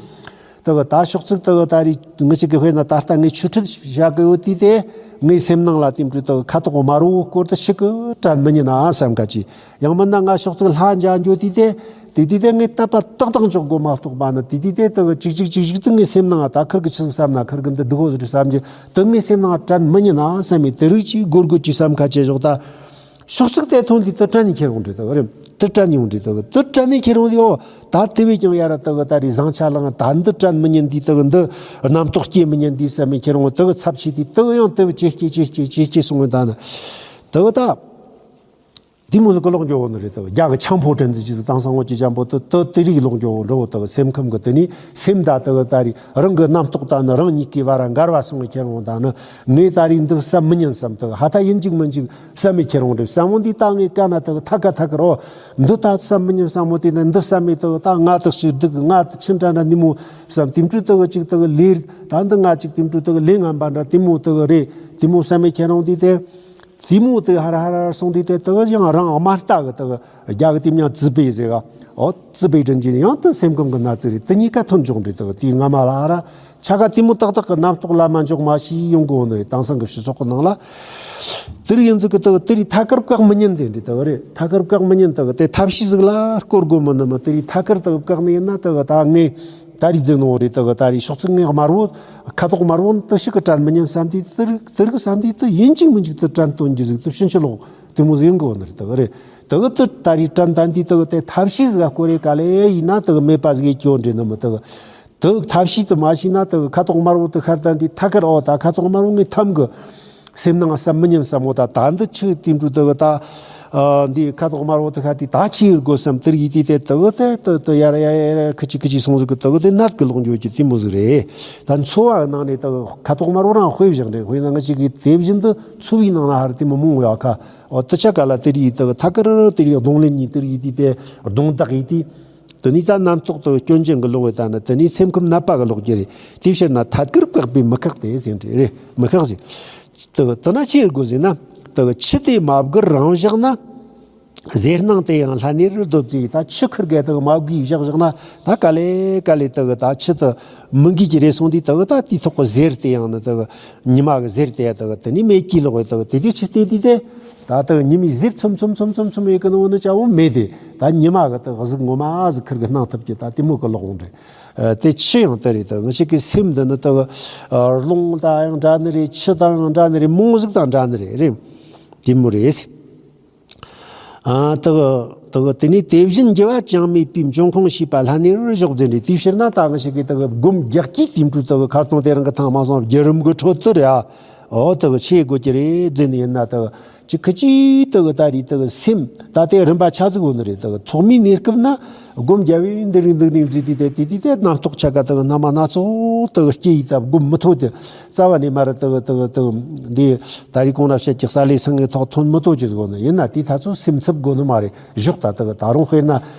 དེ་གི་ད་ཕྱོགས་ཚིག་དེ་གི་ད་རེས་ང་ཅག་གི་དཔེར་ན་ད་ལྟ་ངས་ཆོས་ཁྲིད་བྱ་གི་ཡོད་དུས་དེ་ ངའི་སེམས་ནང་ལ་དེ་འདྲའི་དག་ཁ་དོག་དམར་བོའི་སྐོར་དུ་ཞིག་གི་དྲན་མི་ཉན་ན་བསམ་ཁ་ཅིག་ཡང་མིན་ན་ང་ཕྱོགས་གཅིག་ལྷ་མཇལ་འགྱོ་དུས་དེ། དེ་དུས་དེ་ངས་དད་པ་ཏག་ཏག་འཇོག་དགོས་མ་གཏོགས་པ་ནི། དེ་དུས་དེ་དག་ཅིག་ཅིག་ཅིག་ཅིག་དུ་ངའི་སེམས་ནང་ད་ཁིར་གི་ཆི་ཟིག་བསམ་ན། ཁིར་གི་འདི་སྡུག་གོ་ཟིག་བསམ་གྱི་དུ་ངའི་སེམས་ནང་དྲན་མི་ཉན་ན་བསམ་མི་དེ་རིགས་ཀྱིས་སྒོར་སྒོར་གྱིས་བསམ་ཁ་ཆེ་ཞོག་ད། ཕྱོགས་གཅིག་དེ་ཐོན་དུས་དུ་དྲན་ནས་ཁྱེར་འོང་འདྲི་དག་རེད། དུ་དྲན་ཡོང་འདྲི་དག་དུ་དྲན་ནས་ཁྱེར་འོང་དུས། ཨོ་ད་དེ་བས་ཀྱང་ཡ་ར་དག་ད་རེས་བཟང་ཆ་ལངས། ད་འདི་དྲན་མི་ཉན་དུས་དག་འདི་རྣམ་རྟོག་སྐྱེ་མི་ཉན་དུས་བསམ་མི་ཁྱེར་འོང་དག་ཚབས་ཆེ་དུས་དག་ཡང་དེ་བས་ཇེ་སྐྱེ་ཇེ་སྐྱེ་ཇེ་སྐྱེ་སོང་ངོ་ད་ནི་དག་ད། དེ་མོ་ཟིག་གི་ལོག་འགྱོ་བོ་ནི་རེད་དག་རྒྱ་གི་ཆང་ཕོ་དྲན་ཟིག་ཅི་ཟིག་དང་སང་ངོ་ཅི་ཅང་པོ་དུ་དུ་དེ་རིགས་ལོག་འགྱོ་བོ་འགྲོ་བོ་དག་སེམས་ཁམས་གི་དེ་ནི་སེམས་ད་དག་ད་རེས་རང་གི་རྣམ་རྟོག་ད་ནི་རང་ཉིད་ཀྱི་བར་འགལ་བ་སོང་ངེ་ཁྱེར་འོང་ད་ནི་ངས་ད་རེས་འདི་བསམ་མི་ཉན་བསམ་དག་ཧ་ད་ཡིན་གཅིག་མིན་གཅིག་བསམ་མི་ཁྱེར་འོང་རེད། བསམ་འོང་དུས་ད་ངས་ཀ་ན་དག་ཐ་ཀ་ཐ་ཀ་རོ། འདི་ད་བསམ་མི་ཉན་བསམ་འོང་དུས་ན་འདི་བསམ་མེད་དག་ད་ང་དག་ཅིག་སྡུག་ང་དག་ཆི་འདྲ་འདྲ་ནི་མོ་བསམ། དེ་འཕྲུལ་དག་ཅིག་དག་ལས་ད་འདི་ང་ཅིག་དེ་འཕྲུལ་དག་ལས་ངན་པ་འདྲ་དེ་མོ་དག་རེད། དེ་མོ་བསམ་མི་ཁྱེར་འོང་དུས་དེ། དེ་མོ་དེ་ཧ་ར་ཧ་ར་སོང་དུས་དེ་དག་ཡང་རང་དམར་རྟ་གི་དག་རྒྱ་གི་དེ་མྱང་ཙི་པེ་ཟེར་ག་ཨོ་ཙི་པེ་དྲན་གྱི་ཡང་དེ་སེམས་ཁམས་གི་ན་ཙི་རེད། དེ་གཉིས་ཀ་ཐོན་འཇོག་འདྲི་དག་དེའི་སྔ་མ་ལ་ཧ་ར་ཆ་ག་དེ་མོ་ཏག་ཏག་གི་རྣམ་རྟོག་ལ་མ་འཇོག་མ་ཤི་ཡོང་གི་འོ་ནི་རེད། དེང་སང་གི་སྤྱི་ཚོགས་གི་ནང་ལ་དེ་རིགས་ཡིན་ཙི་གི་དག་དེ་རིགས་ཐད་ཀར་བཀག་མི་ཉན་ཟེར་འདྲི་དག་རེད། ཐད་ཀར་བཀག་མི་ཉན་དག་དེ་ཐབས་ཤེས་ཟིག་ལ་སྐོར་དགོས་མི་ནི་མི་དེ་རིགས་ཐད་ཀར་དག་བཀག་ནི་ཡིན་ན་དག་ད་ངས་ད་རེས་རྫུན་ནོ་རེད་དག་ད་རེས་ཕྱོགས་ཚིག་ངས་དམར་བོ་ཁ་དོག་དམར་བོ་འདི་ཞིག་གི་དྲན་མི་ཉན་བསམ་དུས་དེ་རིགས་དེ་རིགས་བསམ་དུས་དེ་ཡིན་གཅིག་མིན་གཅིག་དེ་དྲན་སྟོན་རྒྱུ་ཟིག་དེ་ཕྱིན་ཅི་ལོག་དེ་མོ་ཟིག་ཡིན་གི་འོ་ནི་རེད་དག་རེད། དེ་གི་དེ་ད་རེས་དྲན་ད་འདི་དེ་གི་དེ་ཐབས་ཤེས་ཟིག་ག་སྐོར་རེ་ག་ལེ་ཡིན་ན་དེ་གི་མེད་པ་ཟིག་གི་སྐྱོ་འདྲེ་ནི་མི་དེ་གི་དེ་གི་ཐབས་ཤེས་དེ་མ་ཤེས་ན་དེ་གི་ཁ་དོག་དམར་བོ་དེ་ཤར་ད་འདི་ཐད་ཀར་ཨོ་ད་ཁ་དོག་དམར་བོ་ངའི་ཐམ་གི་སེམས་ནང་བསམ་མི་ཉན་བསམ་མོ་ད་ད་འདི་ཆི་དེ་འདྲ་དེ་གི་ད་ཨ་འདི་ཁ་དོག་དམར་བོ་དེ་ཤར་དེ་ད་ཆི་ཡིར་དགོས་བསམ་དེ་རིགས་ཡིད་དེ་དེ་དེ་གི་དེ་དེ་དེ་ཡར་ཡར་ཡར་ཡར་ཁི་ཅི་ཁི་ཅི་སོང་ཟིག་གི་དེ་གི་དེ་ནད་གི་ལོག་འགྱོ་རྒྱུ་དེ་མོ་ཟིག་རེད། ད་འཚོ་བ་ནང་ནས་དེ་གི་ཁ་དོག་དམར་བོ་རང་དཔེ་བཞག་འདྲེ་དཔེ་ན་ང་ཅིག་གི་དེ་བཞིན་དུ་འཚོ་བའི་ནང་ན་ཧར་དེ་མོ་མང་ཡོད་ཁ། འོ་དེ་ཆ་ག་ལ་དེ་རིགས་དག་ཐད་ཀར་དེ་རིགས་གདོང་ལེན་གཉིས་དེ་རིགས་དེ་དེ་གདོང་བདག་ཡིས་དེ། དེ་ནས་ད་རྣམ་རྟོག་དག་སྐྱོན་ཅན་གྱི་ལོག་ཡོད་ད་ནི་དེ་ནས་སེམས་ཁམས་ནད་པ་གི་ལོག་རྒྱུ་རེད། དེ་ཕྱིར་ན་ཐད་ཀར་བཀག་པའི་མི་ཁག་དེ་ཟེར་འདྲ་རེད། མི་ཁག་ཟེར། དེ་དེ་ན་ཆི་ཡེ་དགོས་ཟེར་ན། དེ་ཆུ་དེ་མ་བསྒུར་རང་བཞག་ན། ཟས་སྣང་དེ་ཡང་ལྷ་ནེ་རུ་སྡོད་ཅེས་ད་ཆུ་ཁུར་གེ་དག་མ་བསྒུས་བཞག་བཞག་ན་ད་ག་ལེ་ག་ལེ་དག་ད་ཆུ་དེ་མི་འགུས་ཀྱི་རེད་སོང་དུས་དག་ད་དེའི་ཐོག་གི་ཟེར་དེ་ཡང་ནི་དག་ཉི་མ་གི་ཟེར་དེ་དག་དེ་ནི་མེད་ཀྱི་ལོག་དག་དེ་དེ་ཆུ་དེ་དེ་དེ། ད་ལྟ་ཉི་མའི་ཟེར་ཚུམ་ཚུམ་ཚུམ་ཚུམ་ཚུམ་ཡོད་གི་ནོ་ནི་ཅག་བོ་མེད་དེ། ད་ཉི་མ་གི་ད་གཟུགས་ངོ་མ་ཟིག་ཁུར་གི་སྣང་ཐུབ་ཀྱི་ད་དེ་མོ་གི་ལོག་འོང་རེད། དེ་ཆི་ཡང་དེ་རེད། ད་ང་ཞིག་གི་སེམས་འདི་ནི་ད་རླུང་དང་ཡང་འདྲ་ནི་རེད། ཆུ་དང་ཡང་འདྲ་ནི་རེད། མོ་ཟིག་དང་འདྲ་ནི་རེད། རེད། དེ་མོ་རེད། ཨ་ད་ད་དེ་ནས་དེ་བཞིན་འགྱུར་བ་ཅང་མེད་པའི་འབྱུང་ཁུངས་ཤེས་པ་ལྷ་ནེ་རུ་ཞོག་འཛིན་རེད། དེ་ཕྱིར་ན་ད་ང་ཞིག་གི་ད་སྒོམ་རྒྱག་གི་དེ་འཕྲུལ་ད་ཁར་ཚང་དེ་རང་གི་ཐང་མ་སོང་བརྒྱུད་རིམ་གི་ཁྲོད་དུ་རེད། ཨ་འོ་དག་ཆི་དགོས་ཀྱི་རེད་ཟེར་ནས་ཡིན་ན་དག་ཅི་ཁི་ཅི་དག་ད་རེད། དག་སེམས་ད་ལྟའི་རིམ་པ་ཆ་ཟིག་འོ་ནི་རེད། དག་ཐོག་མའི་གནས་སྐབས་ན་སྒོམ་རྒྱབ་བས་འདི་རིགས་འདུག་ནས་བརྫིས་དུས་དེ་དེ་དུས་དེ་རྣམ་རྟོག་ཆ་ག་དག་སྣ་མ་སྣ་ཚོགས་དག་སྐྱེ་ཡི་ད་སྒོམ་མི་ཐུབ་དེ་རྩ་བ་ནས་མ་རེད། དག་དག་དག་འདི་ད་རེས་གོང་ན་བཤད་ཀྱི་ས་ལེ་སང་གི་ཐོག་ཐོན་མི་ཐུབ་ཅི་ཟིག་འོ་ནི་ཡིན་ན་དེ་ད་ཚོ་སེམས་འཚབ་དགོས་ནི་མ་རེད། གཞོགས་ད་དག་ད་རུང་དཔེར་ན།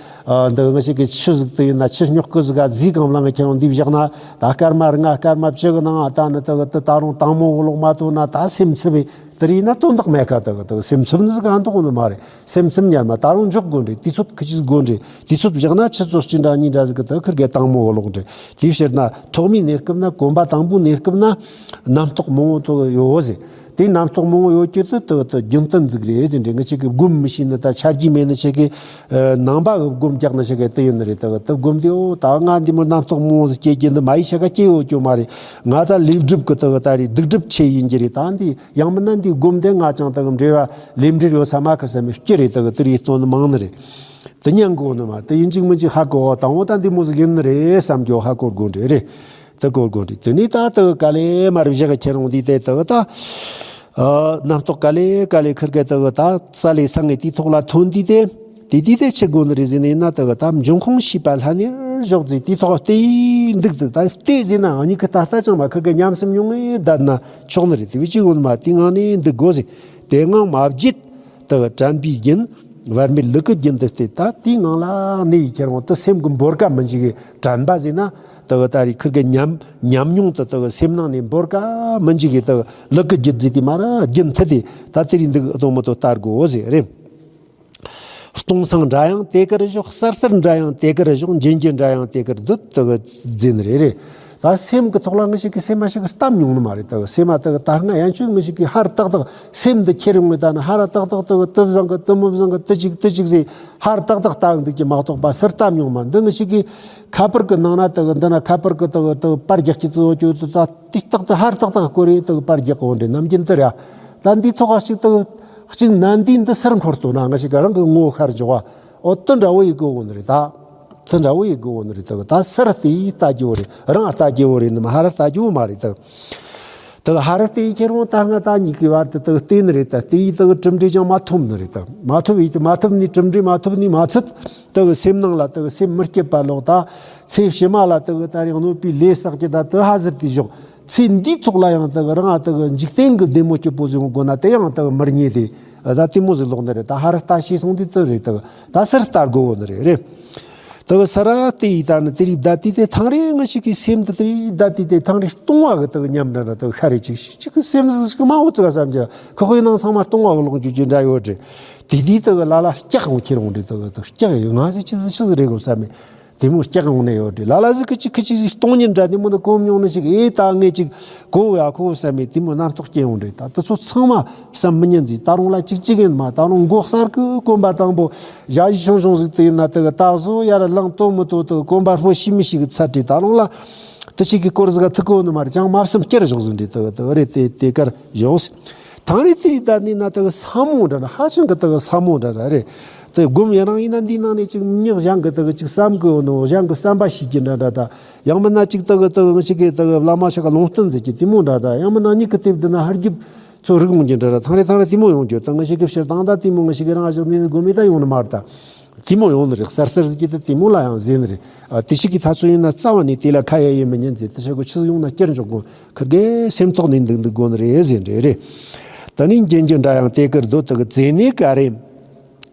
ཨ་འདི་ང་ཞིག་གི་ཆུ་ཟིག་དེ་ཡིན་ན་ཆུ་རྙོག་གི་ཟིག་ག་ཟིག་གང་ལ་ང་ཁྱེད་རང་འདི་བཞག་ན་ད་སྐར་མ་ལྔ་སྐར་མ་བཅུ་གི་ནང་ད་ནི་དེ་གི་དེ་ད་རུང་དྭངས་མོ་གི་ལོག་མ་ཐུབ་ན་ད་སེམས་འཚབ་བས་དེ་རིགས་ན་དོན་དག་མེད་ཁ། དེ་གི་དེ་སེམས་འཚབ་ནི་ཟིག་ག་འདུག་ནི་མ་རེད། སེམས་འཚབ་ཉར་མ་ད་རུང་འཇོག་དགོས་འདྲེ། དུས་ཚོད་ཁི་ཅི་ཟིག་དགོས་འདྲེ། དུས་ཚོད་བཞག་ན་ཆུ་ཚོད་གཅིག་འདྲ་གཉིས་འདྲ་ཟིག་གི་དེ་ཁིར་གི་དྭངས་མོ་གི་ལོག་འདྲེ། དེའི་ཕྱིར་ན་ཐོག་མའི་གནས་སྐབས་ན་གོམ་པ་དང་པོའི་གནས་སྐབས་ན་རྣམ་རྟོག་མང་བོ་དེ་ཡོད་ཟེར། དེའི་རྣམ་རྟོག་མང་བོ་ཡོད་རྒྱུ་དེ་དེ་དེ་རྒྱུ་མཚན་ཟིག་རེད་ཟེར་འདྲེ། ང་ཆེ་གི་སྒོམ་མི་ཤེས་ནི་ད་ཆ་རྒྱུས་མེད་ནི་ཆེ་གི་ནང་པ་གི་སྒོམ་རྒྱག་ནི་ཆེ་གི་དེ་ཡིན་ནི་རེད། དེ་དེ་སྒོམ་དེ་འོ་ད་ང་འདི་མོ་རྣམ་རྟོག་མང་བོ་ཟིག་སྐྱེ་རྒྱུ་འདི་མ་ཡི་ཆ་ག་སྐྱེ་ཡོད་རྒྱུ་མ་རེད། ང་ད་ལས་སྒྲུབ་གི་དེ་ད་རེད་སྡིག་སྒྲུབ་ཆེ་ཡིན་རྒྱུ་རེད། ད་འདི་ཡང་མིན་ན་འདི་སྒོམ་དེ་ང་ཅང་དེ་གི་འབྲེལ་བ་ལས་འབྲེལ་ཡོད་ས་མ་ཁ་ས་མི་སྐྱེ་རེད། དེ་གི་དེ་རེད་སྟོན་ནི་མང་ནི་རེད། དེ་ཉན་གོ་ནི་མ་དེ་ཡིན་གཅིག་མིན་གཅིག་ཧ་གོ་དང་འོ་ད་འདི་མོ་ཟིག་ཡིན་ནི་རེད་བསམ་རྒྱུ་ཧ་གོ་དགོས་འདྲེ་རེད། དེ་གོ་དགོས་འདྲེ། དེ་ནས་ད་དེ་ག་ལེ་མར་བཞག་ཁྱེད་རང་འདི་དེ་དེ་ད་རྣམ་རྟོག་ག་ལེ་ག་ལེ་ཁིར་གེ་དེ་ད་ས་ལེ་སང་ངེ་དེའི་ཐོག་ལ་ཐོན་དུས་དེ་དེ་དུས་དེ་ཆི་དགོས་ནི་རེད་ཟེར་ནས་ན་དེ་ད་འབྱུང་ཁུངས་ཤེས་པ་ལྷ་ནེ་རུ་ཞོག་ཟེར་དེའི་ཐོག་བལྟས་འདུག་དེ་ད་བལྟས་ཟེར་ན་ཨ་ནི་ཁི་ད་ལྟ་ཅང་མ་ཁིར་གེ་ཉམས་སུ་མྱོང་ངེ་བསྡད་ན་ཆོག་ནི་རེད། དེ་བས་ཅི་དགོས་ནི་མ་དེ་ངང་ནས་འདུག་དགོས་ཟེར། དེ་ངང་མ་བརྗེད། དེ་གི་དྲན་པའི་རྒྱུན། བར་མེད་ལུག་གི་རྒྱུན་དུ་བལྟས། ད་དེའི་ངང་ལ་གནས་ཡི་ཁྱེར་འོང་དུ་སེམས་ཀྱི་འབོར་ཀ་མི་འཇིག་གི་དྲན་པ་ཟེར་ན། དེ་གི་ད་རེས་ཁིར་གི་ཉམས་ཉམས་མྱོང་དུ་དེ་གི་སེམས་ནང་ནས་འབོར་ཀ་མི་འཇིག་གི་དེ་གི་ལུག་གི་རྒྱུད་ཟེར་དེ་མ་ར་རྒྱུན་མཐུད་དེ་ད་དེ་རིང་འདུག་གཏོང་མི་ཐུབ་ལྟ་དགོས་ཟེར་རེད། སྟོང་སང་འདྲ་ཡང་དེ་ཀར་བཞག་གསར་གསར་འདྲ་ཡང་དེ་ཀར་བཞག་འབྱིན་འབྱིན་འདྲ་ཡང་དེ་ཀར་སྡོད་དེ་གི་འཛིན་རེད་རེད། ད་སེམས་ཀྱི་ཐོག་ལ་ངི་ཞིག་གི་སེམས་མ་ཞིག་གི་གཏམ་མྱོང་ནི་མ་རེད། ད་སེམས་མ་ད་ད་སྔ་ཡན་ཆོད་ངི་ཞིག་གི་ཧར་ཏག་ཏག་སེམས་འདི་ཁྱེར་ཡོང་ངི་ད་ནི་ཧར་ཏག་ཏག་ད་དུ་བཟང་གི་དུ་མི་བཟང་གི་དུ་ཅིག་དུ་ཅིག་ཟེ་ཧར་ཏག་ཏག་ལྟ་འདུག་གི་མ་གཏོགས་པ་སུར་གཏམ་མྱོང་མ་འདི། ངི་ཞིག་གི་ཁ་པར་གི་ནང་ན་ད་འདི་ན་ཁ་པར་གི་ད་ད་པར་རྒྱག་གི་ཙི་བོ་ཅོ་ད་ད་ཏིག་ཏག་ད་ཧར་ཏག་ཏག་སྐོར་རེ་ད་པར་རྒྱག་གི་འོང་འདྲེ་ནམ་རྒྱུན་དུ་ར། ད་འདི་ཐོག་ཞིག་ད་གཅིག་ན་འདི་འདི་སུར་འཁོར་ཏོ་ན་ངི་ཞིག་གི་རང་གི་ངོ་ཤར་འཇོག་བ། ཨོ་དེ་འདྲ་བོ་ཡི་གོ་བོ་ནི་རེད་ད། དེ་འདྲ་བོ་ཡི་གོ་བོ་ནི་རེད་ད། ད་སུར་དེ་ཡི་ལྟ་རྒྱུ་བོ་རེད། རང་ལྟ་རྒྱུ་བོ་རེད་ནི་མ་ཧ་ར་ལྟ་རྒྱུ་བོ་མ་རེད་ད། ད་ཧ་ར་དེ་ཡི་ཁྱེར་འོང་ད་སྔ་ད་གཉིས་ཀའི་བར་དུ་ད་བལྟས་ནི་རེད་ད། དེ་ཡི་ད་གྲུབ་འབྲས་ཀྱང་མ་ཐོབ་ནི་རེད་ད། མ་ཐོབ་ཡི་དེ་མ་ཐོབ་ནི་གྲུབ་འབྲས་མ་ཐོབ་ནི་མ་ཚད་ད་སེམས་ནང་ལ་ད་སེམས་མི་སྐྱིད་པ་ལོག་ད། ཚེ་ཕྱི་མ་ལ་ད་ད་རེས་གནོད་པའི་ལས་བསགས་ཀྱི་ད་ད་ཧ་ཟེར་དེ་བཞག་ཚེ་འདིའི་ཐོག་ལ་ཡང་ད་རང་ད་འཇིག་རྟེན་གྱི་བདེ་མོ་སྐྱིད་པོ་ཟིག་ཡོང་དགོས་ན་དེ་ཡང་ད་མི་རྙེད་དེ། ད་དེ་མོ་ཟིག་ལོག་ནི་རེད། ད་ཧ་ར་ལྟ་ཤེས་སོང་དུས་དེ་རེད། ད་ད་སུར་ལྟ་དགོས་བོ་ནི་རེད་རེད། ད་ས་ར་དེ་ཡི་ད་ནི་དེ་རིགས་ད་དེ་དེ་ཐང་རེ་ང་ཞིག་གི་སེམས་ད་དེ་རིགས་ད་དེ་དེ་ཐང་རེ་སྟོང་བ་གི་ད་ཉམས་འདྲ་འདྲ་ད་ཤ་རེ་ཅིག་ཅིག་གི་སེམས་ཟིག་ཞིག་མ་འོ་ཙི་ག་བསམ་གྱི་ཁོ་ཁོའི་ནང་ཚང་མ་སྟོང་བ་གི་ལོག་རྒྱུ་རྒྱུ་འདྲ་ཡོད་རེད། དེ་དེ་ད་གི་ལ་ལ་སྐྱག་ཡོང་ཁྱེར་འོང་རེད། ད་གི་ད་སྐྱག་ཡོད་ང་ཟིག་ཅི་ཟིག་ཆི་ཟིག་རེད་གོ་བསམ་མེད། དེ་མོ་སྐྱག་ཡོང་ནས་ཡོད་རེད། ལ་ལ་ཟིག་གི་ཅིག་ཁི་ཅིག་ཟིག་སྟོང་ཉིད་འདྲ་དེ་མོ་ད་གོམ་མྱོང་ནི་ཞིག་ཨེ་ད་ངས་ཅིག་གོ་ཡ་ཁོ་བསམ་མེད། དེ་མོ་རྣམ་རྟོག་སྐྱེ་ཡོང་རེད། ད་དེ་ཚོ་ཚང་མ་བསམ་མི་ཉན་ཟིག་ད་རུང་ལ་ཅིག་ཅིག་ཡིན་མ། ད་རུང་མགོ་གསར་གི་གོམ་པ་དང་པོ་ཞ་ཡི་ཆུང་ཆུང་ཟིག་དེ་ཡིན་ན་ད་གི་ད་བཟོ་ཡ་ར་ལང་ཏོ་མི་ཏོ་ད་གོམ་པ་ཕོ་ཤི་མི་ཤི་གི་ཚད་རེད། ད་རུང་ལ་དེ་ཞིག་གི་སྐོར་ཟིག་ག་ཐུག་གོ་ནི་མ་རེད། ཅང་མ་བསམ་སྐྱར་བཞག་ཟིག་འདྲ་ད་གི་ད་གི་རེད། དེ་དེ་གར་བཞག་ཟིག་ཐང་རེ་དེ་ད་ནི་ན་ད་གི་ས་མོ་འདྲ་ན་ཧ་ཅང་གི་ད་གི་ས་མོ་འདྲ་ར་རེད། དེ་སྒོམ་ཡང་རང་ཡིན་ན་འདིའི་ནང་ནས་ཅིག་མྱི་གཞན་གི་ད་གི་ཅིག་བསམ་གི་ཡོད་ནོ། གཞན་གི་བསམ་པ་ཤེས་ཀྱི་འདྲ་འདྲ་ད། ཡང་མིན་ན་ཅིག་ད་གི་ད་གི་ང་ཅིག་གི་ད་གི་བླ་མ་ཆ་ག་ལུང་བསྟན་ཟེར་གྱི་དེ་མོ་འདྲ་ད། ཡང་མིན་ན་མྱིག་གི་ལྟེབ་འདི་ན་ཧར་རྒྱུབ་ཚོ་རིག་འོང་གྱི་འདྲ་འདྲ་ཐང་རེ་ཐང་རེ་དེ་མོ་ཡོང་རྒྱུ་ད། ང་ཅིག་གི་ཕྱིར་བཏང་ད་དེ་མོ་ང་ཅིག་གི་རང་བཞག་ནས་སྒོམ་མེད་ད་ཡོང་ནི་མ་རེད་ད། དེ་མོ་ཡོང་ནི་རེད། གསར་གསར་ཟེར་གྱི་ད་དེ་མོ་ལ་ཡང་ཟེར་ནི་རེད། ཨ་དེ་ཞིག་གི་ཐ་ཚོ་ཡིན་ན་རྩ་བ་ནས་དེ་ལ་ཁ་ཡ་ཡེ་མི་ཉན་ཟེར། དེ་ཞིག་གི་ཆི་ཟིག་ཡོང་ན་སྐྱར་འཇོག་དགོས། ཁིར་གེ་སེམས་ཐོག་ནས་འདུག་འདུག་དགོས་ནི་རེད་ཟེར་འདྲ་རེད། ད་ནི་རྒྱན་གྱི་འདྲ་ཡང་དེ་ཀར་སྡོད་དུ་གི་རྗེས་ནས་ག་རེ།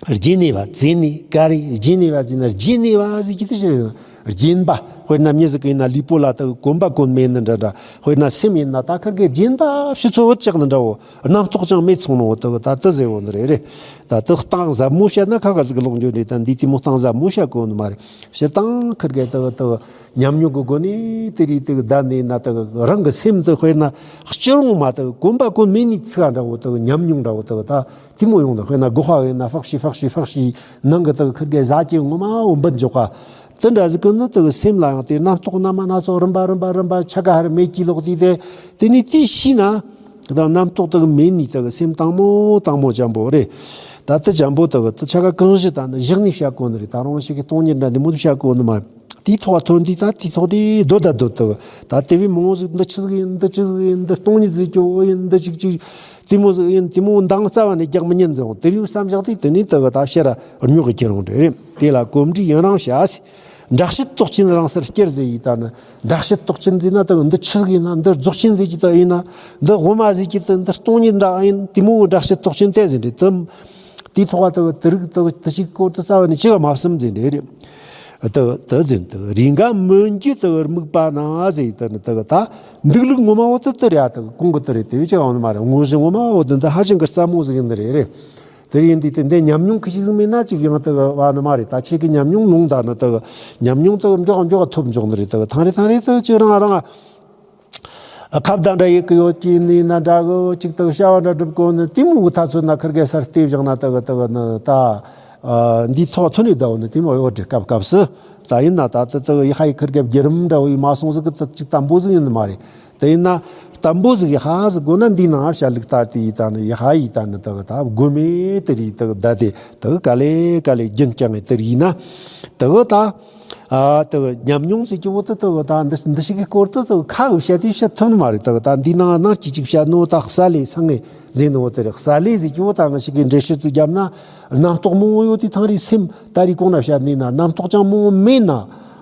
རྗེས་ནས་བ་རྗེས་ནས་ག་རེ། རྗེས་ནས་བ་ཟེར་ན་རྗེས་ནས་བ་ཟེར་གྱི་དེ་ཞིག་རེད། རྗེན་པ། དཔེར་ན་མྱི་ཟིག་གི་ཡིན་ན་ལུས་པོ་ལ་ད་གོམས་པ་གོམས་མེད་ནི་འདྲ་འདྲ། དཔེར་ན་སེམས་ཡིན་ན་ད་ཁིར་གེ་རྗེན་པ་ཕྱི་ཚོ་བུད་ཅག་ནི་འདྲ་བོ། རྣམ་རྟོག་ཅང་མེད་སོང་ནོ་ད་གི་ད་དེ་ཟེར་བོ་ནི་རེད་རེད། ད་དེ་གཏིང་ཟབ་མོ་བཤད་ན་ཁ་ཁ་ཟིག་ལོག་འགྱོ་ནི་ད་འདི་དེ་མོ་གཏིང་ཟབ་མོ་བཤད་གོ་ནི་མ་རེད། སྤྱིར་བཏང་ཁིར་གེ་ད་གི་ད་གི་ཉམས་མྱོང་གི་སྒོ་ནས་དེ་རིགས་དེ་གི་བསྡད་ནས་ན་ད་གི་རང་གི་སེམས་དེ་དཔེར་ན་སྤྱིར་བཏང་མ་ད་གི་གོམས་པ་གོམས་མེད་ནི་ཚིག་འདྲ་བོ་ད་གི་ཉམས་མྱོང་འདྲ་བོ་ད་གི་ད་དེ་མོ་ཡོང་ན། དཔེར་ན་སྒོ་ཁ་ཡིན་ན་ཕག་ཤི་ཕག་ཤི་ཕག་ཤི་ནང་གི་ད་གི་ཁིར་གེ་ཟ་གི་ངོ་མ་འོ་འབུད་འཇོག་ག་དེ་འདྲ་ཟིག་གི་ནི་ད་གི་སེམས་ལ་ཡང་དེ་རྣམ་རྟོག་རྣམ་པ་སྣ་ཚོགས་རིམ་པ་རིམ་པ་རིམ་པ་ཆ་ག་ཧར་མེད་ཀྱི་ལོག་དུས་དེ་དེ་ནི་དེ་ཤི་ན། ད་རྣམ་རྟོག་དག་མེད་ནི་དག་སེམས་དྭངས་མོ་དྭངས་མོ་འཇམ་པོ་རེད། ད་ལྟ་འཇམ་པོ་དག་ད་ཆ་ག་གང་ཞིག་ད་ནི་བཞག་ནས་བཤད་གོ་ནི་རེད། ད་རུང་ཞིག་གི་སྟོང་ཉིད་འདྲ་འདི་མོ་དུ་བཤད་གོ་ནི་མ་རེད། དེའི་ཐོག་ཐོན་དུས་ད་དེའི་ཐོག་དེ་སྡོད་ད་སྡོད་དག་ད་དེ་བས་མང་བོ་ཟིག་འདི་ཆི་ཟིག་ཡིན། འདི་ཆི་ཟིག་ཡིན། འདི་སྟོང་ཉིད་ཟིག་གི་འོ་ཡིན། འདི་ཅིག་ཅིག་དེ་མོ་ཟིག་ཡིན། དེ་མོ་འདང་རྩ་བ་ནས་རྒྱག་མི་ཉན་ཟིག་དེ་ཡོད་བསམ་བཞག་དུས་དེ་ནས་དག་ད་ཕྱིར་ར་སྨྱོ་གི་ཁྱེར་འོང་འདྲ་རེད། དེ་ལ་གོམས་འདྲིས་ཡུན་རིང་བྱ་ཟེར། འདྲ་བྱེད་རྟོག་ཅན་རང་སར་སྐྱེར་ཟེར་ཡིས་ད་ནི། འདྲ་བྱེད་རྟོག་ཅན་ཟེར་ན་ད་འདི་ཆི་ཟིག་ཡིན་ན། འདི་རྫོགས་ཆེན་ཟེར་གྱི་ད་ཡིན་ན། འདི་དབུ་མ་ཟེར་གྱི་ད་འདི་སྟོང་ཉིད་འདྲ་ཡིན། དེ་མོ་འདྲ་བྱེད་རྟོག་ཅན་དེ་ཟེར་འདྲ་དེ། དེའི་ཐོག་ད་དེ་རིགས་ད་དེ་ཞིག་སྐོར་དུ་རྩ་བ་ནས་ཅི་ག་མ་བསམ་ཟེར་འདྲ་རེད། ད་ད་ཟེར་ད་རེས་འགའ་མི་འགྱུར་ད་དམིགས་པ་ན་ཟེར་ད་ནི་ད་ད་འདུག་ལུགས་ངོ་མ་བོ་ད་དེ་རེད། ད་གོང་གི་དེ་རེད། དེ་བས་ཅི་ག་འོང་ནི་མ་རེད། དངོས་གཞི་ངོ་མ་བོ་ད་འདི་ཧ་ཅང་གི་སླ་མོ་ཟིག་ཡིན་ནི་རེད་རེད། དེ་ཡིན་དུས་དེ་འདི་ཉམས་མྱོང་ཁི་ཞིག་ཟིག་མེད་ན་ཅིག་ཡང་དེ་གི་བ་ནི་མ་རེད། ད་ཁྱེད་ཀྱི་ཉམས་མྱོང་ནང་ད་ནི་དེ་གི་ཉམས་མྱོང་དེ་གི་མགྱོགས་མགྱོགས་ཐོབ་འཇོག་ནི་རེད། དེ་གི་ཐང་རེ་ཐང་རེ་དེ་གི་ཅིག་རང་རང་ཁ་བརྡ་འདྲ་ཡེད་གི་ཡོད་ཀྱི་ནི་ན་འདྲ་གི་ཅིག་དེ་གི་བྱ་བ་འདྲ་སྒྲུབ་གོ་ནི་དེ་མོ་གི་ཐ་ཚོད་ན་ཁིར་གེ་སར་བལྟས་བཞག་ན་དེ་གི་དེ་གི་ནི་ད་འདིའི་ཐོག་ཐོན་ནས་བསྡད་ནི་དེ་མོ་ཡོད་རེད། སྐབས་སྐབས་སུ་ད་ཡིན་ན་ད་དེ་དེ་གི་ཡི་ཧ་ཡི་ཁིར་གེ་བརྒྱུད་རིམ་འདྲ་བོ་ཡི་མ་སོང་ཟིག་གི་དེ་ཅིག་དམ་པོ་ཟིག་ཡིན་ནི་མ་རེད། དེ་ཡིན་ན་དམ་པོ་ཟིག་ཡི་ཧ་ཟིག་དགོས་ན་འདིའི་ནང་བཤད་ལུགས་ལྟར་དེ་ཡི་ད་ནི་ཡི་ཧ་ཡི་ད་ནི་དག་ད་དགོས་མེད་དེ་རིགས་དག་ད་དེ་དག་ག་ལེ་ག་ལེ་རྒྱུན་བསྐྱངས་ངེ་དེ་རིགས་ཡིན་ན་དག་ད་ཨ་དག་ཉམས་མྱོང་ཟིག་གི་བོ་དེ་དག་ད་འདི་འདི་ཞིག་གི་སྐོར་དུ་དག་ཁ་གི་བཤད་དེ་བཤད་ཐུབ་ནི་མ་རེད། དག་ད་འདིའི་ནང་ནང་གཅིག་གཅིག་བཤད་ནོ་ད་གསལ་ལེ་སང་ངེ་ཟེར་ནོ་དེ་རེད། གསལ་ལེ་ཟིག་གི་བོ་ད་ང་ཞིག་གི་འགྲེལ་བཤད་ཟིག་བརྒྱབ་ན་རྣམ་རྟོག་མང་བོ་ཡོད་དེ་ཐང་རེ་སེམས་ད་རེས་གོང་ན་བཤད་ནི་ན་རྣམ་རྟོག་ཅང་མང་བོ་མེད་ན།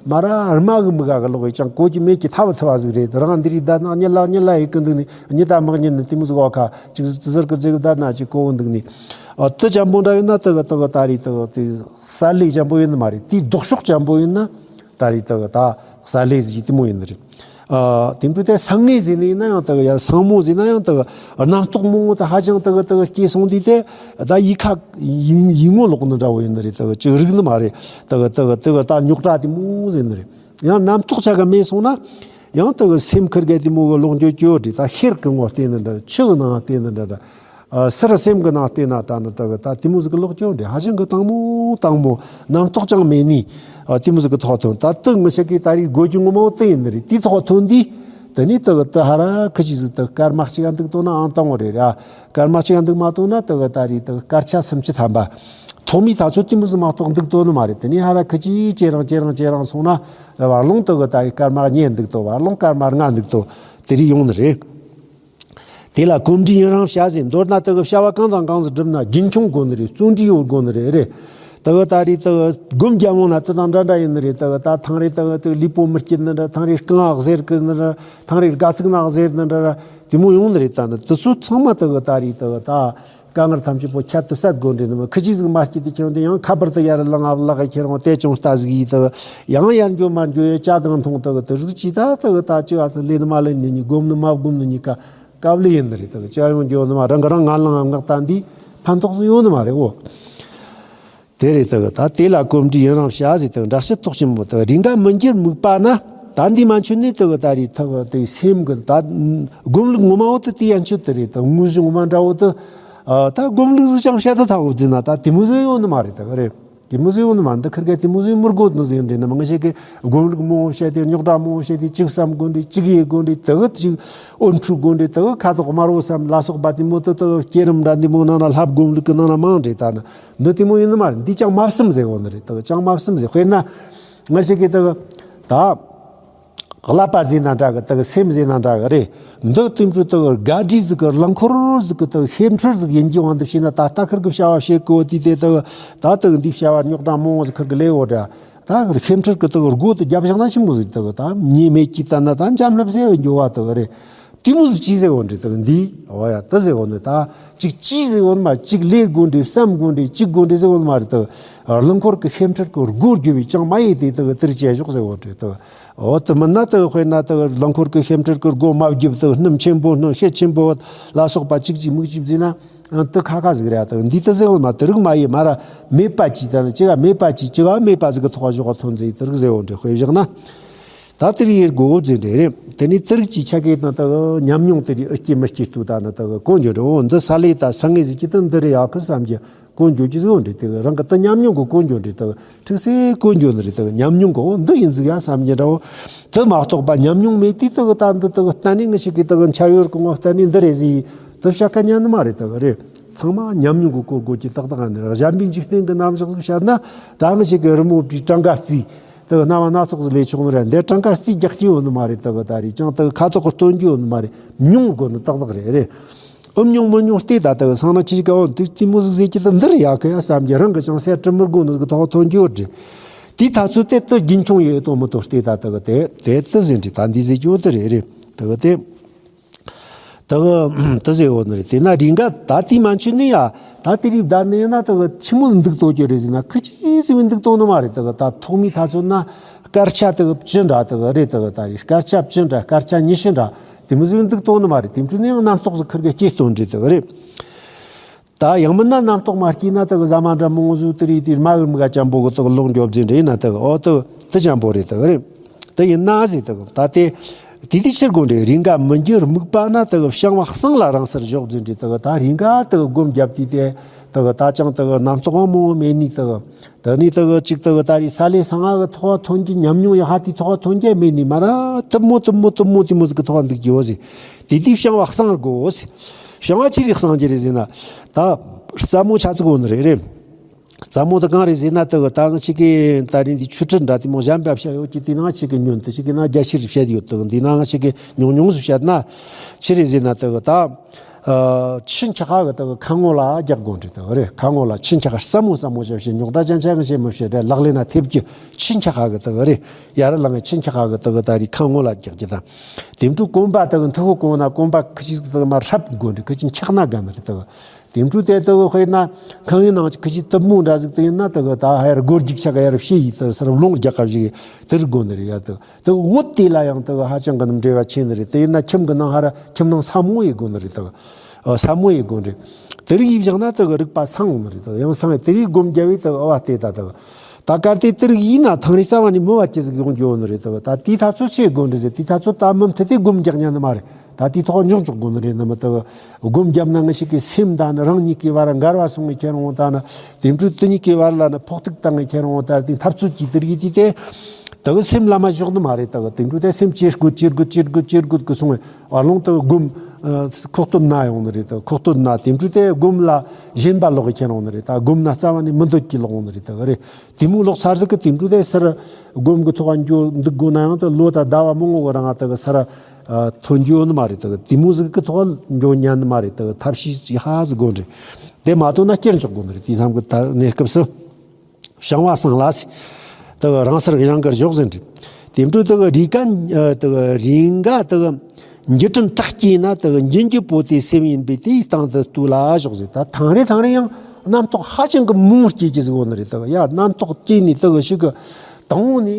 མ་ར་རྨ་གི་མི་ག་གི་ལོག་ཡི་ཅང་གོ་གི་མེད་ཀྱི་ཐབས་ཐབས་ཟིག་རེད། རང་འདི་རིགས་ད་ན་གཉིད་ལ་གཉིད་ལ་ཡི་གི་འདུག་ནི་གཉིད་ད་མི་གཉིད་ནི་དེ་མོ་ཟིག་བ་ཁ་ཅིག་ཟིག་ཟིར་གི་ཟིག་ད་ན་ཅིག་གོ་འདུག་ནི། ཨ་དེ་ཅན་པོ་འདྲ་ཡིན་ན་དེ་གི་དེ་གི་ད་རེད། དེ་གི་དེ་གསལ་ལེ་ཅན་པོ་ཡིན་ནི་མ་རེད། དེའི་ལྡོག་ཕྱོགས་ཅན་པོ་ཡིན་ན་ད་རེད། དེ་གི་ད་གསལ་ལེ་ཟིག་དེ་མོ་ཡིན་ནི་རེད། ཨ་དེ་འདྲ་དེ་སང་ངེ་ཟིག་ནི་ཡིན་ན་ཡང་དེ་གི་ཡར་སང་མོ་ཟིག་ན་ཡང་དེ་གི་རྣམ་རྟོག་མང་བོ་དེ་ཧ་ཅང་དེ་གི་དེ་གི་སྐྱེས་སོང་དུས་དེ་ད་ཡི་ཁ་ཡིན་ཡིན་ངོ་ལོག་ནི་འདྲ་བོ་ཡིན་ནི་རེད། དེ་གི་ཅིག་རིག་ནི་མ་རེད། དེ་གི་དེ་གི་དེ་གི་ད་རྙོག་དྲ་དེ་མོ་ཟིག་ནི་རེད། ཡང་རྣམ་རྟོག་ཆ་ག་མེད་སོང་ན། ཡང་དེ་གི་སེམས་ཁུར་གེ་དེ་མོ་གི་ལོག་འགྱོ་སྐྱོ་འདྲ། ད་ཤེལ་གི་ངོ་བལྟས་ནི་འདྲ། ཆུ་གི་ནང་བལྟས་ནི་འདྲ། ཨ་སེར་སེམས་གི་ནང་བལྟས་ན་ད་ནི་དེ་གི་ད་དེ་མོ་ཟིག་གི་ལོག་སྐྱོ་འདྲ། ཧ་ཅང་གི་དྭངས་མོ་དྭངས་མོ། རྣམ་རྟོག་ཅང་མེད་ནི། ཨ་དེ་མོ་ཟིག་གི་ཐོག་ཐོན། ད་དེ་ང་ཆ་གི་ད་རེས་དགོད་རྒྱུ་ངོ་མ་བོ་དེ་ཡིན་ནི་རེད། དེའི་ཐོག་ཐོན་དུས་དེ་ནས་དེ་གི་དེ་ཧ་ར་ཁི་ཅིག་ཟིག་དེ་སྐར་མ་གཅིག་ག་འདུག་ཏོ་ན་ཨང་དང་བོ་རེད་ར། སྐར་མ་གཅིག་ག་འདུག་མ་ཏོ་ན་དེ་གི་ད་རེས་དེ་གི་སྐར་ཆ་སུམ་ཅུ་ཐམ་པ། ཐོག་མའི་ཐ་ཚོད་དེ་མོ་ཟིག་མ་གཏོགས་འདུག་ཏོ་ནི་མ་རེད། དེ་ནས་ཧ་ར་ཁི་ཅིག་ཇེ་རིང་ཇེ་རིང་ཇེ་རིང་སོང་ན། བར་ལོང་དེ་གི་ད་རེས་སྐར་མ་གཉིས་འདུག་ཏོ། བར་ལོང་སྐར་མ་ལྔ་འདུག་ཏོ། དེ་རིགས་ཡོང་ནི་རེད། དེ་ལ་གོམས་འདྲིས་ཡུན་རིང་བྱ་ཟེར། མདོར་ན་དེ་གི་བྱ་བ་གང་དང་གང་ཟིག་བསྒྲུབས་ན་རྒྱུན་འཁྱོངས་དགོས་ནི་རེད། བརྩོན་འགྲུས་ཡོད་དགོས་ནི་རེད། རེད། དེ་གི་ད་རེས་དེ་གི་སྒོམ་རྒྱབ་འོང་ན་དེ་དང་འདྲ་འདྲ་ཡིན་ནི་རེད། དེ་གི་ད་ཐེངས་རེ་དེ་གི་དེ་གི་ལུས་པོ་མི་སྐྱིད་ནི་འདྲ། ཐེངས་རེ་རྐང་ཟེར་གི་ནི་འདྲ། ཐེངས་རེ་དགའ་ཚིག་ན་ཟེར་ནི་འདྲ། དེ་མོ་ཡོང་ནི་རེད། ད་ནི་དེ་ཚོ་ཚང་མ་དེ་གི་ད་རེས་དེ་གི་ད་དཀའ་ངལ་ཐམས་ཅད་པོ་ཁྱད་དུ་བསད་དགོས་འདྲ་ནི་མ། ཁི་ཅིག་ཟིག་མ་སྐྱིད་དེ་ཁྱོད་དེ་ཡང་ཁ་པར་དེ་ཡར་ལངས་ཨ་ལག་ཁྱེར་འོང་དེ་ཅུང་ལྟ་ཟིག་ཡིས་དེ་གི་ཡང་ཡར་འགྱོ་མར་འགྱོ་ཡོད་ཅག་གང་མཐོང་དེ་གི་དེ་རིགས་ཅི་ད་དེ་གི་ད་ཅི་ཨ་ད་ལས་ནི་མ་ལས་ནི་གཉིས། སྒོམ་ནི་མ་སྒོམ་ནི་གཉིས་ཀ་དཀའ་ལས་ཡིན་ནི་རེད། དེ་གི་ཅི་ཡོང་འགྱོ་ནི་མ། རང་གི་རང་ང་ལངས་ཨ་ངག་ད་འདི་ཕན་ཐོགས་སུ་ཡོང་ནི་མ་རེད་འོ། དེ་རེད། དེ་གི་ད་དེ་ལ་གོམས་འདྲིས་ཡུན་རིང་བྱ་ཟེར། དེ་གི་འདྲ་བཤད་ཏོག་ཆེན་པོ་དེ་གི་རེ་འགའ་མི་འགྱུར་དམིགས་པ་ན། ད་འདི་མ་ཆོད་ནས་དེ་གི་ད་རེས་ཐག་དེ་སེམས་གི་ད་སྒོམ་ལུགས་ངོ་མ་བོ་དེ་དེ་ཡན་ཆོད་དེ་རེད། དེ་དངོས་གཞི་ངོ་མ་འདྲ་བོ་དེ། ཨ་ད་སྒོམ་ལུགས་ཟིག་ཅང་བཤད་ད་ཐག་གོ་བརྫིས་ན་ད་དེ་མོ་ཟིག་ཡོང་ནི་མ་རེད། དེ་གི་རེད། དེ་མོ་ཟིག་ཡོང་ནི་མ། འདི་ཁིར་ག་དེ་མོ་ཟིག་མི་དགོས་ནི་ཟིག་འདྲ་ནི་མ། ང་ཞིག་གི་སྒོམ་ལུགས་མང་བོ་བཤད་དེ། རྙོག་དྲ་མང་བོ་བཤད་དེ། གཅིག་བསམ་དགོས་འདྲ། གཅིག་ཡེད་དགོས་འདྲ། དེ་གི་གཅིག་འོ་འཁྲུག་དགོས་འདྲ། དེ་གི་ཁ་དོག་དམར་བོ་བསམ་ལ་སོགས་པ་དེ་མོ་དེ་དེ་གི་བསྐྱེད་རིམ་འདྲ་འདི་མོ་ནང་ན་ལྷབ་སྒོམ་ལུགས་གི་ནང་ན་མང་འདྲ། ད་ནི་འདི་དེ་མོ་ཡིན་ནི་མ་རེད། འདི་ཅང་མ་བསམ་ཟེར་གོ་ནི་རེད། དེ་གི་ཅང་མ་བསམ་ཟེར། དཔེར་ན་ང་ཞིག་གི་དེ་གི་ད་ཀླད་པ་ཟེར་ན་འདྲ་གི། དེ་གི་སེམས་ཟེར་ན་འདྲ་གི་རེད། འདི་དེ་འཕྲོ་དེ་གི་དགའ་འདྲིས་ཟིག་གི་རླངས་འཁོར་ཟིག་གི་དེ་གི་ཤེམ་ཁྲིར་ཟིག་ཡིན་གྱི་དབང་དུ་བྱས་ན། ད་ལྟ་ཁིར་གི་བྱ་བ་བྱེད་གོ་དུས་དེ་དེ་གི་ད་དེ་གི་འདི་བྱ་བ་རྙོག་དྲ་མང་བོ་ཟིག་ཁིར་གི་ལས་འོ་འདྲ། ད་ཤེམ་ཁྲིར་གི་དེ་གི་སྒོ་དེ་རྒྱབ་བཞག་ན་ཆི་མོ་ཟིག། དེ་གི་ད་ཉེས་མེད་ཀྱི་ལྟ་ན་ད་འཇམ་ལྷབ་ཟེར་བའི་འགྱོ་བ་དེ་གི་རེད། དེ་མོ་ཟིག་ཅི་ཟེར་འོ་འདྲ། དེ་གི་འདི་འོ་ཡ་དེ་ཟེར་འོ་ནི། ད་ཅིག་ཅི་ཟེར་འོ་ནི་མ། ཅིག་ལས་དགོས་འདྲ། བསམ་དགོས་འདྲ། ཅིག་དགོས་འདྲ་ཟེར་འོ་ནི་མ་རེད། དེ་གི་རླངས་འཁོར་གི་ཤེམ་ཁྲིར་གི་སྒོ་རྒྱུ་བའི་ཅང་མ་ཡེ་དེ་དེ་གི་དེར་བྱས་ཞོག་ཟེར་འོ་འདྲ། དེ་གི་འོ་དེ་མིན་ན་དེ་གི་དཔེར་ན་དེ་གི་རླངས་འཁོར་གི་ཤེམ་ཁྲིར་གི་སྒོ་མ་བརྒྱབ། དེ་གི་སྣུམ་ཆེན་པོ་སྣུམ་ཤེད་ཆེན་པོ་ལ་སོགས་པ་ཅིག་ཅིག་མིག་ཅིག་བརྫིས་ན་དེ་ཁ་ཁ་ཟིག་རེད། དེ་གི་འདི་དེ་ཟེར་འོ་ནི་མ། དེ་རིགས་མ་ཡེ་མ་ར་མེད་པ་ཅིག། ད་ནི་ཅི་ག་མེད་པ་ཅིག། ཅི་ག་མེད་པ་ཟིག་གི་ཐོག་ཞོག་ག་ཐོན་ཟེར། དེ་རིགས་ཟེར་འོ་འདྲ། དཔེ་བཞག་ན། ད་དེ་རིགས་ཡེ་དགོས་ཟེར་འདྲ་རེད། དེ་ནས་དེ་རིགས་ཀྱི་ཆ་གི་དང་དེ་གི་ཉམས་མྱོང་དེ་རིགས་ཨི་སྐྱེ་མི་སྐྱེ་ལྟོས། ད་ནི་དེ་གི་གོ་འགྱོ་འདྲ། འོ་འདི་ས་ལེ་ད་ས་ངེ་ཟིག་གི་དེ་འདི་རེད་ཡ་ཁི་བསམ་གྱི་གོ་འགྱོ་རྒྱུ་ཟིག་འོ་འདྲ། དེ་གི་རང་གི་དེ་ཉམས་མྱོང་གི་གོ་འགྱོ་འདྲ། དེ་གི་ཁྲིག་སེ་གོ་འགྱོ་ནི་རེད། དེ་གི་ཉམས་མྱོང་གི་འོ་འདི་ཡིན་ཟིག་ཡ་བསམ་གྱི་འདྲ། འོ་དེ་མ་གཏོགས་པ་ཉམས་མྱོང་མེད་དུས་དེ་གི་ད་འདི་དེ་གི་གཏན་ནས་ང་ཞིག་གི་དེ་གི་འཆར་ཡོད་གི་ངོ་གཏན་ནས་འདི་རེད་ཟེར་དེ་བཤད་ཁ་ཉན་ནི་མ་རེད། དེ་གི་རེད། ཚང་མ་ཉམས་མྱོང་གི་གོ་དགོས་ཀྱི་ཏག་ཏག་ནི་རེད། གཞན་པའི་འཇིག་རྟེན་གི་རྣམ་གཞག་ཟིག་བཤད་ན་ད་ང་ཞིག་གི་རི་མོ་བྲིས་གྲངས་ཀ་བརྩིས། དེ་གི་རྣམ་པ་སྣ་ཚོགས་སུ་ལས་ཆོག་ནི་རེད། འདི་གྲངས་ཀ་རྩིས་རྒྱག་གི་ཡོད་ནི་མ་རེད། དེ་གི་ད་རེས་ཅང་དེ་གི་ཁ་ཐོག་གི་སྟོན་རྒྱུ་ཡོད་ནི་མ་རེད། མྱོང་དགོས་ནི་ཏག་ཏག་རེད། རེད། ཨུམ་མྱོང་མི་མྱོང་བལྟས། ད་དེ་གི་སང་ན་ཅི་ཞིག་ག་འོ་དེ་དེ་མོ་ཟིག་ཟེར་གྱི་ད་འདི་རེད་ཡ་ཁི་ཡ་བསམ་གྱི་རང་གི་ཅང་སེམས་ཁྲལ་མི་དགོས་ནི་ཟིག་གི་ཐོག་ཐོན་རྒྱུ་ཡོད་རེད། དེའི་ཐ་ཚོད་དེ་དེ་རྒྱུན་འཁྱོངས་ཡོད་དོ་མི་དོ་བལྟས། ད་དེ་གི་དེ་དེ་དེ་ཟེར་འདྲ། ད་འདི་ཟེར་གྱི་ཡོད་དེ་རེད། རེད། དེ་གི་དེ། དེ་གི་དེ་ཟེར་འོ་ནི་རེད། དེ་ན་རེ་འགའ་ད་དེ་མ་འཆོད་ནི་ཡ། ད་དེ་རིགས་བསྡད་ནི་ཡིན་ན་དེ་གི་ཆི་མོ་ཟིག་འདུག་ཏོ་རྒྱུ་རེད་ཟེར་ན་ཁི་ཅི་ཟིག་མི་འདུག་ཏོ་ནི་མ་རེད། དེ་གི་ད་ཐོག་མའི་ཐ་ཚོད་ན་སྐར་ཆ་དེ་གི་བཅུ་འདྲ་དེ་གི་རེད། དེ་གི་ད་རེས་སྐར་ཆ་བཅུ་འདྲ་སྐར་ཆ་ཉི་ཤུ་འདྲ་དེ་མོ་ཟིག་མི་འདུག་ཏོ་ནི་མ་རེད། དེ་འཕྲོ་ནི་ཡང་རྣམ་རྟོག་ཟིག་ཁིར་གི་སྐྱེས་ཏོ་འདྲ་དེ་གི་རེད། ད་ཡང་མིན་ན་རྣམ་རྟོག་མ་སྐྱེས་ན་དེ་གི་ཟ་མ་འདྲ་མང་བོ་ཟིག་དེ་རིགས་དེ་མ་འུ་མི་ག་ཅམ་པོ་གི་དེ་གི་ལོག་འགྱོ་བརྫིས་འདྲ་ཡིན་ན་དེ་གི་འོ་དེ་དེ་ཅམ་པོ་རེད། དེ་གི་རེད། དེ་ཡིན་ན་ཟེར། དེ་གི་ད་དེ་དེ་དེ་ཕྱིར་དགོས་འདྲ། རེ་འགའ་མི་འགྱུར་དམིགས་པ་ན། དེ་གི་བྱང་བ་གསང་ལ་རང་སར་ཞོག་བརྫིས་འདྲ། དེ་གི་ད་རེ་འགའ་དེ་གི་སྒོམ་བརྒྱབ་དུས་དེ་དེ་གི་ད་ཅང་དེ་གི་རྣམ་རྟོག་མང་བོ་མེད་ནི། དེ་གི་དེ་ནས་དེ་གི་ཅིག་དེ་གི་ད་རེས་ས་ལེ་སང་ང་གི་ཐོག་ཐོན་གྱི་ཉམས་མྱོང་ཡག་ཧ་དེའི་ཐོག་ཐོན་གྱི་མེད་ནི་མ་ར་དེ་མོ་དེ་མོ་དེ་མོ་དེ་མོ་ཟིག་གི་ཐོག་འདུག་གི་འོ་ཟེར། དེ་དེ་བྱང་བ་གསང་དགོས་ཟེར། བྱང་བ་ཅི་རིགས་གསང་རྒྱུ་རེད་ཟེར་ན། ད་རྩ་མོ་ཆ་ཚིག་འོ་ནི་རེད། རེད། རྩ་མོ་དེ་གང་རེད་ཟེར་ན། དེ་གི་ད་ང་ཅིག་གི་ད་རིང་འདི་ཆོས་ཁྲིད་འདྲ་དེ་མོ་གཞན་པ་བཤད་ཡོད་ཀྱི། དེ་ནང་ཅིག་གི་ཉུང་དུ་ཅིག་གི་ན་རྒྱ་ཆེར་བཤད་ཡོད། དེ་གི་འདི་ནང་ང་ཅིག་གི་ཉུང་ཉུང་སུ་བཤད་ན་ཆི་རེད་ཟེར་ན། དེ་གི་ད་ཨ་ཆུ་འཁྱག་ཁ་གི་དེ་གི་ཁ་ངོ་ལ་རྒྱག་དགོས་འདྲ། དེ་གི་རེད། ཁ་ངོ་ལ་ཆུ་འཁྱག་ཁ་སྲབ་མོ་སྲབ་མོ་བྱས་བྱས། རྙོག་དྲ་ཅན་ཅན་གི་བྱས་མི་བྱེད་འདྲ། ལག་ལེན་ན་ཐེབས་རྒྱུ་ཆུ་འཁྱག་ཁ་གི་དེ་གི་རེད། ཡར་ལངས་ཆུ་འཁྱག་ཁ་གི་དེ་གི་ད་རེས་ཁ་ངོ་ལ་རྒྱག་རྒྱུ་དང་། དེ་འཕྲོ་གོམ་པ་དེ་གི་མཐུ་བོ་གོན་ན་གོམ་པ་ཁི་ཅིག་དེ་གི་མར་སྲབ་དགོས་འདྲ། ཁི་ཅིག་འཁྱག་ན་དགའ་ནི་རེད། དེ་གི་དེ་འཕྲོ་དེ་དེ་གི་དཔེར་ན་ཁང་ཡིན་ནང་ཁི་ཅིག་དུབ་མོ་འདྲ་ཟིག་དེ་ཡིན་ན། དེ་གི་ད་ཧེར་སྒོར་རྒྱུག་ཆ་ག་ཡར་ཕྱེ་ཡིས་དེ་སར་རླུང་རྒྱག་ག་བཞིག་དེ་རིགས་དགོས་ནི་རེད་ཡ། དེ་དེ་འོད་དེ་ལ་ཡང་དེ་གི་ཧ་ཅང་གི་ནི་འབྲེལ་བ་ཆེ་ནི་རེད། དེ་ཡིན་ན་ཁྱིམ་གི་ནང་ཧ་ར་ཁྱིམ་ནང་ས་སྨུག་ཡེ་དགོས་ནི་རེད། དེ་གི་ཨ་ས་སྨུག་ཡེ་དགོས་ནི་རེད། དེ་རིགས་ཡིས་བཞག་ན་དེ་གི་རིག་པ་སངས་འོང་ནི་རེད། དེ་གི་ཡང་སངས་དེ་རིགས་སྒོམ་རྒྱབ་བས་དེ་གི་ཨ་བ་བལྟས་ད་དེ་གི་ད་གལ་ཏེ་དེ་རིགས་ཡིན་ན་ཐང་རེ་རྩ་བ་ནས་མི་བ་ཅི་ཟིག་ཡོང་རྒྱུ་ཡོད་ནི་རེད། ད་ད་དེའི་ཐ་ཚོད་ཆེ་དགོས་འདྲི་ཟེར། དེའི་ཐ་ཚོད་ད་མུ་མཐུད་དེ་སྒོམ་རྒྱག་ཉན་ནི་མ་རེད། ད་དེའི་ཐོག་འཇོག་འཇོག་དགོས་ནི་རེད། ནི་མི་ད་སྒོམ་རྒྱབ་ན་ང་ཞིག་གི་སེམས་དང་ནི་རང་ཉིད་ཀྱི་བར་འགལ་བ་སོང་ངེ་ཁྱེར་འོང་། ད་ནི་དེ་འཕྲོ་དེ་གཉིས་ཀྱི་བར་ལ་ནི་ཕོག་ཐུག་བཏང་ངེ་ཁྱེར་འོང་། ད་དེ་འཐབ་རྩོད་ཀྱི་དེ་རིགས་དེ་དེ་ད་གི་སེམས་ལ་མ་ཞོག་ནི་མ་རེད། ད་གི་དེ་འཕྲོ་དེ་སེམས་ཇེ་རྒུད་ཇེ་རྒུད་ཇེ་རྒུད་ཇེ་རྒུད་གི་སོང་ངེ་བར་ལོང་ད་སྒོམ་ཁོག་སྟོད་ན་ཡོང་ནི་རེད། ད་ཁོག་སྟོད་ན་དེ་འཕྲོ་དེ་སྒོམ་ལ་ཞེན་པ་ལོག་གི་ཁྱེར་འོང་ནི་རེད། ད་སྒོམ་ན་རྩ་བ་ནས་མི་འདོད་ཀྱི་ལོག་འོང་ནི་རེད། ད་གི་རེད། དེ་མོ་ལོག་ཚར་ཟིག་གི་དེ་འཕྲོ་དེ་སར་སྒོམ་གི་ཐོག་འགྱོ་འདུག་དགོས་ན་ཡང་ད་ལོ་ད་ཟླ་བ་མང་བོ་གི་རིང་ད་གི་སར་ཐོན་རྒྱུ་ཡོད་ནི་མ་རེད། ད་གི་དེ་མོ་ཟིག་གི་ཐོག་འགྱོ་ཉན་ནི་མ་རེད། ད་གི་ཐབས་ཤེས་ཡག་ཧ་ཟིག་དགོས་རེད། དེ་མ་ཐོན་ན་སྐྱེར་འཇོག་དགོས་ནི་རེད། དེ་ཐམ་གི་ད་གནས་སྐབས་སུ་བྱང་བ་སངས་ལ་ཟེར། ད་གི་རང་སར་གི་རང་གར་འཇོག་ཟིན་རེད། དེ་འཕྲོ་ད་གི་རིག་ག་ད་གི་རིག་ག་ད་གི་འགྱུ་དྲན་དྲག་སྐྱེས་ན་ད་གི་འགྱུ་འགྱུ་པོ་དེ་སེམས་ཡིན་པས་དེའི་སྟེང་དུ་ལྟོས་ལ་ཞོག་ཟེར། ད་ཐང་རེ་ཐང་རེ་ཡང་རྣམ་རྟོག་ཧ་ཅང་གི་མང་སྐྱེ་གི་ཟིག་འོ་ནི་རེད། ད་གི་ཡ་རྣམ་རྟོག་སྐྱེ་ནི་ད་གི་ཞིག་གི་དང་བོ་ནས་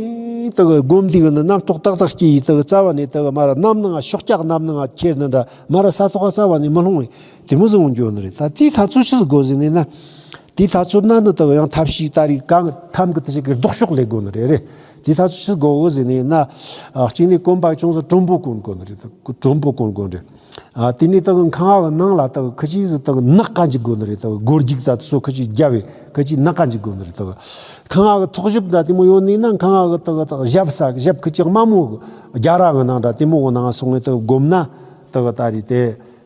ད་གི་སྒོམ་དུས་གི་ནི་རྣམ་རྟོག་ཏག་ཏག་སྐྱེ་ཡི་ད་གི་རྩ་བ་ནས་ད་གི་མ་ར་གནམ་ནང་ང་ཤོག་སྐྱག་གནམ་ནང་ང་ཁྱེར་ནི་འདྲ་མ་ར་ས་ཐོག་རྩ་བ་ནས་མི་ལྷུང་བས་དེ་མོ་ཟིག་འོང་རྒྱུ་ཡོད་ནི་རེད། ད་དེའི་ཐ་ཚོད་ཆི་ཟིག་དགོས་ཟིག་ནས་ན། དེའི་ཐ་ཚོད་ན་ནི་ད་གི་ཡང་ཐབས་ཤེས་ད་རེས་གང་ཐམ་གི་དེ་ཞིག་གི་ལྡོག་ཕྱོགས་ལས་དགོས་ནི་རེད། རེད། དེའི་ཐ་ཚོད་ཆི་དགོས་གི་ཟིག་ནས་ན། གཅིག་ནས་གོམ་པ་ཅུང་ཟད་དྲོན་པོ་གོན་དགོས་ནི་རེད། ད་གི་དྲོན་པོ་གོན་དགོས་ནི་རེད། ཨ་དེ་ནས་ད་གི་ཁང་བ་གི་ནང་ལ་ད་གི་ཁི་ཅིག་ཟིག་ད་གི་ནག་ག་འཇུག་དགོས་ནི་རེད། ད་གི་སྒོ་རྒྱུག་ད་དེ་ཚོ་ཁི་ཅིག་རྒྱབ་བས་ཁི་ཅིག་ནག་ག་འཇུག་དགོས་ནི་རེད། ད་གི་ཁང་བ་གི་ཐོག་ཞབས་འདྲ་དེ་མོ་ཡོད་ནི་ན་ཁང་བ་གི་ད་གི་ད་གི་ཞབས་ས་ཞབས་ཁི་ཅིག་དམའ་མོ་གི་རྒྱ་ར་གི་ནང་འདྲ་དེ་མོ་གི་ནང་སོང་ངེ་ད་གི་སྒོམ་ན་ད་གི་ད་རེས་དེ་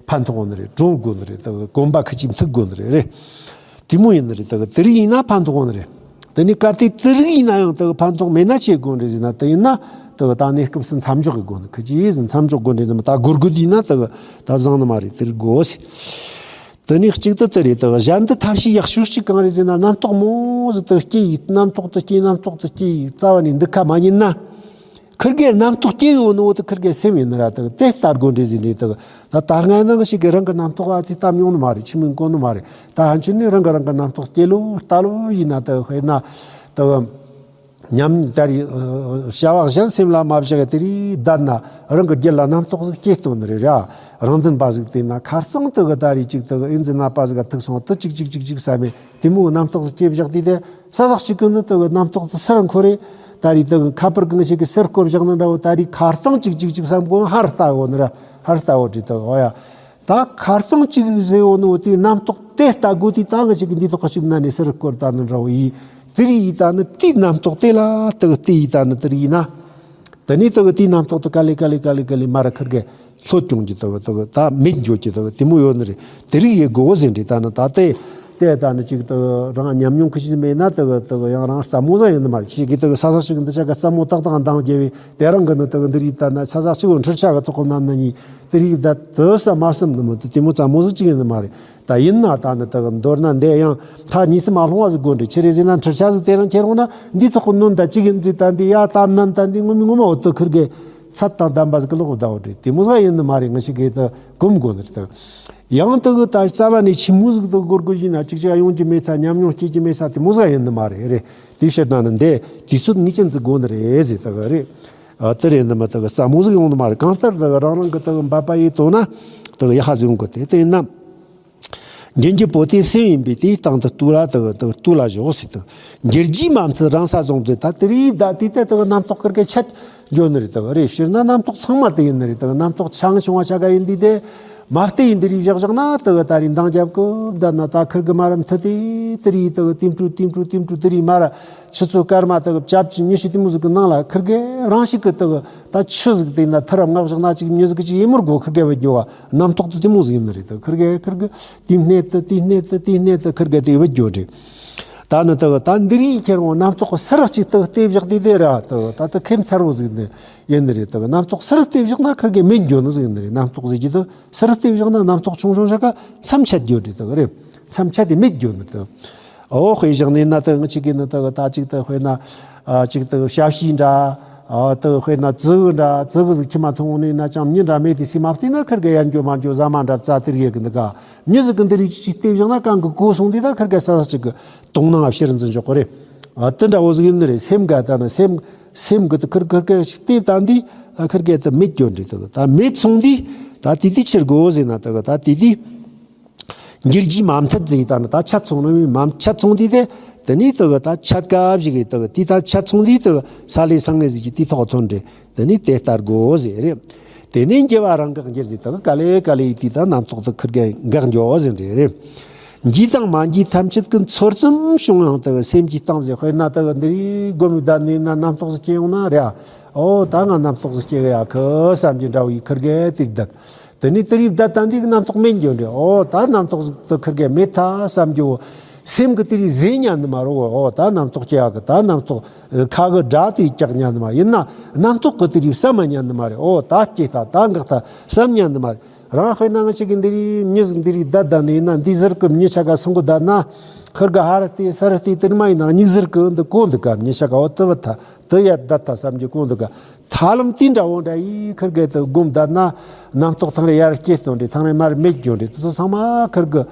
ཕན་ཐོགས་ནི་རེད། གྲོལ་དགོས་ནི་རེད། ད་གི་གོམ་པ་ཁི་ཅིག་མཐུག་དགོས་ནི་རེད། རེད། དེ་མོ་ཡིན་ནི་རེད། ད་གི་དེ་རིགས་ཡིན་ན་ཕན་ཐོགས་ནི་རེད། དེ་ནས་གལ་ཏེ་དེ་རིགས་ཡིན་ན་ཡང་ད་གི་ཕན་ཐོགས་མེད་ན་ཆི་དགོས་རེད་ཟེར་ན། དེ་ཡིན་ན་ད་གི་ད་གནས་སྐབས་སུ་མཚམས་འཇོག་གི་དགོས་ནི། ཁི་ཅིག་ཟིག་མཚམས་འཇོག་དགོས་རེད། ནི་མ་ད་སྒོར་དགོས་དུས་ན་ད་གི་ད་བཟང་ནི་མ་རེད། དེ་རིགས་དགོས་ཟེར། དེ་ནས་གཅིག་ཏུ་དེ་རེད། ད་གི་གཞན་དུ་ཐབས་ཤེས་ཡག་ཤོས་གཅིག་གང་རེད་ཟེར་ན། རྣམ་རྟོག་མང་ཟིག་ད་གི་སྐྱེ་ཡི། རྣམ་རྟོག་ད་གི་སྐྱེ་ཡི། རྣམ་རྟོག་ད་གི་སྐྱེ་ཡི་རྩ་བ་ནས་འདུག་ཁ་མ་ཉན་ན། ཁིར་གེ་རྣམ་རྟོག་སྐྱེ་གི་ཡོད་ནོ་དེ་ཁིར་གེ་སེམས་ཡིན་ནི་ར། དེ་དེ་ལྟ་དགོས་འདྲི་ཟིན་འདྲི་དེ་ད་ད་སྔ་ནང་ཞིག་གི་རང་གི་རྣམ་རྟོག་ཨ་ཙི་བཏང་མྱོང་ནི་མ་རེད། ཆི་མིན་གོ་ནི་མ་རེད། ད་ཕན་ཆད་ནི་རང་གི་རང་གི་རྣམ་རྟོག་སྐྱེ་ལོ་ལྟ་ལོ་ཡིན་ན་དེ་དཔེར་ན་དེ་ཉམས་ད་རེས་བྱ་བ་གཞན་སེམས་ལ་མ་བཞག་དེ་རིགས་བསྡད་ན་རང་གི་རྒྱུད་ལ་རྣམ་རྟོག་ཟིག་སྐྱེ་སྟོན་ནི་རེད་ར། རང་བདེན་པ་ཟིག་བལྟས་ན་ཁ་རྩང་དེ་གི་ད་རེས་ཅིག་དེ་གི་ཨེ་འཛི་ན་པ་ཟིག་ག་ཐུག་སོང་དེ་ཅིག་ཅིག་ཅིག་ཅིག་བསམ་མེད། དེ་མོའི་རྣམ་རྟོག་ཟིག་སྐྱེ་བཞག་དུས་དེ་ས་ཟག་ཅིག་གི་ནི་དེ་གི་རྣམ་རྟོག་དེ་སར་འཁོར་རེ། ད་རེས་དེ་གི་ཁ་པར་གང་ཞིག་གི་སར་བསྐོར་བཞག་ནི་འདྲ་བོ། ད་རེས་ཁ་རྩང་ཅིག་ཅིག་ཅིག་བསམ་གོ་ཧར་ལྟ་བོ་ནི་ར། ཧར་ལྟ་བོ་དྲིས་དེ་གི་འོ་ཡ། ད་ཁ་རྩང་ཅིག་ཟེར་བོ་ནི་འོ་དེའི་རྣམ་རྟོག་དེ་ལྟ་དགོས་དུས་ད་ང་ཞིག་གི་འདི་ཐོག་ཁ་ཅིག་ན་ནི་སར་བསྐོར་ད་ནི་འདྲ་བོ་ཡིས། དེ་རེད་ཡིས་ད་ནི་དེའི་རྣམ་རྟོག་དེ་ལ་དེ་གི་དེ་ཡིས་ད་ནི་དེ་རེད་ཡིན་ན། དེ་ནས་དེ་གི་དེའི་རྣམ་རྟོག་དེ་ག་ལེ་ག་ལེ་ག་ལེ་ག་ལེ་མ་ར་ཁིར་གེ་ལྷོད་ཀྱོང་གི་དེ་གི་དེ་གི་ད་མེད་འགྱོ་གི་དེ་གི་དེ་མོ་ཡོད་ནི་རེད། དེ་རིགས་ཡེ་དགོས་ཟེར་འདྲི་ད་ནི་ད་ལྟའི་དེ་ད་ནི་ཅིག་དེ་གི་རང་ཉམས་མྱོང་ཁི་ཅིག་མེད་ན་དེ་གི་དེ་གི་ཡང་རང་སླ་མོ་ཟིག་ཡིན་ནི་མ་རེད། ཁྱེད་ཀྱིས་དེ་གི་ས་ས་ཞིག་འདི་ཆ་ག་སླ་མོ་ཏག་ཏག་འདང་རྒྱལ་བས་དེ་རང་གི་ནི་དེ་གི་འདི་རིགས་ད་ན་ཆ་ས་ཞིག་འཕྲུལ་ཆ་གི་ཐོག་གི་ནམ་ན་ཉིད་དེ་རིགས་ད་དེ་ས་མ་བསམ་ནི་མི་དེ་དེ་མོ་ཙམ་མོ་ཟིག་ཅིག་ཡིན་ནི་མ་རེད། ད་ཡིན་ན་ད་ནི་དེ་གི་མདོར་ན་འདི་ཡང་ཐ་གཉིས་སུ་མ་ལྷུང་བ་ཟིག་དགོས་འདྲི། ཆི་རེད་ཟེར་ན་འཕྲུལ་ཆ་ཟིག་དེ་རང་ཁྱེར་འོང་ན་འདི་ཐོག་གི་ནོན་ད་ཅིག་ཡིན་ཟིག་ད་འདི་ཡ་ད་ནན་ད་འདི་ངོ་མི་ངོ་མ་འོ་དེ་ཁིར་གེ་ཚད་དང་ལྡན་པ་ཟིག་གི་ལོག་ཟླ་བོ་འདྲི་དེ་མོ་ཟིག་ཡིན་ནི་མ་རེད། ང་ཞིག་གིས་ད་གོམས་དགོས་ནི་རེད། ད་ཡང་དེ་གི་ད་རྩ་བ་ནས་ཆི་མོ་ཟིག་ད་སྒོར་དགོས་ཡིན་ན་ཅིག་ཅིག་ཡོང་རྒྱུ་མེད་ཚ་ཉམས་མྱོང་སྐྱེ་རྒྱུ་མེད་ཚ་དེ་མོ་ཟིག་ཡིན་ནི་མ་རེད། རེད། དེ་ཕྱིར་ན་ནི་འདི་དུས་ཚོད་ངེས་ཅན་ཟིག་དགོས་ནི་རེད་ཟེར་ད་གི་རེད། ཨ་དེ་རེད་ནི་མ་ད་གི་སླ་མོ་ཟིག་ཡོང་ནི་མ་རེད། གང་ལྟར་ད་གི་རང་རང་གི་ད་གི་འབད་པ་ཡིས་དོ་ན་ད་གི་ཡག་ཧ་ཟིག་ཡོང་གི། དེ་དེ་ཡིན་ན། འགྱུར་འགྱུར་པོ་དེ་སེམས་ཡིན་པས་དེའི་སྟེང་དུ་ལྟོས་ལ་ད་གི་ད་གི་ལྟོས་ལ་ཞོག་ཟེར། ད་འགྱུར་རྒྱུ་མ་མཐུན་རང་ས་བཟུང་ཚེ་ད་དེ་རིགས་ད་དེ་ལྟ་ད་གི་རྣམ་རྟོག་ཁིར་གེ་ཆད་འགྱོ་ནི་རེད། ད་གི་རེད། སྤྱིར་ན་རྣམ་རྟོག་ཚང་མ་དེ་ཡིན་ནི་རེད། ད་གི་རྣམ་རྟོག་ཆུང་ཆུང་བ་ཆ་ག་ཡིན་དུས་དེ་མ་བལྟས་ཡིན་དེ་རིགས་བཞག་བཞག་ན་ད་གི་ད་རེས་འདང་རྒྱབ་གི་བསྡད་ན་ད་ཁིར་གེ་མ་ར་མཐུ་དེ་དེ་རིགས་ད་གི་དེ་འཕྲུ་དེ་འཕྲུ་དེ་འཕྲུ་དེ་རིགས་མ་ར་ཆུ་ཚོད་སྐར་མ་ད་གི་བཅུ་བཅུ་ཉི་ཤུ་དེ་མོ་ཟིག་གི་ནང་ལ་ཁིར་གེ་རང་ཞིག་གི་ད་གི་ད་ཆུ་ཟིག་དེ་ན་ཐི་ར་མངག་བཞག་ན་ཅིག་མྱི་ཟིག་གི་ཅིག་ཡིན་མོར་གོ་ཁིར་གེ་བ་འགྱོ་བ་རྣམ་རྟོག་དེ་དེ་མོ་ཟིག་ཡིན་ནི་རེད། ད་གི་ཁིར་གེ་ཁིར་གེ་དེ་སྣེ་དུ་དེ་སྣེ་དུ་དེ་སྣེ་དུ་ཁིར་གེ་དེ་བུད་འགྱོ་འདྲི། ད་ནི་ད་གི་ད་འདི་རིགས་ཁྱེར་འོང་རྣམ་རྟོག་གི་སུ་རག་ཅིག་ད་གི་ལྟེ་བཞག་དེ་དེ་ར་ད་གི་ད་ད་ཁེ་མཚར་བོ་ཟིག་འདི་ཡིན་ནི་རེད། ད་གི་རྣམ་རྟོག་སུ་རག་ལྟེ་བཞག་ན་ཁིར་གེ་མེད་འགྱོ་ནི་ཟིག་ཡིན་ནི་རེད། རྣམ་རྟོག་ཟེར་གྱི་ད་སུ་རག་ལྟེ་བཞག་ན་རྣམ་རྟོག་ཆུང་ཆུང་ཞིག་ག་མཚམས་ཆད་འགྱོ་འདྲི། ད་གི་རེད། མཚམས་ཆད་དེ་མེད་འགྱོ་ནི་ད་གི་འོ་དཔེ་བཞག་ནས་ན་ད་གི་ང་ཅིག་གི་ནི་ད་གི་ད་ཅིག་ད་དཔེར་ན་ཨ་ཅིག་ད་གི་ཞབས་ཕྱི་འདྲ། ཨ་ད་དཔེར་ན་ཙི་གུ་འདྲ། ཙི་གུ་ཟིག་ཁྱི་མ་ཐུང་ནས་ན་ཅང་མྱི་འདྲ་མེད་དེ་སི་མ་བལྟས་ན་ཁིར་གེ་ཡར་འགྱོ་མར་འགྱོ་ཟ་མ་འདྲ་བཙའ་དེར་ཡེ་གི་འདི་ག་མྱི་ཟིག་གི་འདི་རིགས་ཅིག་ལྟེ་བཞག་ན་གང་གི་གོ་སོང་དེ་ད་ཁིར་གེ་ས་ས་ཅིག་གི་དོང་ནང་ཕྱིར་འཛིན་འཇོག་གི་རེད། ཨ་དེ་འདྲ་བོ་ཟིག་ཡིན་ནི་རེད། སེམས་ག་ད་ན་སེམས་སེམས་གི་ད་ཁིར་ཁིར་གེ་ཞིག་ལྟེ་བསྟན་དེ་ད་ཁིར་གེ་ད་མེད་འགྱོ་འདྲི། ད་གི་ད་མེད་སོང་དེ་ད་དེ་དེ་ཕྱིར་གོ་ཟེར་ན་ད་གི་ད་དེ་དེ། འགྱུར་རྒྱུ་མ་མཐུན་ཟེར་ད་ནི་ད་ཆད་སོང་ནི་མ་ཆད་སོང་དུས་དེ་ དེ་ནས་དེ་གི་ད་ཆད་ཀ་བཞི་གི་དེ་གི་དེ་ད་ཆད་སོང་དུས་དེ་གི་ས་ལེ་སང་ངེ་ཟིག་གི་དེ་ཐོག་ཐོན་རེད། དེ་ནས་དེ་ལྟར་དགོས་ཟེར་རེད། དེ་ནས་འགྱུ་བ་རང་འགག་འགྱུར་ཟེར་དེ་གི་ག་ལེ་ག་ལེ་ཡི་དེ་ད་རྣམ་རྟོག་དེ་ཁིར་གེ་འགག་འགྱོ་ཟེར་རེད་རེད། འགྱུ་དང་མ་འགྱུ་ཐམས་ཅད་ཀྱི་འཚོ་རྩིས་བྱུང་ཡང་དེ་གི་སེམས་ཀྱི་གཏིང་ཟེར། དཔེར་ན་དེ་གི་འདི་རིགས་སྒོམ་བསྡད་ནས་ན་རྣམ་རྟོག་ཟིག་སྐྱེ་ཡོང་ན་རེད། ཨོ་ད་ང་རྣམ་རྟོག་ཟིག་སྐྱེ་གི་ཡ་ཁི་བསམ་གྱི་འདྲ་བོ་ཡི་ཁིར་གེ་དེ་བསྡད། དེ་ནས་དེ་རིགས་བསྡད་ད་འདི་གི་རྣམ་རྟོག་མེད་འགྱོ་འདྲ། ཨོ་ད་རྣམ་རྟོག་ཟིག་དེ་ཁིར་གེ་མེད་ཐལ་བསམ་རྒྱུ། སེམས་ཀྱི་དེ་རིགས་ཟེར་ཉན་ནི་མ་རེད། ཨོ་ད་རྣམ་རྟོག་སྐྱེ་ཡག་གི་ད་རྣམ་རྟོག་ཁ་གི་སྒྲ་དེ་རིགས་སྐྲག་ཉན་ནི་མ་ཡིན་ན། རྣམ་རྟོག་གི་དེ་རིགས་བསམ་མ་ཉན་ནི་མ་རེད། ཨོ་ད་སྐྱེ་ད་ད་འགག་ད་བསམ་ཉན་ནི་མ་རེད། རང་དཔེར་ན་ང་ཞིག་གི་འདི་རིགས་མྱི་ཟིག་འདི་རིགས་བསྡད་བསྡད་ནི་ཡིན་ན། འདི་ཟུར་གི་མྱི་ཆ་ག་སོང་གི་བསྡད་ན། ཁིར་གི་ཧར་བལྟས་ཚུར་བལྟས་དེ་མ་ཡིན་ན་མྱི་ཟུར་གི་འདི་གོ་འདུག་ག་མྱི་ཆ་ག་འོ་དེ་བ་ད་དེ་ཡར་བསྡད་ད་བསམ་རྒྱུ་གོ་འདུག་ག་ཐ་ལམ་དེ་འདྲ་བོ་འདྲ་ཡིས་ཁིར་གི་དེ་སྒོམ་བསྡད་ན། རྣམ་རྟོག་ཐང་རེ་ཡར་སྐྱེ་སྟོན་རེ་ཐང་རེ་མར་མེད་རྒྱུ་རེ་དེ་ཚོ་ཚང་མ་ཁིར་གི་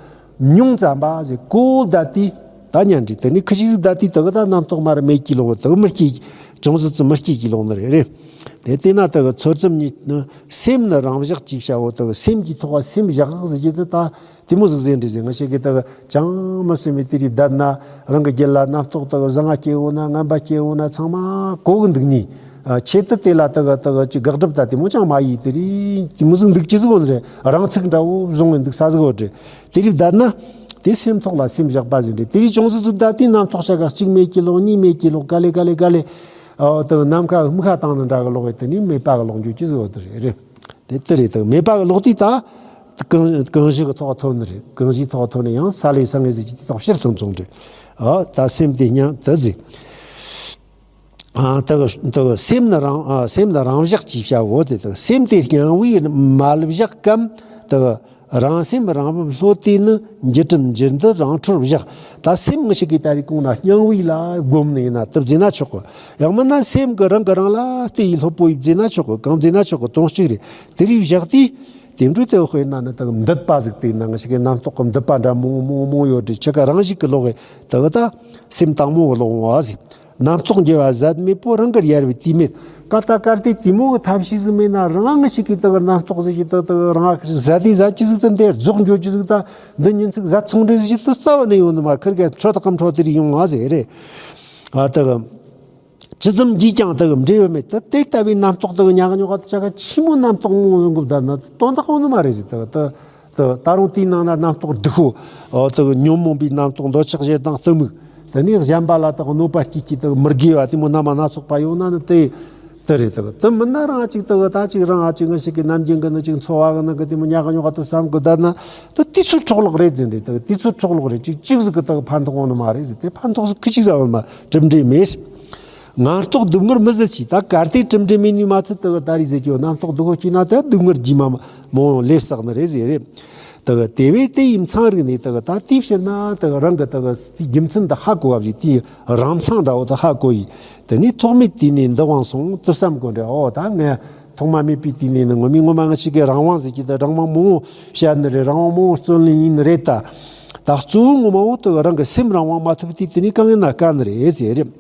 མྱོང་ཙམ་པ་ཟེར་གོ་བསྡད་དེ། ད་ཉན་རེ་དེ་ནི་ཁི་ཞིག་བསྡད་དེ་དེ་གི་ད་རྣམ་རྟོག་མར་མེད་ཀྱི་ལོག་དེ་གི་མི་སྐྱེ། ཅུང་ཟད་ཙམ་མི་སྐྱེ་ཀྱི་ལོག་ནི་རེད་རེད། དེ་བལྟས་ན་དེ་གི་ཚོད་ཙམ་ཉིད་ནི་སེམས་ནི་རང་བཞག་ཅེས་བྱ་བོ་དེ་གི་སེམས་ཀྱི་ཐོག་སེམས་བཞག་ཟེར་གྱི་དེ་ད། དེ་མོ་ཟིག་ཟེར་འདྲི་ཟེར། ང་ཞིག་གིས་དེ་གི་ཅང་མི་སེམས་པའི་དེ་རིགས་བསྡད་ན། རང་གི་རྒྱུད་ལ་རྣམ་རྟོག་དེ་གི་བཟང་ང་སྐྱེ་འོ་ན་ངན་པ་སྐྱེ་འོ་ན་ཚང་མ་གོ་གི་འདུག་ནི། ཨ་ཆེད་དུ་དེ་ལ་དེ་གི་དེ་གི་ཅིག་དགག་སྒྲུབ་ད་དེ་མོ་ཅང་མ་ཡིས། དེ་རིགས་དེ་མོ་ཟིག་འདུག་ཅི་ཟིག་འོ་ནི་རེད། རང་ཚུགས་འདྲ་བོ་བཟུང་ངེ་འདུག་ས་ཟིག་འོ་རེད། དེ་རིགས་བསྡད་ན་དེ་སེམས་ཐོག་ལ་སེམས་བཞག་པ་ཟིག་རེད། དེ་རིགས་ཅུང་ཟིག་ཟིག་བསྡད་དེ་རྣམ་རྟོག་ཆ་ག་གཅིག་མེད་ཀྱི་ལོག་གཉིས་མེད་ཀྱི་ལོག་ག་ལེ་ག་ལེ་ག་ལེ། ཨ་དེ་གི་ནམ་མཁའ་དམིགས་ཁ་བཏང་ནི་འདྲ་གི་ལོག་ཡེ་དེ་ནི་མེད་པ་གི་ལོག་འགྱོ་ཅི་ཟིག་འོ་དེ་རེད་རེད། དེ་དེ་རེད། དེ་མེད་པ་གི་ལོག་དུས་ད་གང་གང་ཞིག་གི་ཐོག་ཐོན་ནི་རེད། གང་ཞིག་ཐོག་ཐོན་ནི་ཡང་ས་ལེ་སང་ངེ་ཟིག་གི་དེ་ཐོག་ཕྱིར་ཐོན་སོང་རེད། ཨ་ད་སེམས་དེ་སྙམ་དེ་ཟིག་ཨ་དེ་གི་དེ་གི་སེམས་ནི་རང་ཨ་སེམས་ནི་རང་བཞག་ཅེས་བྱ་བོ་དེ་དང་། སེམས་དེ་སྙམ་བའི་མ་ལུས་བཞག་གམ། དེ་གི་རང་སེམས་རང་བབས་ལྷོད་དེ་ནི། འགྱུ་དྲན་འགྱུར་འདུ་རང་འཕྲོར་བཞག་ད་སེམས་ངི་ཞིག་གིས་ད་རེས་གོང་ན་སྙམ་བའི་ལ་སྒོམ་ནི་ཡིན་ན་དེ་བཟླས་ན་ཆོག་གི། ཡང་མིན་ན་སེམས་ཀྱིས་རང་གིས་རང་ལ་བལྟས་ཡི་ལྷོད་པོ་ཡི་བཟླས་ན་ཆོག་གི། གང་བཟླས་ན་ཆོག་གི། དོན་གཅིག་རེད། དེ་རིགས་བཞག་དུས་དེ་འཕྲོ་དེ་དཔེར་ན་ནི་དེ་གི་འདུད་པ་ཟིག་དེ་ན་ངི་ཞིག་གི་རྣམ་རྟོག་གི་འདུད་པ་འདྲ་མང་མང་མང་ཡོད་རེད། ཆི་ག་རང་ཞིག་གི་ལོག་གི་དེ་གི་ད་སེམས་དྭངས་མོ་གི་ལོག་འོང་བ་ཟིག་རྣམ་རྟོག་འགྱུ་བ་ཟད་མེད་པོ་རང་གིས་གཡར་བའི་དུས་མེད། ཀ་ད་གར་དེ་དེ་མོ་གི་ཐབས་ཤེས་ཟིག་མེད་ན། རང་ངི་ཞིག་གིས་དེ་གི་རྣམ་རྟོག་ཟིག་གིས་དེ་དེ་གི་རང་ཟད་དེ་ཟད་ཅི་ཟིག་ད་འདི་རྫོགས་འགྱོ་ཅི་ཟིག་ད་འདི་ཉིན་ཅིག་ཟད་སོང་འདྲ་ཟིག་ད་རྩ་བ་ནས་ཡོང་ནི་མ། ཁིར་གེ་འཕྲོ་དག་གམ་འཕྲོ་དེ་རིགས་ཡོང་བ་ཟེར་རེད། ཨ་དེ་གི་ཅི་ཙམ་འགྱུས་ཀྱང་དེ་གི་འབྲས་བུ་མེད། ད་དེ་ལྟ་བུའི་རྣམ་རྟོག་དེ་གི་ཉག་ཉོག་ག་དེ་ཆ་ག་ཆི་མོ་རྣམ་རྟོག་མང་ཡོང་གི་བསྡད་ན་དོན་དག་ཡོང་ནི་མ་རེད་ཟེར། དེ་གི་ད་ད་ད་རུང་དེའི་ནང་ན་རྣམ་རྟོག་སྡུག་པོ། ཨོ་དེ་གི་ཉོན་མོངས་པའི་རྣམ་རྟོག་འདོད་ཆགས་ཞེ་སྡང་གཏི་མུག་དེ་ནས་གཞན་པ་ལ་དག་གནོད་པ་སྐྱེལ་གྱི་དག་མི་དགེ་བ་དེ་མོ་རྣམ་པ་སྣ་ཚོགས་པ་ཡོང་ན་ནི་དེ་དེ་རེད། དག་དེ་མིན་ན་རང་ཅིག་དག་ད་ཅིག་རང་ཨ་ཅིག་ངི་ཞིག་གི་ནམ་རྒྱུན་གི་ནི་ཅིག་འཚོ་བ་གི་ནང་གི་དེ་མོ་ཉག་ག་ཉོག་ག་དུ་བསམ་གི་བསྡད་ན་དེ་དུས་ཚོད་འཕྲོ་བརླག་རེད་ཟེར་འདྲ། དག་དུས་ཚོད་འཕྲོ་བརླག་རེད། ཅིག་ཅིག་ཟིག་གི་དག་ཕན་ཐོགས་ཡོང་ནི་མ་རེད་ཟེར། དེ་ཕན་ཐོགས་ཟིག་ཁི་ཅིག་ཟ་བ་མ་གྲུབ་འབྲས་མེད། ངན་རྟོག་སྡུག་བསྔལ་མི་བཟད་ཅིང་། ད་གལ་ཏེ་གྲུབ་འབྲས་མེད་ནི་མ་ཚད་དག་ད་རེས་ཟེར་གྱི་ཡོད། རྣམ་རྟོག་སྡུག་པོ་སྐྱེས་ན་དེ་སྡུག་བསྔལ་རྗེས་མ་མང་བོ་ལས་བསགས་ནི་རེད་ཟེར་རེད། དག་དེ་བས་དེ་ཡི་མཚང་རིག་ནས་དག་ད་དེའི་ཕྱིར་ན་དག་རང་གི་དག་དེའི་རྒྱུ་མཚན་དེ་ཧ་གོ་བ་ཞིག་དེའི་རང་མཚང་འདྲ་བོ་དེ་ཧ་གོ་ཡི། དེ་ནས་ཐོག་མེད་དུས་ནས་འདི་དབང་སོང་དུ་བསམ་དགོས་འདྲ། ཨོ་ད་ངས་ཐོག་མ་མེད་པའི་དུས་ནས་ནི་ངོ་མའི་ངོ་མ་ངི་ཞིག་གི་རང་དབང་ཟེར་གྱི་དེ་རང་དབང་མང་བོ་བཤད་ནི་རེད། རང་དབང་མང་བོ་བརྩོན་ལེན་ཡིན་ནི་རེད། ད་ད་གཙོ་བོ་ངོ་མ་བོ་དག་རང་གི་སེམས་རང་དབང་མ་ཐོབ་དུས་དེ་ནས་གང་ཡིན་ན་དཀའ་ནི་རེད་ཟེར་རེད།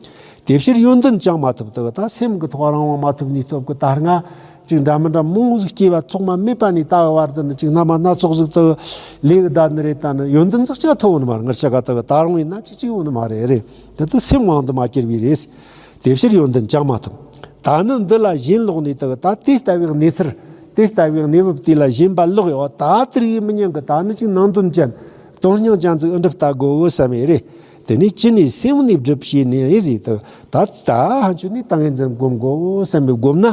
དེ་ཕྱིར་ཡོན་ཏན་བཅང་མ་ཐུབ། དག་ད་སེམས་ཀྱི་ཐོག་རང་དབང་མ་ཐོབ་ནས་སྟབས་ཀྱིས་ད་སྔ་ཅིག་འདྲ་མི་འདྲ་མང་བོ་ཟིག་སྐྱེས་པ་ཐོག་མ་མེད་པ་ནས་ད་བར་དུ་ནི་ཅིག་རྣམ་པ་སྣ་ཚོགས་ཟིག་དག་ལས་གི་བསྡད་ནི་རེད། ད་ནི་ཡོན་ཏན་ཟིག་ཅག་ཐོབ་ནི་མ་རེད། ངར་ཆ་ག་དག་ད་རུང་ཡིན་ན་ཅིག་ཅིག་ཡོང་ནི་མ་རེད་རེད། དེ་ད་སེམས་དབང་དུ་མ་གྱུར་བས་རེད། དེ་ཕྱིར་ཡོན་ཏན་བཅང་མ་ཐུབ། ད་ནི་འདི་ལ་ཞེན་ལོག་ནས་དག་ད་དེ་ལྟ་བུའི་གནས་ཚུལ་དེ་ལྟ་བུའི་གནས་བབ་དེ་ལ་ཞེན་པ་ལོག་ཡོད། ད་དེ་རིགས་མི་ཉན་གི། ད་ནི་ཅིག་ནང་དོན་ཅན་དོན་སྙིང་ཅན་ཟིག་ཨེ་འགྲུབ་ལྟ་དགོས་བསམ་ཡས་རེད། དེ་ནས་ཅི་ནས་སེམས་གནས་སྒྲུབ་བྱས་ནས་ཟེར་དུ། ད་ད་ཧ་ཆོད་ནས་ཏིང་ངེ་འཛིན་སྒོམ་དགོས་བསམ་པའི་སྒོམ་ན།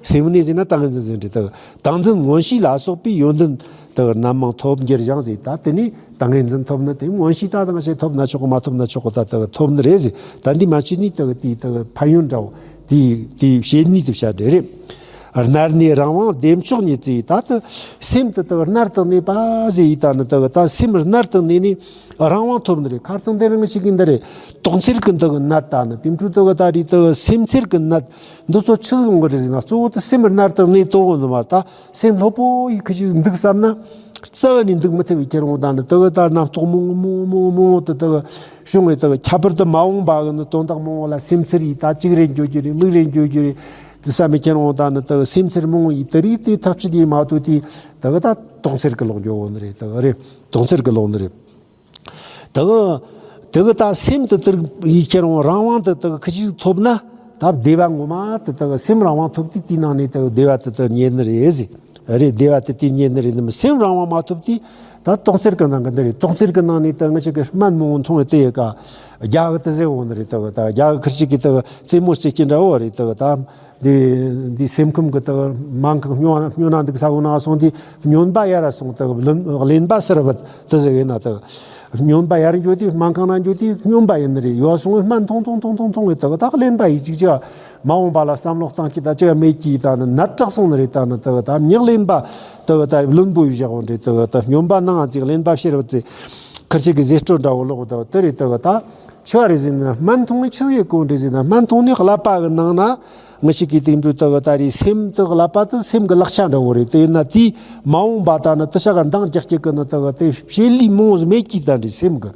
སེམས་གནས་ཟེར་ན་ཏིང་ངེ་འཛིན་ཟེར་འདྲ་དུ། ཏིང་འཛིན་མངོན་ཤེས་ལ་སོགས་པའི་ཡོན་ཏན་དུ་རྣམ་མང་ཐོབ་འགྱུར་ཞིང་ཟེར། ད་དེ་ནས་ཏིང་ངེ་འཛིན་ཐོབ་ན་དེ་མངོན་ཤེས་ད་ཏིང་ངེ་འཛིན་ཐོབ་ན་ཆོག་གི། མ་ཐོབ་ན་ཆོག་གི། ད་དུ་ཐོབ་ནི་རེད་ཟེར། ད་འདི་མ་ཆོད་ནས་དུ་དེའི་དུ་ཕན་ཡོན་འདྲ་བོ་དེའི་དེའི་བཤད་ནུས་དུ་བྱ་འདྲ་རེད། རྣལ་གནས་རང་དབང་བདེ་མཆོག་ཉིད་ཅེས། ད་དུ་སེམས་དུ་དུ་རྣལ་དུ་གནས་པ་ཟེར་ཡི། ད་ནི་དུ་ད་སེམས་རྣལ་དུ་གནས་ནས། རང་དབང་ཐོབ་ནི་རེད། ཁ་སང་དེ་རིང་ཞིག་གི་འདི་རེད། དོགས་འཚེར་གི་འདི་གི་ནད་ད་ནི་དེ་འཕྲོ་དེ་གི་ད་རེད། དེ་གི་སེམས་འཚེར་གི་ནད་འདི་ཚོ་ཆི་ཟིག་ཡོང་གི་རེད་ཟེར་ན། གཙོ་བོ་དེ་སེམས་རྣལ་དུ་གནས་དོ་གི་ནི་མ། ད་སེམས་ལྷོད་པོ་ཡི་ཁི་ཞིག་འདུག་བསམ་ན། རྩ་བ་ནས་འདུག་མི་ཐུབ་པའི་ཁྱེར་འོང་། ད་ནི་དེ་གི་ད་རྣམ་རྟོག་མང་མང་མང་མང་དེ་དེ་གི་བྱུང་བའི་དེ་གི་ཁྱད་པར་དུ་མ་འོངས་པ་གི་ནི་དོན་དག་མང་བོ་ལ་སེམས་འཚེར་ཡི། ད་གཅིག་རེད་འགྱོ་རྒྱུ་རེད། མིག་རེད་འགྱོ་རྒྱུ་རེད། དེ་བསམ་པའི་ཁྱེར་འོང་། ད་ནི་དེ་གི་སེམས་འཚེར་མང་བོ་ཡི་དེ་རེད། དེ་ཐག་ཆོད་དེ་མ་གཏོགས་དེ་དེ་གི་ད་དོགས་འཚེར་གི་ལོག་འགྱོ་བོ་ནི་རེད། དེ་གི་རེད། དོགས་འཚེར་གི་ལོག་ནི་རེད། དེ་གི་ དེ་གི་ད་སེམས་དེ་དེར་ཡིད་ཁྱེར་འོང་རང་དབང་དེ་དེ་གི་ཁི་ཅིག་ཐོབ་ན། ད་བདེ་བ་ངོ་མ་དེ་དེ་གི་སེམས་རང་དབང་ཐོབ་དུས་དེའི་ནང་ནས་དེ་གི་བདེ་བ་དེ་དེ་རྙེད་ནི་རེད་ཟེར། རེད། བདེ་བ་དེ་དེ་རྙེད་ནི་རེད། ནི་སེམས་རང་དབང་མ་ཐོབ་དུས་ད་དོགས་སེལ་གི་ནང་གི་འདི་རེད། དོགས་སེལ་གི་ནང་ནས་དེ་ང་ཅག་གི་སྨན་མང་པོ་འཐུང་བའི་དེ་ཡི་ཀ་རྒྱ་གི་དེ་ཟེར་འོང་ནི་རེད། དེ་གི་ད་རྒྱ་གི་ཁི་ཅིག་གི་དེ་གི་རྩེད་མོ་རྩེ་གི་འདྲ་བོ་རེད། དེ་གི་ད། འདི་འདི་སེམས་ཁམས་ཀྱི་དག་སྨན་ཁང་སྨྱོ་སྨྱོ་ན་འདུག་ས་གོ་ན་སོང་དུས་སྨྱོན་པ་ཡར་སོང་དག་གླེན་པ་སར་བུད་དེ་ཟེར་ཡིན་ན་དག་སྨྱོན་པ་ཡར་འགྱོ་དུས་སྨན་ཁང་ན་འགྱོ་དུས་སྨྱོན་པ་ཡིན་ནི་རེད། ཡོད་སོང་སྨན་འཐུང་འཐུང་འཐུང་འཐུང་འཐུང་གི་དག་ད་གླེན་པ་ཡིན་ཅིག་ཅིག་མ་འོངས་པ་ལ་བསམ་བློ་བཏང་གི་ད་ཅིག་མེད་ཀྱི་ད་ནད་དྲག་སོང་ནི་རེད། ད་ནི་དག་ད་མྱི་གླེན་པ་དག་ད་བླུན་པོ་ཡི་བཞག་འོང་རེད། དག་ད་སྨྱོན་པ་ནང་ང་ཅིག་གླེན་པ་ཕྱིར་བུད་ཚེ་ཁར་ཅིག་གི་ཟས་སྤྲོད་འདྲ་བོ་ལོག་དག་དེ་རེད། དག་ད། ཆི་བ་རེད་ཟེར་ན་སྨན་འཐུང་ནས་ཆི་ཟིག་གོ་འདྲི་ཟེར་ན་སྨན་འཐུང་ནས་ཀླད་པ་གི་ནང་ན་ང་ཞིག་གིས་དེ་འདྲ་དག་ད་རེད། སེམས་དེ་ཀླད་པ་དེ་སེམས་ཀྱི་ལག་ཆ་འདྲ་བོ་རེད། དེ་ཡིན་ན་དེའི་མ་འོངས་པ་ད་ནི་དེ་ཤ་ག་འདང་རྒྱག་རྒྱུ་གི་ནི་དག་དེ་བྱེད་ལས་མང་བོ་མེད་ཀྱི་ད་འདྲི། སེམས་ཀྱི་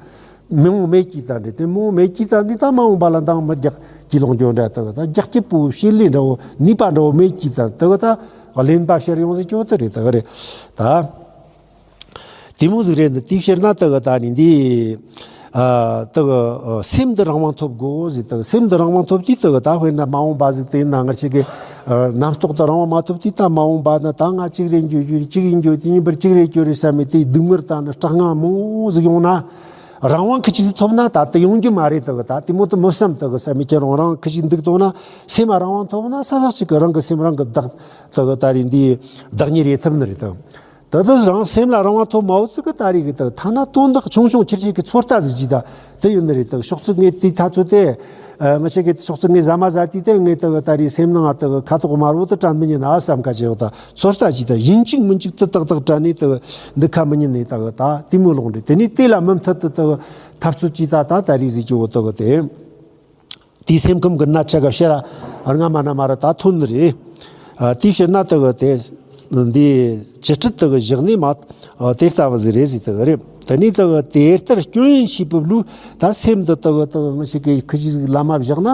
མང་བོ་མེད་ཀྱི་ད་འདྲི། དེ་མང་བོ་མེད་ཀྱི་ད་འདི་ད་མ་འོངས་པ་ལ་འདང་མི་རྒྱག་གི་ལོང་རྒྱུ་འདྲ་དག་ད་རྒྱག་རྒྱུ་པོ་བྱེད་ལས་འདྲ་བོ་ནུས་པ་འདྲ་བོ་མེད་ཀྱི་ད་དག་ད་གླེན་པ་ཕྱིར་ཡོང་ཟེར་རྒྱུ་དེ་རེད། དག་རེད་ད། དེ་མོ་ཟིག་རེད། འདི་དེའི་ཕྱིར་ན་དེ་གི་ད་ནི་འདི། ཨ། དེ་གི་ཨ། སེམས་འདི་རང་དབང་ཐོབ་དགོས་ཟེར། དེ་གི་སེམས་འདི་རང་དབང་ཐོབ་དུས་དེ་གི་ད་དཔེར་ན་མ་འོངས་པ་ཟིག་དེ་ཡིན་ན་ང་ཅག་གི་ཨ། རྣམ་རྟོག་དེ་རང་དབང་མ་ཐོབ་དུས་ད་མ་འོངས་པ་ན་ད་ང་གཅིག་རེད་འགྱོ་རྒྱུ་རེད། གཅིག་ཡིན་འགྱོ་དེ་ཡིན་པར་གཅིག་རེད་འགྱོ་རེད་བསམ་མེད་དེ་སྡུག་བསྔལ་ད་ནི་སྐྲག་སྣང་མང་ཟིག་ཡོང་ན། རང་དབང་ཁི་ཅིག་ཟིག་ཐོབ་ན་ད་དེ་ཡོང་རྒྱུ་མ་རེད། དེ་གི་ད་དེ་མོ་དེ་མི་བསམ། དེ་གི་བསམ་མེད་ཁྱེད་རང་རང་ཁི་ཅིག་འདུག་བཏང་ན་སེམས་རང་དབང་ཐོབ་ན་ས་ས་ཅིག་གི་རང་གི་སེམས་རང་གི་བདག་དེ་གི་ད་རེད་འདི་བདག་ཉིད་རེད་ཐུབ་ནི་རེད་དང་། ད་ལྟ་རང་སེམས་ལ་རང་དབང་ཐོབ་མ་འོ་ཙི་གི་ད་རེས་ཀྱི་ད་ཐ་ན་དོན་དག་ཆུང་ཆུང་ཁྱེར་ཁྱེར་གྱི་ཚོད་ལྟ་ཟིག་ཅིག་ད་དེ་ཡོད་ནི་རེད། ད་ཤོག་ཙི་ངས་དེའི་ཐ་ཚོད་དེ་ང་ཆེ་གི་ཤོག་ཙི་ངས་ཟ་མ་ཟ་དུས་དེ་ངས་ད་ད་རེས་སེམས་ནང་ང་ད་ཁ་དོག་དམར་བོ་དེ་དྲན་མི་ཉན་ཨ་བསམ་ཁ་ཆེ་བ་ད་ཚོད་ལྟ་ཅིག་ད་ཡིན་གཅིག་མིན་གཅིག་དེ་ཏག་ཏག་དྲན་ནས་ད་འདི་ཁ་མི་ཉན་ནས་ད་ད་དེ་མོ་ལོག་འདྲི། དེ་ནས་དེ་ལ་མུ་མཐུད་དུ་ད་འཐབ་རྩོད་ཅིག་ད་ད་ད་རེས་ཟིག་ཅིག་འོ་ད་གི་དེ། དེའི་སེམས་ཁམས་ཀྱི་ན་ཆ་ག་ཕྱིར་ར་སྔ་མ་ན་མ་ར་ད་ཐོན་ནི་རེད། ཨ། དེའི་ཕྱིར་ན་དེ་གི་དེ་འདི་ཅི་སྤྲད་དེ་གི་བཞག་ནས་མ། ཨ། དེ་ལྟ་བུ་ཟིག་རེད་ཟེར་དེ་གི་རེད། དེ་ནས་དེ་གི་དེ་ལྟར་སྐྱོན་ཡོན་ཤེས་པའི་བློས་ད་སེམས་འདི་དེ་གི་དེ་གི་ང་ཞིག་གི་ཁི་ཅིག་ལ་མ་བཞག་ན།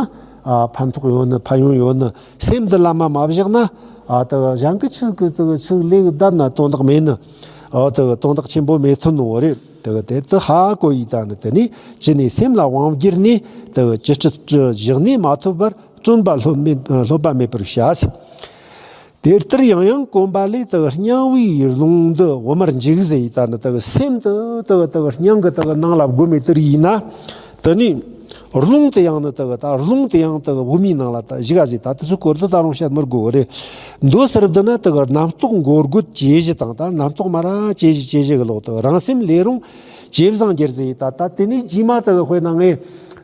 ཨ། ཕན་ཐོགས་ཡོད་ནི་ཕན་ཡོན་ཡོད་ནི། སེམས་འདི་ལ་མ་མ་བཞག་ན། ཨ། དེ་གི་གཞན་གི་ཆི་གི་དེ་གི་ཆི་ལས་བསྡད་ན་དོན་དག་མེད་ནི། ཨ། དེ་གི་དོན་དག་ཆེན་པོ་མེད་ཐོན་ནི་བོ་རེད། དེ་གི་དེ་དེ་ཧ་གོ་ཡི་ད་ནི་དེ་ནི་ཅི་ནས་སེམས་ལ་དབང་བསྒྱུར་ནས་དེ་གི་ཅི་སྤྲད་བཞག་ནས་མ་ཐོབ་པར་བརྩོན་པ་ལྷོད་མེད་ལྷོད་པ་མེད་པར་བྱ་ཟེར། དེ་ལྟར་ཡང་ཡང་གོམས་པ་ལས་དེ་གི་རྙིང་བའི་རླུང་འདི་བུ་མར་འཇུག་ཟེར་ཡི་ད་ནི་དེ་གི་སེམས་དེ་དེ་གི་དེ་གི་རྙིང་གི་དེ་གི་ནང་ལ་བསྒོམ་མེད་དེར་ཡིན་ན། དེ་ནི་རླུང་དེ་ཡང་ནི་དེ་གི་ད་རླུང་དེ་ཡང་དེ་གི་བུ་མའི་ནང་ལ་ད་བཞུགས་ག་ཟེར། ད་དེ་ཚོའི་སྐོར་དུ་ད་རུང་བཤད་མི་དགོས་རེད། མདོ་སར་བསྡུ་ན་དེ་གི་རྣམ་རྟོག་འགོག་རྒོལ་ཇེ་ཞི་དང་། ད་རྣམ་རྟོག་མ་ར་ཇེ་ཞི་ཇེ་ཞི་གི་ལོག་དེ་གི་རང་སེམས་ལས་རུང་ཇེ་བཟང་འགྱུར་ཟེར་ཡི་ད། ད་དེ་ནས་རྗེས་མ་དེ་གི་དཔེར་ན་ངས་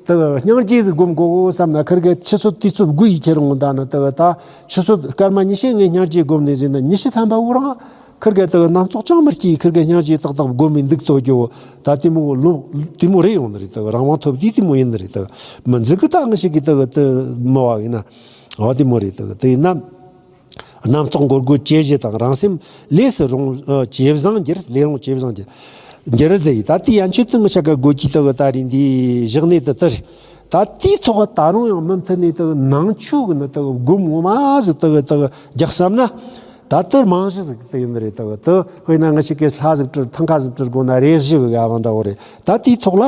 དེ་གི་སྙིང་རྗེ་ཟིག་སྒོམ་དགོས་གོ་བསམ་ན་ཁིར་གི་ཆུ་ཚོད་དུས་ཚོད་དགུ་ཡི་ཁྱེར་འོང་ད་ནི་དེ་གི་ད་ཆུ་ཚོད་སྐར་མ་ཉི་ཤུ་ངས་སྙིང་རྗེ་སྒོམ་ནས་ཟིན་ན་ཉི་ཤུ་ཐམ་པ་འུ་རང་ཁིར་གི་དེ་གི་རྣམ་རྟོག་ཅང་མི་སྐྱེ། ཁིར་གི་སྙིང་རྗེ་ཏག་ཏག་སྒོམ་མི་འདུག་ཏོ་རྒྱུ་ད་དེ་མོ་ལོ་དེ་མོ་རེ་ཡོང་ནི་རེད། དེ་གི་རང་དབང་ཐོབ་དུས་དེ་མོ་ཡིན་ནི་རེད། དེ་གི་མི་འཛིན་གི་ད་ང་ཞིག་གི་དེ་གི་དེ་མི་བ་ཡིན་ན་འོ་དེ་མོ་རེད། དེ་གི་དེ་ཡིན་ན། རྣམ་རྟོག་འགོག་རྒོལ་ཇེ་ཞི་དང་། རང་སེམས་ལས་སུ་རུང་ཇེ་བཟང་འགྱུར། ལས་རུང་ཇེ་བཟང་འགྱུར། འགྱུར་ཟེར་ཡི་ད་དེ་ཡན་ཆོད་དུ་ང་ཆ་ག་དགོས་ཀྱི་དག་ད་རིང་འདི་བཞག་ནས་དུ་དར། ད་དེའི་ཐོག་ད་རུང་ཡང་མུ་མཐུད་ནས་དག་ནང་ཆོས་ཀྱི་ནི་དག་སྒོམ་ངོ་མ་ཟིག་དག་དག་རྒྱག་བསམ་ན། ད་དུ་རྨང་གཞི་ཟིག་དུ་ཡིན་ནི་རེད། དག་དུ་དཔེར་ན་ང་ཞིག་གིས་ལྷ་ཟིག་བྲིར་ཐང་ཁ་ཟིག་བྲིར་དགོས་ན་རེ་ཞིག་གི་ཡ་བ་འདྲ་བོ་རེད། ད་དེའི་ཐོག་ལ་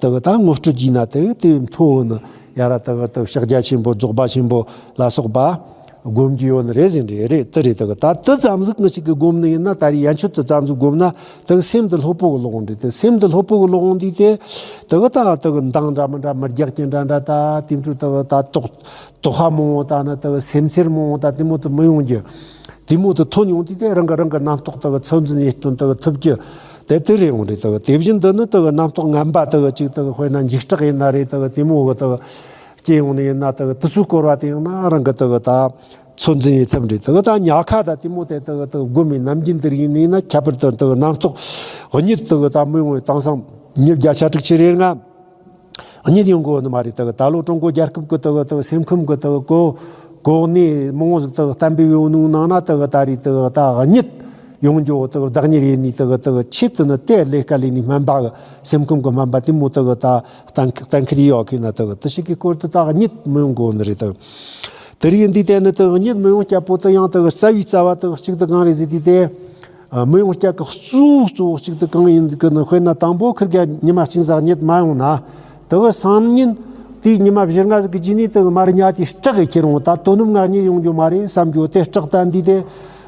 དག་ད་ངོ་སྤྲོད་བགྱིས་ན་དག་དེ་མཐོ་བོ་ནི་ཡ་ར་དག་དག་ཕྱག་རྒྱ་ཆེན་པོ་རྫོགས་པ་ཆེན་པོ་ལ་སོགས་པ། སྒོམ་རྒྱུ་ཡོད་ནི་རེད་ཟེར་འདྲི་རེད། དེ་རེད། དེ་གི་ད་དེ་ཙམ་ཟིག་ང་ཞིག་གི་སྒོམ་ནི་ཡིན་ན། ད་རེས་ཡན་ཆོད་དེ་ཙམ་ཟིག་སྒོམ་ན་དེ་གི་སེམས་དེ་ལྷོད་པོ་གི་ལོག་འོང་འདྲི། དེ་སེམས་དེ་ལྷོད་པོ་གི་ལོག་འོང་དུས་དེ་དེ་གི་ད་དེ་གི་འདང་འདྲ་མི་འདྲ་མི་རྒྱག་རྒྱུ་འདྲ་འདྲ། ད་དེ་འཕྲོ་དེ་གི་ད་དོགས་དོགས་པ་མང་བོ་ད་ནི་དེ་གི་སེམས་འཚེར་མང་བོ་ད་དེ་མོ་དེ་མི་ཡོང་རྒྱུ། དེ་མོ་དེ་ཐོན་ཡོང་དུས་དེ་རང་གི་རང་གི་རྣམ་རྟོག་དེ་གི་ཚོད་འཛིན་ཡེད་སྟོན་དེ་གི་ཐུབ་རྒྱུ་དེ་དེ་རེད་འོང་འདྲི། དེ་གི་དེ་བཞིན་དུ་ནི་དེ་གི་རྣམ་རྟོག་ངན་པ་དེ་གི་ཅིག་དེ་གི་དཔེར་ན་འཇིགས་སྐྲག་ཡིན་ན་རེད། དེ་གི་དེ་མོ་གི་དེ་གི་སྐྱེ་ཡོང་ནི་ཡིན་ན། དེ་གི་དེ་ཚོའི་སྐོར་བ་དེ་ཡང་ན་རང་གི་དེ་གི་ད་ཚོད་འཛིན་ཡེད་ཐབས་འདྲི། དེ་གི་ད་ཉག་ཁ་ད་དེ་མོ་དེ་དེ་གི་དེ་གི་སྒོམ་མི་ནམ་རྒྱུན་དེ་ཡིན་ནི་ཡིན་ན། ཁྱད་པར་དུ་དེ་གི་རྣམ་རྟོག་གཉིད་དེ་གི་ད་མི་ཡོང་བའི་དེང་སང་ཉིན་བརྒྱ་ཆ་དྲུག་ཅུ་རེ་ལྔ་གཉིད་ཡོང་གི་ཡོད་ནི་མ་རེད། དེ་གི་ད་ལོ་ཀྲུང་གོ་རྒྱལ་ཁབ་གི་དེ་གི་དེ་གི་སེམས་ཁམས་གི་དེ་གི་གོ་གོ་གནས་མང་བོ་ཟིག་དེ་གི་གཏན་འབེབས་ཡོད་ནོ་ནང་ན་དེ་གི་ད་རེས་དེ་གི་ད་གཉིད་ཡོང་རྒྱུ་དེ་གི་བདག་ཉིད་རེད་ནི། དེ་གི་དེ་གི་ཆེད་དུ་ནི་དེ་ལས་ཀ་ལས་ནི་སྨན་པ་གི་སེམས་ཁམས་གི་སྨན་པ་དེ་མོ་དེ་གི་ད་གཏན་གཏན་འཁེལ་ཡོད་གི་ན། དེ་གི་དེ་ཞིག་གི་སྐོར་དུ་ད་གཉིད་མི་ཡོང་གི་ཡོད་ནི་རེད། དེ་གི་དེ་རིགས་འདི་དེ་ནི་དེ་གི་གཉིད་མི་ཡོང་རྒྱུ་པོ་དེ་ཡང་དེ་གི་རྩ་བའི་རྩ་བ་དེ་གི་གཅིག་དེ་གང་རེད་ཟེར་དུས་དེ། མི་ཡོང་རྒྱུ་གི་གཙོ་བོ་གཙོ་བོ་གཅིག་དེ་གང་ཡིན་གི་ནི། དཔེར་ན་དང་པོ་ཁིར་ག་ཉི་མ་གཅིག་ཟག་གཉིད་མ་ཡོང་ན། དེ་གི་སང་ཉིན་དེའི་ཉི་མ་བཞི་ལྔ་ཟིག་གི་རྗེས་ནས་དེ་གི་མར་ཉལ་དེ་སྐྲག་གི་ཁྱེར་འོང་། ད་དོ་ནུབ་ང་གཉིད་ཡོང་རྒྱུ་མ་རེད་བསམ་རྒྱུ་དེ་སྐྲག་ད་འདི་དེ་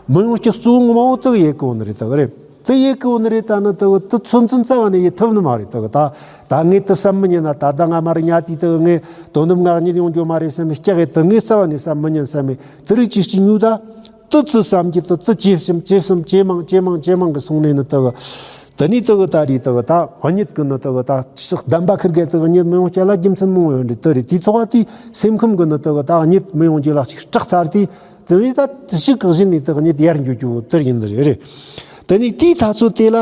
མི་ཡོང་རྒྱུ་གཙོ་བོ་ངོ་མ་བོ་དེ་གི་ཡེ་གི་ཡོད་ནི་རེད། དེ་གི་རེད། དེ་ཡེ་གི་ཡོད་ནི་རེད། ད་ནི་དེ་གི་དེ་ཚོད་འཛིན་རྩ་བ་ནས་ཡེ་ཐུབ་ནི་མ་རེད། དེ་གི་ད་ད་ངས་དེ་བསམ་མི་ཉན་ན། ད་ལྟ་ང་མར་ཉལ་དུས་དེ་གི་ངས་དོ་ནུབ་ང་གཉིད་ཡོང་རྒྱུ་མ་རེད་བསམ་མི་སྐྲག་གི། དེ་ངས་རྩ་བ་ནས་བསམ་མི་ཉན་བསམ་མི་དེ་རིགས་ཅིག་ཅིག་ཉོས་ད། དེ་དེ་བསམ་གྱི་དེ་དེ་ཇེ་ཞིམ་ཇེ་ཞིམ་ཇེ་མང་ཇེ་མང་ཇེ་མང་གི་སོང་ནས་ནི་དེ་གི་དེ་ནས་དེ་གི་ད་རེས་དེ་གི་ད་གཉིད་གི་ནི་དེ་གི་ད་ཕྱི་བདམས་པ་ཁིར་གེ་དེ་གི་གཉིད་མི་ཡོང་རྒྱུ་ལ་རྒྱུ་མཚན་མང་བོ་ཡོད་རེད། དེ་རེད། དེའི་ཐོག་དེ་སེམས་ཁམས་གི་ནི་དེ་གི་ད་གཉིད་མི་ཡོང་རྒྱུ་ལ་ཅིག་སྐྲག་ཚར་དུས། དེ་ནས་ད་ཞིག་གི་གཞི་ནས་དེ་གི་གཉིད་ཡར་འགྱོ་རྒྱུ་དེ་ཡིན་ནི་རེད། རེད། དེ་ནས་དེའི་ཐག་ཚོད་དེ་ལ།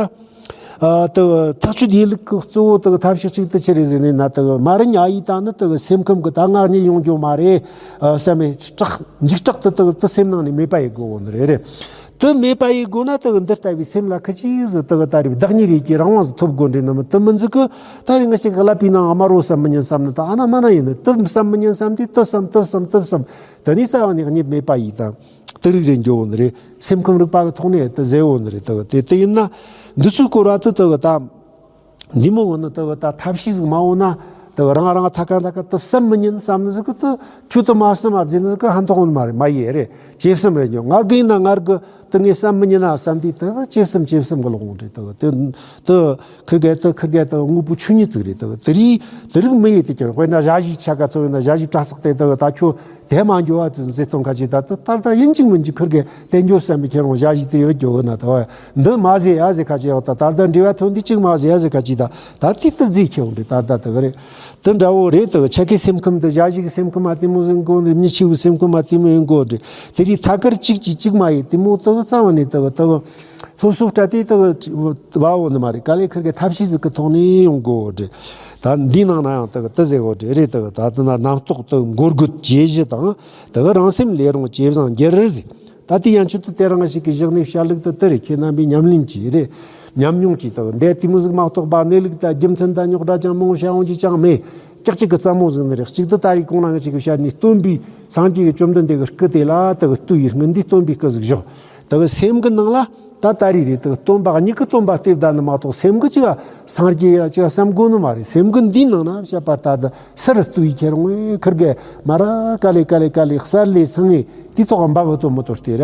ཨ། དེ་གི་ཐག་གཅོད་ཡེ་ལུགས་ཀྱི་གཙོ་བོ་དེ་གི་ཐབས་ཤེས་གཅིག་དེ་ཆི་རེད་ཟེར་ནས་ན། དེ་གི་མར་ཉལ་ཡི་ད་ནི་དེ་གི་སེམས་ཁམས་གི་ད་ང་གཉིད་ཡོང་རྒྱུ་མ་རེད། ཨ། བསམ་མི་སྐྲག་འཇིགས་སྐྲག་དེ་དེ་གི་དེ་སེམས་ནང་ནས་མེད་པ་ཡེ་དགོས་གོ་ནི་རེད། རེད། དེ་མེད་པ་ཡེ་དགོས་ན་དེ་གི་འདི་ལྟ་བུའི་སེམས་ལ་ཁི་ཅིག་ཟིག་དེ་གི་ད་རེས་བདག་གཉེར་ཡེ་རྒྱུའི་རང་དབང་ཟིག་ཐོབ་དགོས་འདྲ་ནི་མི་དེ་མི་འཛི་གི། ད་རེས་ང་ཞིག་གི་ཀླད་པའི་ནང་དམར་བོ་བསམ་མི་ཉན་བསམ་ནི་ད་ཨ་ན་མ་ན་ཡིན་ནི། དེ་བསམ་མི་ཉན་བསམ་དུས་དེ་བསམ་དེ་བསམ་དེ་བསམ། དེ་ནས་རྩ་བ་ནས་གཉིད་མེད་པ་ཡེ་ད། དེ་རིགས་རེད་འགྱོ་བོ་ནི་རེད། སེམས་ཁམས་རིག་པ་གི་ཐོག་ནས་དེ་ཟེར་བོ་ནི་རེད། དེ་དེ་དེ་ཡིན་ན་འདི་ཚོའི་སྐོར་བ་དེ་དེ་གི་ད་འདི་མོ་གི་ནི་དེ་གི་ད་ཐབས་ཤེས་ཟིག་མ་འོང་ན། དེ་གི་རང་རང་ཐ་ཀ་ཐ་ཀ་དེ་བསམ་མི་ཉན་བསམ་ནི་ཟིག་གི་དེ་ཁྱོད་དེ་མ་བསམ་མ་བརྗེད་ནི་ཟིག་གི་ཕན་ཐོགས་ནི་མ་རེད། མ་ཡེ་རེད། ཇེ་བསམ་རེད་འགྱོ། ང་གི་ཡིན་ན་ང་གི་དེ་ངས་བསམ་མི་ཉན་ན་བསམ་དུས་དེ་དེ་ཇེ་བསམ་ཇེ་བསམ་གི་ལོག་འོང་རེད། དེ་གི་དེ་དེ་ཁིར་གེ་དེ་ཁིར་གེ་དེ་དངོས་པོ་ཆོས་ཉིད་ཟིག་རེད། དེ་གི་དེ་རིགས་དེ་རིགས་མི་ཡེ་དེ་ཁྱེར། དཔེར་ན་ཞ་ཞི་ཆ་ག་ཚོ་ཡིན་ན་ཞ་ཞི་བཀྲ་ཤིས་དེ་དེ་གི་ད་ཁྱོད། དེ་མ་འགྱོ་བ་ཙི་ཟེར་སྟོན་ཁ་ཅིག་ད་དེ་ད་ལྟ་ཡིན་གཅིག་མིན་གཅིག་ཁིར་གེ་དེ་འགྱོ་བསམ་མི་ཁྱེར་འོང་། ཞ་ཞི་དེ་ཡོད་འགྱོ་གི་ན། དེ་བ་འདི་མ་ཟེར་ཡ་ཟེར་ཁ་ཅིག་ཡོད། ད་ད་ལྟ་འབྲེལ་བ་ཐོན་དུས་གཅིག་མ་ཟེར་ཡ་ཟེར་ཁ་ཅིག་ད་ད་དེ་དེ་ཟིག་ཁྱེར་འོང་རེད། ད་ད་དེ་གི་རེད། དེ་འདྲ་བོ་རེད། དེ་ཆ་ཁའི་སེམས་ཁམས་དེ་ཞ་ཞི་གི་སེམས་ཁམས་མ་དེ་མོ་ཡིན་གོ་ནི། མྱི་ཆེ་བོའི་སེམས་ཁམས་མ་དེ་མོ་ཡིན་གོ་རེད། དེ་རིགས་ཐད་ཀར་གཅིག་གཅིག་གཅིག་མ་ཡེ་དེ་མོ་དེ་རྩ་བ་ནས་དེ་དེ་སློབ་གསོ་སྤྲད་དེ་དེ་བ་འོ་ནི་མ་རེད། ག་ལེ་ཁིར་གེ་ཐབས་ཤེས་ཟིག་གི་ཐོག་ནས་ཡོང་གོ་རེད། ད་འདིའི་ནང་ན་ཡང་དེ་གི་དེ་ཟེར་གོ་རེད། རེད། དེ་གི་ད་དེ་ན་རྣམ་རྟོག་དེ་མགོ་སྒུར་བྱེད་གཞི་དང་། དེ་གི་རང་སེམས་ལས་རུང་ཇེ་བཟང་འགྱུར་ཟེར། ད་དེ་ཡན་ཆོད་དུ་དེ་རང་ཞིག་གི་བཞག་ནས་བཤད་ལུགས་དེ་དེ་རེད། ཁྱེད་རྣམ་པས་ཉམས་ལེན་གྱིས་རེད། ཉམས་མྱོང་གྱིས་དེ་གི་འདས་དེ་མོ་ཟིག་མ་གཏོགས་པ་གནས་ལུགས་དང་རྒྱུ་མཚན་དང་རྙོག་དྲ་ཅང་མང་བོ་བཤད་འོང་རྒྱུ་ཅང་མེད། ཀྱག་ཀྱག་གི་རྩ་མོ་ཟིག་ནི་རེད། གཅིག་ཏུ་ད་རེས་གོང་ན་ང་ཅིག་གི་བཤད་ནས་སྟོན་པའི་སངས་རྒྱས་ཀྱི་བཅོམ་ལྡན་འདས་ཀྱི་སྐུ་དེ་ལ་དེ་གི་ལྟོས་ཡེ་སྔོན་འདི་སྟོན་པའི་སྐུ་ཟིག་བཞག། དེ་གི་སེམས་ཀྱི་ནང་ལ་ད་ད་རེས་རེད། དེ་གི་སྟོན་པ་གཉིས་ཀྱི་སྟོན་པ་བལྟས་བསྡད་ནི་མ་གཏོགས་སེམས་ཀྱི་ཅིག་སངས་རྒྱས་ཡ་ཅིག་བསམ་དགོས་ནི་མ་རེད། སེམས་ཀྱི་འདིའི་ནང་ན་བཤད་པ་ལྟར་དུ་སར་ལྟོས་ཡེ་ཁྱེར་འོང་ངས་ཁིར་གེ་མ་ར་ག་ལེ་ག་ལེ་ག་ལེ་གསར་ལས་སང་ངས་དེའི་ཐོག་འབབ་བུ་དོ་མི་དོ་སྟེ་ར།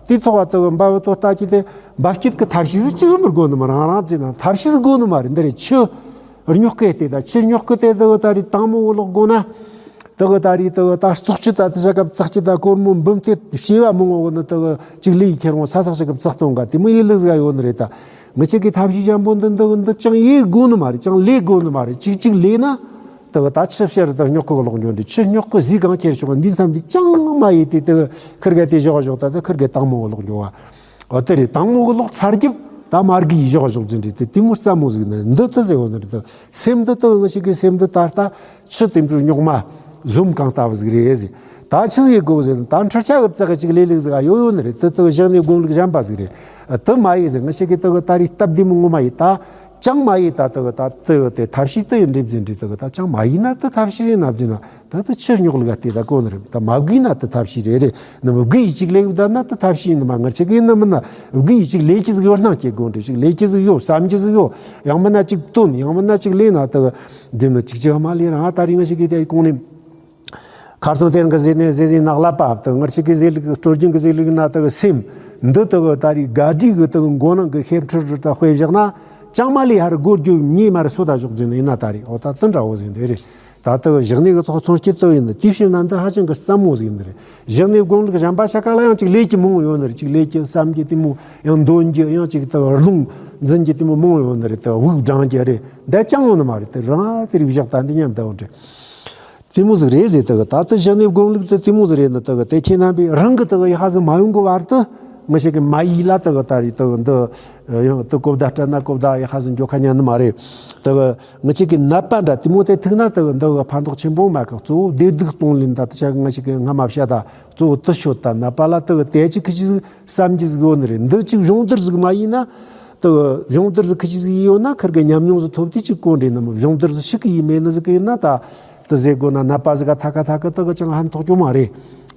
དེའི་ཐོག་དེ་གི་འབབ་བུ་དོ་ལྟ་ཅི་དེ་འབབ་སྐྱེད་ཀྱི་ཐབས་ཤེས་ཟིག་ཅིག་མི་དགོས་ནི་མ། རང་རང་ཅིག་ན་ཐབས་ཤེས་ཟིག་དགོས་ནི་མ་རེད། འདི་རེད། ཆུ་རྙོག་གི་དེ་ད་ཆུ་རྙོག་གི་དེ་དེ་གི་ད་རེས་དྭངས་མོ་གི་ལོག་དགོས་ན། དེ་གི་ད་རེས་དེ་གི་ད་བཙོག་ཆུ་ད་དེ་ཤ་ཀ་བཙག་ཆུ་ད་གོར་མོ་འབུམ་སྟེ་བྱེ་བ་མང་བོ་གི་ནི་དེ་གི་ཅིག་ལས་ཡེ་ཁྱེར་འོང་ས་སག་ཤ་ཀ་བཙག་གཏོང་ག་དེ་མོ་ཡེ་ལུགས་ཟིག་ཡོད་ནི་རེད། ད་ང་ཅག་གི་ཐབས་ཤེས་ཅན་པོ་འདི་འདི་འདི་ཅང་ཡེ་དགོས་ནི་མ་རེད། ཅང་ལས་དགོས་ནི་མ་རེད། ཅིག་ཅིག་ལས་ན་དེ་གི་ད་ཆུ་བཤལ་དེ་རྙོག་གི་ལོག་འགྱོ་འདི། ཆུ་རྙོག་གི་ཟིག་གང་ཁྱེར་ཆོག་འདི་བསམ་དེ་ཅང་མ་ཡེ་དེ་དེ་གི་ཁིར་གེ་དེ་བཞག་བཞག་ད་དེ་ཁིར་གེ་དྭངས་མོ་གི་ལོག་འགྱོ་བ། འོ་དེ་རེད། དྭངས་མོ་གི་ལོག་ཚར་རྒྱུ་ད་མར་གི་ཡི་བཞག་བཞག་ཟིན་རེད། དེ་དེ་མོ་རྩ་མོ་ཟིག་ནི་འདི་དེ་ཟེར་བ་ནི་རེད། དེ་སེམས་འདི་དེ་ང་ཅག་གི་སེམས་འདི་ད་ལྟ་ཆུ་དེ་འདྲ་རྙོག་མ་ཟོམ་གང་ལྟ་བུ་ཟིག་རེད་ཟེར། ད་ཆི་ཟིག་དགོས་ཟེར་ན། ད་འཕྲུལ་ཆས་གི་བཙག་གི་ཅིག་ལས་ལུགས་ཟིག་ཡོད་ཡོད་ནི་རེད། དེ་དེ་གི་བཞག་ནས་དགོངས་ལུགས་གཞན་པ་ཟིག་རེད། དེ་མ་ཡེ་ཟེར། ང་ཅག་གི་དེ་གི་ད་རེས་སྟབས་བདེ་མོ་ངོ་མ་ཡེ་ད་ཅང་མ་ཡེ་ད་དེ་གི་ད་དེ་གི་དེ་ཐབས་ཤེས་དེ་ཡིན་འགྲིབ་ཟིན་རེད། དེ་གི་ད་ཅང་མ་ཡེ་ན་དེ་ཐབས་ཤེས་ཡིན་ན་བཟེར་ན། ད་ལྟ་ཆུ་རྙོག་ལུགས་དེ་ད་གོ་ནི་རེད། ད་མ་བགོས་ན་དེ་ཐབས་ཤེས་རེད། རེད་ནི་མི་བགོས་ཡི་ཅིག་ལས་ད་ན་དེ་ཐབས་ཤེས་ཡིན་ནི་མ། ང་ཅག་གི་ཡིན་ནི་མིན་ན་བགོས་ཡི་ཅིག་ལས་ཀྱི་ཟིག་ཡོད་སྣང་སྐྱེ་དགོས་འདྲ། ཅིག་ལས་ཀྱི་ཟིག་ཡོད། བསམ་གྱི་ཟིག་ཡོད། ཡང་མིན་ན་ཅིག་བཏོན། ཡང་མིན་ན་ཅིག་ལས་ན་དེ་འདི་ནི་ཅིག་ཅིག་མ་ལས་རང་ད་རེས་ང་ཅག་གི་དེ་གོང་ནས་ཁ་སང་དེ་རིང་གི་ཟེར་ནས་ཟེར་ཟིན་ན་ཀླད་པ་དེ་ང་ཅག་གི་ཟེར་ལུགས་སྲོལ་རྒྱུན་གི་ཟེར་ལུགས་ན་དེ་སེམས་འདི་དེ་ད་རེས་ག་དྲི་གི་དེ་མགོ་ནང་གི་ཤེབ་ཁྲི་རུ་ད་དཔེ་བཞག་ན་ཅང་མ་ལས་ཧར་སྒོར་རྒྱུ་ཉེ་མར་སོ་ད་ཞོག་ཟིན་ཡིན་ན། ད་རེས་འོ་ད་དེ་འདྲ་བོ་ཟིན་རེད། རེད། ད་ལྟ་བཞག་ནས་གི་ཐོག་ཐོན་སྐྱེད་དུ་ཡིན་ནི་དེའི་ཕྱིར་ན་འདི་ཧ་ཅང་གི་རྩ་མོ་ཟིག་ཡིན་ནི་རེད། བཞག་ནས་དགོངས་ལུགས་གཞན་པ་ཆ་ག་ལ་ཡང་ཅིག་ལས་ཀྱི་མང་བོ་ཡོད་ནི་རེད། ཅིག་ལས་ཀྱི་བསམ་རྒྱུ་དེ་མོ་ཡང་འདོན་རྒྱུ་ཡང་ཅིག་ད་རླུང་འཛིན་རྒྱུ་དེ་མོ་མང་བོ་ཡོད་ནི་རེད། ད་དབུགས་འབྲང་རྒྱུ་རེད། འདི་ཅང་ཡོད་ནི་མ་རེད། དེ་རང་དེ་རིགས་བཞག་ད་འདི་མཉམ་ད་འོ་འདྲ་དེ་མོ་ཟིག་རེད་ཟེར། ད་གི་ད་ལྟ་བཞག་ནས་དགོངས་ལུགས་དེ་དེ་མོ་ཟིག་རེད་ནི། ད་གི་དེ་ཁྱེད་རྣམ་པས་རང་གི་ད་གི་ཡ་ཧ་ཟིག་མ་ཡོང་གི་བར་དུ་ང་ཅག་གི་མ་ཡིག་ལ་ད་གི་ད་རེས་ད་གི་འདི་ཡང་ད་གོ་བརྡ་སྤྲད་ན་གོ་བརྡ་ཡ་ཧ་ཟིག་འཇོག་ཁ་ཉན་ནི་མ་རེད། ད་གི་ང་ཅག་གི་ནད་པ་འདྲ་དེ་མོ་དེ་ཐུག་ན་ད་གི་འདི་གི་ཕན་ཐོགས་ཆེན་པོ་མེད་གི། གཙོ་བོ་བདེ་སྡུག་གཏོང་ལེན་ད་ད་ཆ་གི་ང་ཅག་གི་སྔ་མ་བཤད་ད་གཙོ་བོ་དེ་ཤོད། ད་ནད་པ་ལ་ད་གི་དེ་ཅིག་གི་ཅིག་བསམ་རྒྱུ་ཟིག་ཡོད་ནི་རེད། འདི་ཅིག་སྦྱོང་བརྡར་ཟིག་མ་ཡིན་ན་ད་གི་སྦྱོང་བརྡར་ཟིག་གི་ཅིག་ཟིག་ཡོད་ན་ཁིར་གི་ཉམས་མྱོང་ཟིག་ཐོབ་དུས་ཅིག་གོ་འདྲེ་ནི་མོ། སྦྱོང་བརྡར་ཟིག་ཤིག་གི་ཡིན་མེད་ནི་ཟིག་གི་ཡིན་ན་ད་དེ་ཟེར་དགོས་ན་ནད་པ་ཟིག་ག་ཐ་ག་ཐ་གི་ད་གི་ཅང་ཕན་ཐོགས་རྒྱུ་མ་རེད།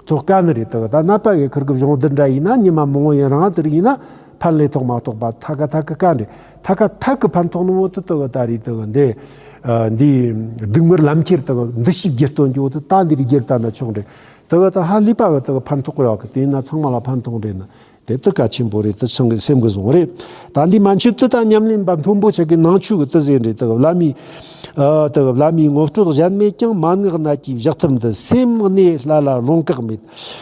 ཐོགས་དཀའ་ནི་རེད། ད་གི་ད་ནད་པ་གི་ཁིར་གི་སྦྱོང་བརྡར་འདྲ་ཡིན་ན་ཉི་མ་མང་བོ་ཡིན་རང་དེ་རིགས་ཡིན་ན་ཕན་ལས་ཐོགས་མ་ཐོགས་པ་ཐ་ག་ཐ་གི་དཀའ་འདྲེ། ཐ་ག་ཐ་གི་ཕན་ཐོགས་ནི་མོ་དེ་ད་གི་ད་རེས་ད་གི་འདི་ ཨ། འདི་སྡུག་བསྔལ་ལམ་ཁྱེར་དག་འདུ་ཤེས་བསྒྱུར་བཏོན་རྒྱུ་དེ་ད་འདིར་བསྒྱུར་བཏང་ན་ཆོག་འདྲ། དག་ད་ཧ་ལས་པ་གི་དག་ཕན་ཐོགས་ཡོད་གི། དེ་ཡིན་ན་ཚང་མ་ལ་ཕན་ཐོགས་འདྲ་ན། དེ་དག་གལ་ཆེན་པོ་རེད། དེ་ཚང་གི་སེམས་གི་བཟུང་རེད། ད་འདི་མན་ཆད་དེ་ད་ཉམས་ལེན་པ་མཐོན་པོ་ཆགས་གི་ནང་ཆོས་གི་དེ་ཟེར་འདྲ། དག་བླ་མའི། ཨ། དག་བླ་མའི་ངོ་སྤྲོད་གཞན་མེད་ཀྱང་། མན་ངག་ནད་ཀྱི་བཞག་ཐབས་འདི། སེམས་གནས་ལྷ་ལ་ལོང་བཀག་མེད།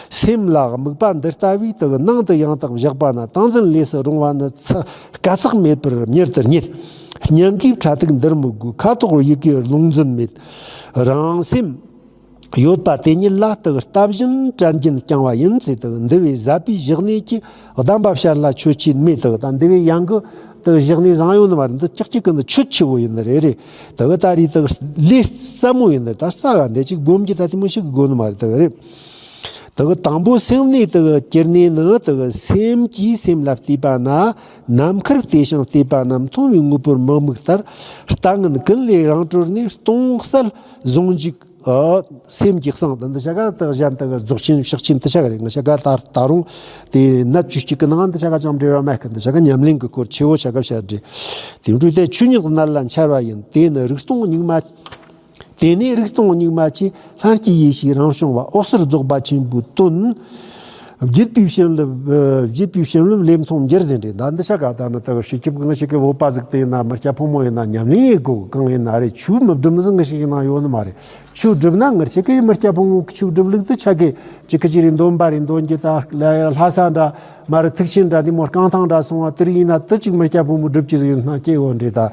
སེམས་ལ་དམིགས་པ་འདི་ལྟ་བུའི། དག་ནང་དུ་ཡང་དག་བཞག་པ་ན། ཏིང་འཛིན་ལས་སུ་རུང་བ་ནི། ཚ། དཀའ་ཚེགས་མེད་པར་མྱུར་དུ་རྙེད། སྙིང་གའི་ཕྲ་ཐིག་འདིར་མི་དགོས། ཁ་དོག་ཡི་གེ་རླུང་འཛིན་མེད། རང་སེམས་ཡོད་པ་དེ་ཉིད་ལ། དག་ལྟ་བཞིན་དྲན་རྒྱུན་བསྐྱང་བ་ཡིན་ཟེར། དག་འདི་བས་ཟབ་པའི་བཞག་གནས་ཀྱི་གདམས་པ་བཤད་ལ་ཆོད་ཆེན་མེད། དག་ད་འདི་བས་ཡང་གི་དག་བཞག་གནས་བཟང་ཡོད་ནི་མ་རེད། འདི་ཀྱག་ཀྱག་གི་འདི་ཆོད་ཆེ་བོ་ཡིན་ནི་རེད། རེད། དག་ད་རེས་དག་ལས་སླ་མོ་ཡིན་ནི། ད་རྩ་བ་འདི་ཅིག་སྒོམ་གྱི་ད་དེ་མོ་ཞིག་དགོས་ནི་མ་རེད། དག་རེད། དག་དང་པོ་སེམས་གནས་དག་གྱུར་ནས་ནི། དག་སེམས་ཀྱིས་སེམས་ལ་བལྟས་པ་ན། ནམ་མཁར་བལྟས་ཤིང་བལྟས་པ་ན། མཐོང་བའི་དངོས་པོར་མི་དམིགས་ལྟར། ལྟ་ངན་ཀུན་ལས་རང་གྲོལ་ནས། སྟོང་གསལ་ཟུང་འཇུག་ཨ། སེམས་ཀྱི་གསང་དུ། འདི་ཆ་ག་དག་གཞན་དག་རྫོགས་ཆེན་ཕྱག་ཆེན་དེ་ཆ་ག་རེད། ང་ཆ་ག་ད་ད་རུང་དེ་ནད་བཅུ་གཅིག་གི་ནང་འདི་ཆ་ག་ཅང་འབྲེལ་བ་མེད་གི། འདི་ཆ་ག་ཉམས་ལེན་གྱི་སྐོར་ཆེ་བོ་ཆ་ག་བཤད་རེད། དེ་འཕྲོས་ཏེ་ཆོས་ཉིད་ནད་ལ་འཆར་བ་ཡིན། དེ་ནི་རིག་སྟོང་གཉུག་མ། དེ་ནས་རིག་སྟོང་གཉུག་མ་ཆེ། ལྷན་སྐྱེས་ཡེ་ཤེས་རང་བྱུང་བ། འོད་གསལ་རྫོགས་པ་ཆེན་པོའི་དོན། བརྒྱུད་པའི་བྱིན་རླབས། བརྒྱུད་པའི་བྱིན་རླབས་ལས་མཐོང་འགྱུར་ཟེར་རེད། ད་འདི་ཆ་ག་ད་ནི་དག་སྤྱི་ཁྱབ་ཀྱི་ང་ཞིག་གི་བོད་པ་ཟིག་དེ་ཡིན་ན། མི་སྐྱ་ཕོ་མོ་ཡིན་ན། ཉམས་ལེན་ཡེད་དགོས། གང་ཡིན་ན་རེད། ཆོས་མི་སྒྲུབ་ནི་ཟིག་ང་ཞིག་ཡིན་ན་ཡོད་ནི་མ་རེད། ཆོས་སྒྲུབ་ན་ང་ཞིག་གི་མི་སྐྱ་ཕོ་མོ་གི་ཆོས་སྒྲུབ་ལུགས་དེ་ཆ་གི་ཅི་ཁི་ཅི་རེད། འདོན་པ་རེད། འདོན་རྒྱུ་ད་ལྷ་ས་འདྲ་མ་རེད། ཐུགས་ཆེན་འདྲ། དེ་མོ་རྐང་ཐང་འདྲ་སོང་བ་དེ་རིགས་ཡིན་ན། དེ་ཅིག་མི་སྐྱ་ཕོ་མོ་སྒྲུབ་ཀྱི་ཟིག་ཡིན་ན་སྐྱེ་བོ་འདྲ་ད།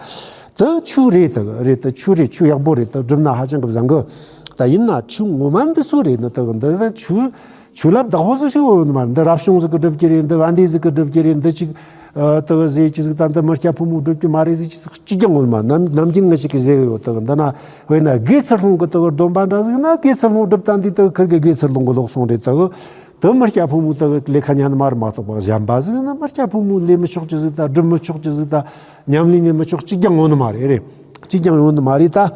དེ་ཆོས་རེད། དེ་རེད། དེ་ཆོས་རེད། ཆོས་ཡག་པོ་རེད། དེ་སྒྲུབ་ན་ཧ་ཅང་གི་བཟང་གི། ད་ཡིན་ན་ཆོས་ངོ་མ་འདི་སུ་རེད་ནི། དེ་འདི་ཆོས་ཆོས་ལབ་བདག་པོ་སུ་ཞིག་ཡོད་ནི་མ་རེད། འདི་རབ་བྱུང་ཟིག་གི་སྒྲུབ་ཀྱི་རེད། འདི་བན་དེ་ཟིག་གི་སྒྲུབ་ཀྱི་རེད། འདི་ཅིག་ཨ། དེ་ཟེར་གྱི་ཟིག་ད་འདི་མི་སྐྱ་ཕོ་མོ་སྒྲུབ་ཀྱི་མ་རེད་ཟེར་གྱི་ཟིག་གཅིག་ཀྱང་ཡོད་མ། ནམ་ནམ་རྒྱུན་ང་ཞིག་གིས་ཟེར་གི་ཡོད། དེ་འདི་ན་དཔེར་ན་དགེ་ཚུལ་སློང་གི་དེ་སྡོམ་པ་འདྲ་ཟིག་ན། དགེ་ཚུལ་སློང་སྒྲུབ་ད་འདི་དེ་ཁིར་གི་དགེ་ཚུལ་སློང་གི་ལོག་སོང་རེད། དེ། དེ་མི་སྐྱ་ཕོ་མོ་དག་ལས་ཁ་ཉན་མ་རེད་མ་གཏོགས་པ། གཞན་པ་ཟིག་ན་མི་སྐྱ་ཕོ་མོ་ལས་མི་ཆོག་ཅི་ཟིག་ད། སྒྲུབ་མི་ཆོག་ཅི་ཟིག་ད། ཉམས་ལེན་ནས་མི་ཆོག་གཅིག་ཀྱང་ཡོང་ནི་མ་རེད། རེད། གཅིག་ཀྱང་ཡོང་ནི་མ་རེད་ད།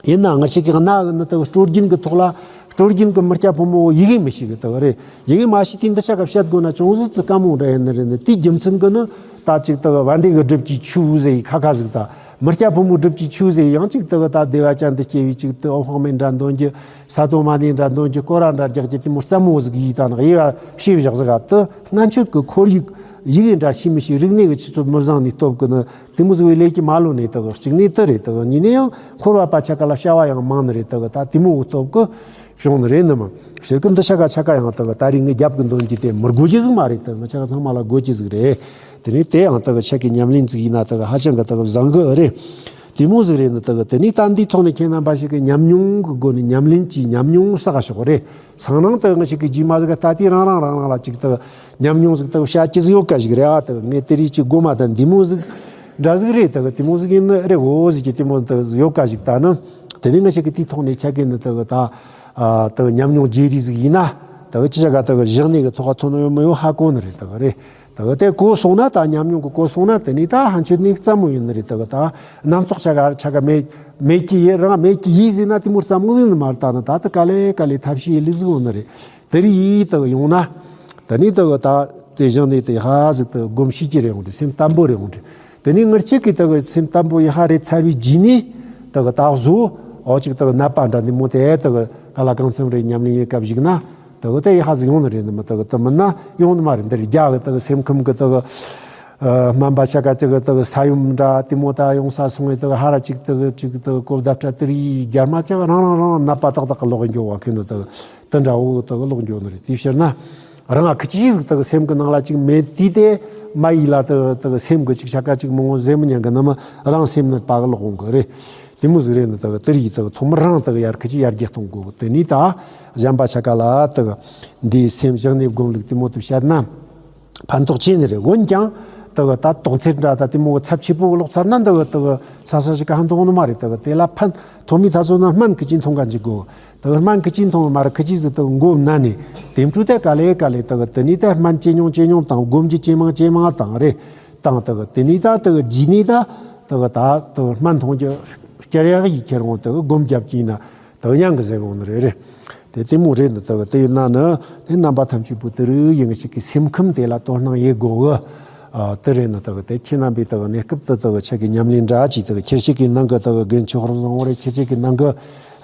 ཡིན་ན་ང་ཞིག་གི་གནའ་གི་ནི་དག་སྲོལ་རྒྱུན་གི་ཐོག་ལ། སྲོལ་རྒྱུན་གི་མི་སྐྱ་ཕོ་མོ་ཡི་གེ་མི་ཤེས་གི་དག་རེད། ཡི་གེ་མ་ཤེས་དུས་འདི་ཆ་ག་བཤད་དགོས་ན་ཅུང་ཟད་ཙི་དཀའ་མོ་འདྲ་ཡིན་ནི་རེད། ནི་དེའི་རྒྱུ་མཚན་གི་ནི་ད་ཅིག་དག་བན་དེ་གི་སྒྲུབ་ཀྱི་ཆོས་ཟེར་ཡི་ཁ་ཁ་ཟིག་ད། མི་སྐྱ་ཕོ་མོ་སྒྲུབ་ཀྱི་ཆོས་ཟེར་ཡང་ཅིག་དག་ད་བདེ་བ་ཅན་དུ་སྐྱེ་བའི་ཅིག་དག་འོད་དཔག་མེད་འདྲ་འདོན་རྒྱུ། ས་སྟོང་མ་ཎི་འདྲ་འདོན་རྒྱུ། སྐོར་ར་འདྲ་རྒྱག་རྒྱུ། དེ་མོ་སླ་མོ་ཟིག་ཡིས་ད་ནག་དབྱེ་བ་ཕྱེ་བཞག་ཟིག་ག་དེ་སྔོན་ཆད་ཀྱི་ཁོར་ཡུག་ཡི་གེ་འདྲ་ཤེས་མི་ཤེས། རིག་གནས་ཀྱི་ཆུ་ཚད་མི་བཟང་ནི་སྟོབས་ཀྱིས་ནི་དེ་མོ་ཟིག་བའི་ལས་ཀྱི་མ་ལོ་ནས་དག་གཅིག་ནས་དེ་རེད། དག་གཉིས་ནས་ཡང་འཁོར་བ་པ་ཆ་ག་ལ་བྱ་བ་ཡང་མང་ནི་རེད། དག་ད་དེ་མོ་གི་སྟོབས་ཀྱིས་བྱུང་ནི་རེད་ནི་མ། ཕྱིར་གི་འདི་ཆ་ག་ཆ་ག་ཡང་དག་ད་རེས་ངས་རྒྱབ་ཀྱི་འདོན་རྒྱུ་དེ་མི་དགོས་རྒྱུ་ཟིག་མ་རེད། དག་ང་ཆ་ག་ཚང་མ་ལ་དགོས་རྒྱུ་ཟིག་རེད། དེ་ནས་དེ་ཡང་དག་ཆ་གི་ཉམས་ལེན་ཟིག་ཡིན་ན་དག་ཧ་ཅང་གི་དག་བཟང་གི་རེད། དེ་མོ་ཟིག་རེད་ནི། དག་དེ་ནས་ད་འདིའི་ཐོག་ནས་ཁྱེད་རྣམ་པ་ཞིག་གི་ཉམས་མྱོང་གི་སྒོ་ནས་ཉམས་ལེན་གྱི་ཉམས་མྱོང་བསགས་ཤོག་རེད། སང་ནང་དག་ང་ཞིག་གི་རྗེས་མ་ཟིག་ད་དེ་རང་རང་རང་རང་ལ་ཅིག་དག་ཉམས་མྱོང་ཟིག་དག་བཤད་རྒྱུ་ཟིག་ཡོད་ཀ་ཞིག་རེད། ཨ་དག་ངས་དེ་རིགས་ཀྱི་སྒོ་མ་ད་འདི་མོ་ཟིག་འདྲ་ཟིག་རེད། དག་དེ་མོ་ཟིག་ཡིན་ནི་རེད་འོ་ཟིག་གི་དེ་མོ་དག་ཟིག་ཡོད་ཀ་ཞིག་ད་ནི། དེ་ནས་ང་ཞིག་གི་དེའི་ཐོག་ནས་ཆ་གི་ནི་དག་ད་ཨ་དག་ཉམས་མྱོང་བརྗེ་རེས་ཟིག་ཡིན་ན། དག་ཅི་བྱ་ག་དག་བཞག་ནས་གི་ཐོག་ཐོན་ཡོད་མི་ཡོད་ཧ་གོ་ནི་རེད། དག་རེད། དག་དེ་གོ་སོང་ན། ད་ཉམས་མྱོང་གི་གོ་སོང་ན། དེ་ནས་ད་ཕན་ཆོད་ནས་སླ་མོ་ཡིན་ནི་རེད། དག་ད་རྣམ་རྟོག་ཆ་ག་ཆ་ག་མེད་མེད་ཀྱི་ཡིན། རང་མེད་ཀྱི་ཡིན་ཟེར་ན་དེ་མོ་སླ་མོ་ཟིག་ནི་མ་རེད། ད་ནི་ད་དེ་ག་ལེ་ག་ལེ་ཐབས་ཤེས་ཡིན་ལུགས་ཟིག་ཡོང་ནི་རེད། དེ་རིགས་ཡིས་དག་ཡོང་ན། དེ་ནས་དག་ད་དེ་བཞག་ནས་དེ་ཧ་ཟིག་དག་སྒོམ་ཤེས་ཀྱི་རེད་ཡོང་དུས། སེམས་བརྟན་པོ་རེད་ཡོང་དུས། དེ་ནས་ངར་གཅིག་གིས་དག་སེམས་བརྟན་པོ་ཡི་ཧ་རེ་ཚར་བའི་རྗེས་ནས་དག་ད་བཟོ་འོ་ཅིག་དག་ནད་པ་འདྲ་འདི་མོ་དེ་དག་ག་ལ་གང་འཚམ་རེ་ཉམས་ལེན་ཡེད་སྐབས་ཞིག་ན་དག་དེ་ཡི་ཧ་ཟིག་ཡོང་ནི་རེད་ནི་མ། དག་དེ་མིན་ན་ཡོང་ནི་མ་རེད། འདིར་རྒྱ་གི་དག་སེམས་ཁམས་གི་དག་སྨན་པ་ཆ་ག་ཅིག་གི་དག་ས་ཡོམ་འདྲ་དེ་མོ་ད་ཡོང་ས་སོང་བའི་དག་ཧ་ར་ཅིག་དག་ཅིག་དག་གོ་བརྡ་སྤྲད། དེ་རིགས་རྒྱ་མ་ཅག་རང་རང་རང་ནད་པ་ཏག་ཏག་གི་ལོག་འགྱོ་བ་ཁེ་ནི་དག་དེ་འདྲ་བོ་དག་ལོག་འགྱོ་ནི་རེད། དེའི་ཕྱིར་ན། རང་ཁི་ཅི་ཟིག་དག་སེམས་ཀྱི་ནང་ལ་ཅིག་མེད་དུས་དེ་མ་ཡིས་ལ་དག་དག་སེམས་ཀྱི་ཅིག་ཆ་ག་ཅིག་མང་བོ་ཟེར་མི་ཉན་གི་ནི་མ། རང་སེམས་ནི་པ་གི་ལོག་འོང་གི་རེད། དེ་མོ་ཟིག་རེད་ནི། དག་དེ་རིགས་དག་ཐོག་མར་རང་དག་ཡར་ཁི་ཅི་ཡར་རྒྱས་གཏོང་དགོས། དེ་ནས་ད་གཞན་པ་ཆ་ག་ལ་དག་འདིའི་སེམས་བཞག་ནས་སྒོམ་ལུགས་དེ་མོ་དུ་བཤད་ན་ཕན་ཐོགས་ཆེ་ནི་རེད། འོན་ཀྱང་དག་ད་དོགས་སེལ་འདྲ་ད་དེ་མོ་ཚབས་ཆེ་པོ་ལོག་ཚར་ན་དག་དག་ས་ས་ཞིག་ག་ཧན་ཐོང་ནི་མ་རེད། དག་དེ་ལ་ཕན་ཐོགས་མི་ད་ཚོ་ན་སྨན་ཁི་ཅི་འཐུང་ག་འཇུག་དགོས། དག་སྨན་ཁི་ཅི་འཐུང་མ་ར་ཁི་ཅི་ཟིག་དག་མགོ་ན་ནས་དེ་འཕྲོ་དེ་ག་ལེ་ག་ལེ་དག་དེ་ནས་དེ་སྨན་ཇེ་ཉུང་ཇེ་ཉུང་དང་། སྒོམ་རྒྱུ་ཇེ་མང་ཇེ་མང་དང་རེད་དང་། དག་དེ་ནས་ད་དག་རྗེས་ནས་ད་དག་ད་དག་སྨན་འཐུང་རྒྱུ་བསྐྱར་ཡག་ཡིག་ཁྱེར་འོང་དག་སྒོམ་རྒྱབ་ཀྱིན་ན་དག་ཡང་གི་ཟེར་འོང་ནི་རེད། རེད་དེ་དེ་མོ་རེད་ནི། དག་དེ་ཡིན་ན་ནི་དེ་རྣམ་པ་ཐམས་ཅད་པོ་དེ་རིགས་ཡིན་ཞིག་གི་སེམས་ཁམས་དེ་ལ་དོ་སྣང་ཡེད་དགོས་གི། ཨ་དེ་རེད་ན་དག་དེ་ཁྱེད་རྣམ་པས་དག་གནས་སྐབས་དུ་དག་ཆ་གི་ཉམས་ལེན་འདྲ་ཅིག་དག་ཁྱེད་ཆ་གི་ནང་གི་དག་རྒན་ཆོས་འཁོར་བཟང་བོ་རེད། ཁྱེད་ཆ་གི་ནང་གི་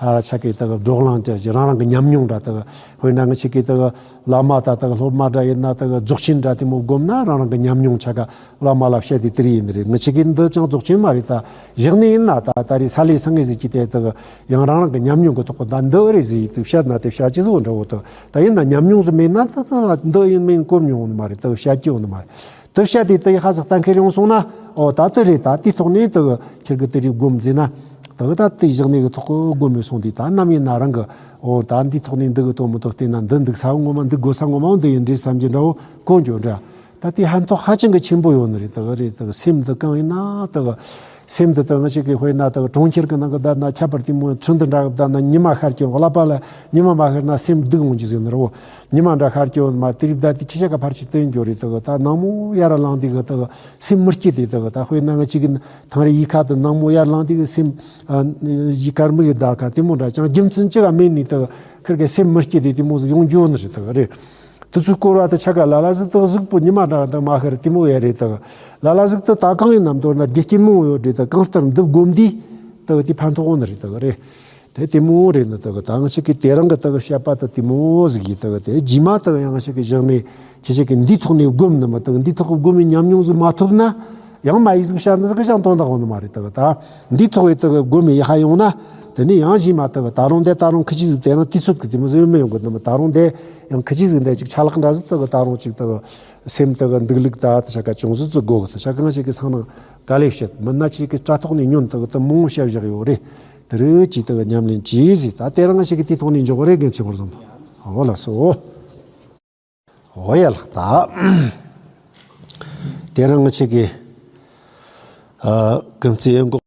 ཨ་ཆ་གི་དག་བགྲོ་གླེང་ཅིག་རང་རང་གི་ཉམས་མྱོང་འདྲ་དག་དཔེར་ན་ང་ཆ་གི་དག་བླ་མ་ད་དག་སློབ་མ་འདྲ་ཡིན་ན་དག་རྫོགས་ཆེན་འདྲ་དེ་མོ་བསྒོམ་ན་རང་རང་གི་ཉམས་མྱོང་ཆ་ག་བླ་མ་ལ་བཤད་དེ་དེ་རེད་ཡིན་རེད། ང་ཆ་གི་འདི་ཅང་རྫོགས་ཆེན་མ་རེད། ད་བཞག་ནས་ཡིན་ན་ད་ད་རེས་ས་ལེ་སང་ངེ་ཟིག་གི་དེ་དག་ཡང་རང་རང་གི་ཉམས་མྱོང་གི་ཐོག་གི་ད་འདི་རེད་ཟིག་དེ་བཤད་ན་དེ་བཤད་ཅི་ཟིག་འདྲ་བོ་དག་ད་ཡིན་ན་ཉམས་མྱོང་ཟིག་མེད་ན་ད་ད་ལ་འདི་ཡིན་མིན་གོ་མྱོང་ནི་མ་རེད། དག་བཤད་ཀྱི་ཡོང་ནི་མ་རེད། དེ་བཤད་དེ་དེ་ཡི་ཧ་ཟག་གཏན་འཁེལ་ཡོང་སོང་ན། ཨོ་ད་དེ་རེད། ད་དེའི་ཐོག་ནས་དེ་ཁྱེད་ཀྱི་དེ་རིགས་སྒོམ་མཛད་ན། དེ་ད་དེ་བཞག་ནས་གི་ཐོག་གི་སྒོམ་མེད་སོང་དུས་ད་ནམ་ཡིན་ན་རང་གི་ཨོ་ད་འདིའི་ཐོག་ནས་འདི་གི་དོན་མི་དོན་བལྟས་ན་འདི་འདུག་ས་ངོ་མ་འདི་དགོས་ས་ངོ་མ་འདི་ཡིན་འདྲའི་བསམ་གྱི་འདྲ་བོ་གོ་འགྱོ་འདྲ། ད་དེ་ཕན་ཐོགས་ཧ་ཅང་གི་ཆེན་པོ་ཡོད་ནི་རེད། དེ་གི་རེད། དེ་གི་སེམས་འདི་གང་ཡིན་ན་དེ་གི་སེམས་འདི་དེ་ང་ཅག་གི་དཔེར་ན་དེ་གི་གྲོང་ཁྱེར་གི་ནང་གི་བསྡད་ན་ཁྱད་པར་དེ་མོ་ཁྲི་འདི་འདྲ་གི་བསྡད་ན་ཉི་མ་ཤར་གྱི་ཀླད་པ་ལ་ཉི་མ་མ་ཤར་ན་སེམས་སྡུག་འོང་རྒྱུ་ཟེར་ནི་རེད་བོ། ཉི་མ་འདྲ་ཤར་གྱི་ཡོད་མ་དེ་རིགས་བསྡད་དེ་ཁྱི་ཤ་ཀ་ཕར་ཕྱི་བསྟན་འགྱོ་རེད། དེ་གི་ད་ནངས་མོ་ཡར་ལངས་དེ་གི་དེ་གི་སེམས་མི་སྐྱིད་དེ་དེ་གི་ད་དཔེར་ན་ང་ཅག་གི་ཐང་རེ་ཡི་ཁ་དེ་ནངས་མོ་ཡར་ལངས་དེ་གི་སེམས་ཨ་ཡི་དཀར་མིག་གི་ཟླ་ཁ་དེ་མོ་འདྲ་ཅང་རྒྱུ་མཚན་ཅི་ག་མེད་ནི་དེ་གི་ཁིར་གི་སེམས་མི་སྐྱིད་དེ་དེ་མོ་ཟིག་ཡོང་རྒྱུ་ཡོད་ནི་རེད། དེ་གི་རེད། དེ་ཚོའི་སྐོར་བ་དེ་ཆ་ག་ལ་ལ་ཟིག་དེ་གི་གཟུགས་པོ་ཉི་མ་འདྲ་དེ་མ་ཤར་དེ་མོ་ཡ་རེད། དེ་གི་ལ་ལ་ཟིག་དེ་ད་གང་ཡིན་ནམ་མདོར་ན་རྒྱུ་རྐྱེན་མང་བོ་ཡོད་རེད། དེ་གི་གང་ལྟར་འདི་སྒོམ་དུས་དེ་གི་དེ་ཕན་ཐོགས་ཡོད་ནི་རེད། དེ་གི་རེད། དེ་དེ་མོ་རེད་ནི་དེ་གི་ད་ང་ཅག་གི་དེ་རིང་གི་དེ་གི་བཤད་པ་དེ་དེ་མོ་ཟིག་ཡིན། དེ་གི་དེ་རྗེས་མ་དེ་གི་ཡང་ང་ཅག་གི་བཞག་ནས་ཁྱེད་ཅག་གི་འདིའི་ཐོག་ནས་སྒོམ་ནི་མ་དེ་གི་འདིའི་ཐོག་གི་སྒོམ་མི་ཉམས་མྱོང་ཟིག་མ་ཐོབ་ན། ཡང་མ་ཡིག་ཟིག་བཤད་ན་ཟིག་གི་ཅང་དོན་དག་ཡོད་ནི་མ་རེད། དེ་གི་ད་འདིའི་ཐོག་གི་དེ་གི་སྒོམ་མི་ཡག་ཧ་ཡོང་ན། དེ་ནས་ཡང་གཞན་མ་དེ་གི་ད་རུང་དེ་ད་རུང་ཁི་ཅིག་ཟིག་དེ་རིང་དུས་ཚོད་གི་དེ་མོ་ཟིག་ཡོད་མི་ཡོང་གི་དེ་མོ་ད་རུང་དེ་ཡང་ཁི་ཅིག་ཟིག་འདི་ཅིག་ཆ་ལག་འདྲ་ཟིག་དེ་གི་ད་རུང་ཅིག་དེ་གི་སེམས་དེ་གི་འདུག་ལུགས་ད་དེ་ཆ་ག་ཅུང་ཟིག་ཙི་དགོ་གི། དེ་ཆ་གང་ཞིག་གི་སང་ནང་ག་ལེ་བཤད་མིན་ན་ཅིག་གི་དྲ་ཐོག་ནས་ཉོན་དེ་གི་དེ་མང་བཤད་བཞག་ཡོད་རེད། དེ་རུ་ཅིག་དེ་གི་ཉམས་ལེན་གྱིས་ཟིག་ད་དེ་རིང་ཞིག་གི་དེའི་ཐོག་ནས་འཇོག་གི་རེད། རྒན་ཆེན་པོར་བཟུང་། འོ་ལགས་སོ། འོ་ཡ་ལགས། ད་དེ་རིང་ང་ཅག་གི་ཨ་ཀུན་བརྩེ་ཡོན་གོ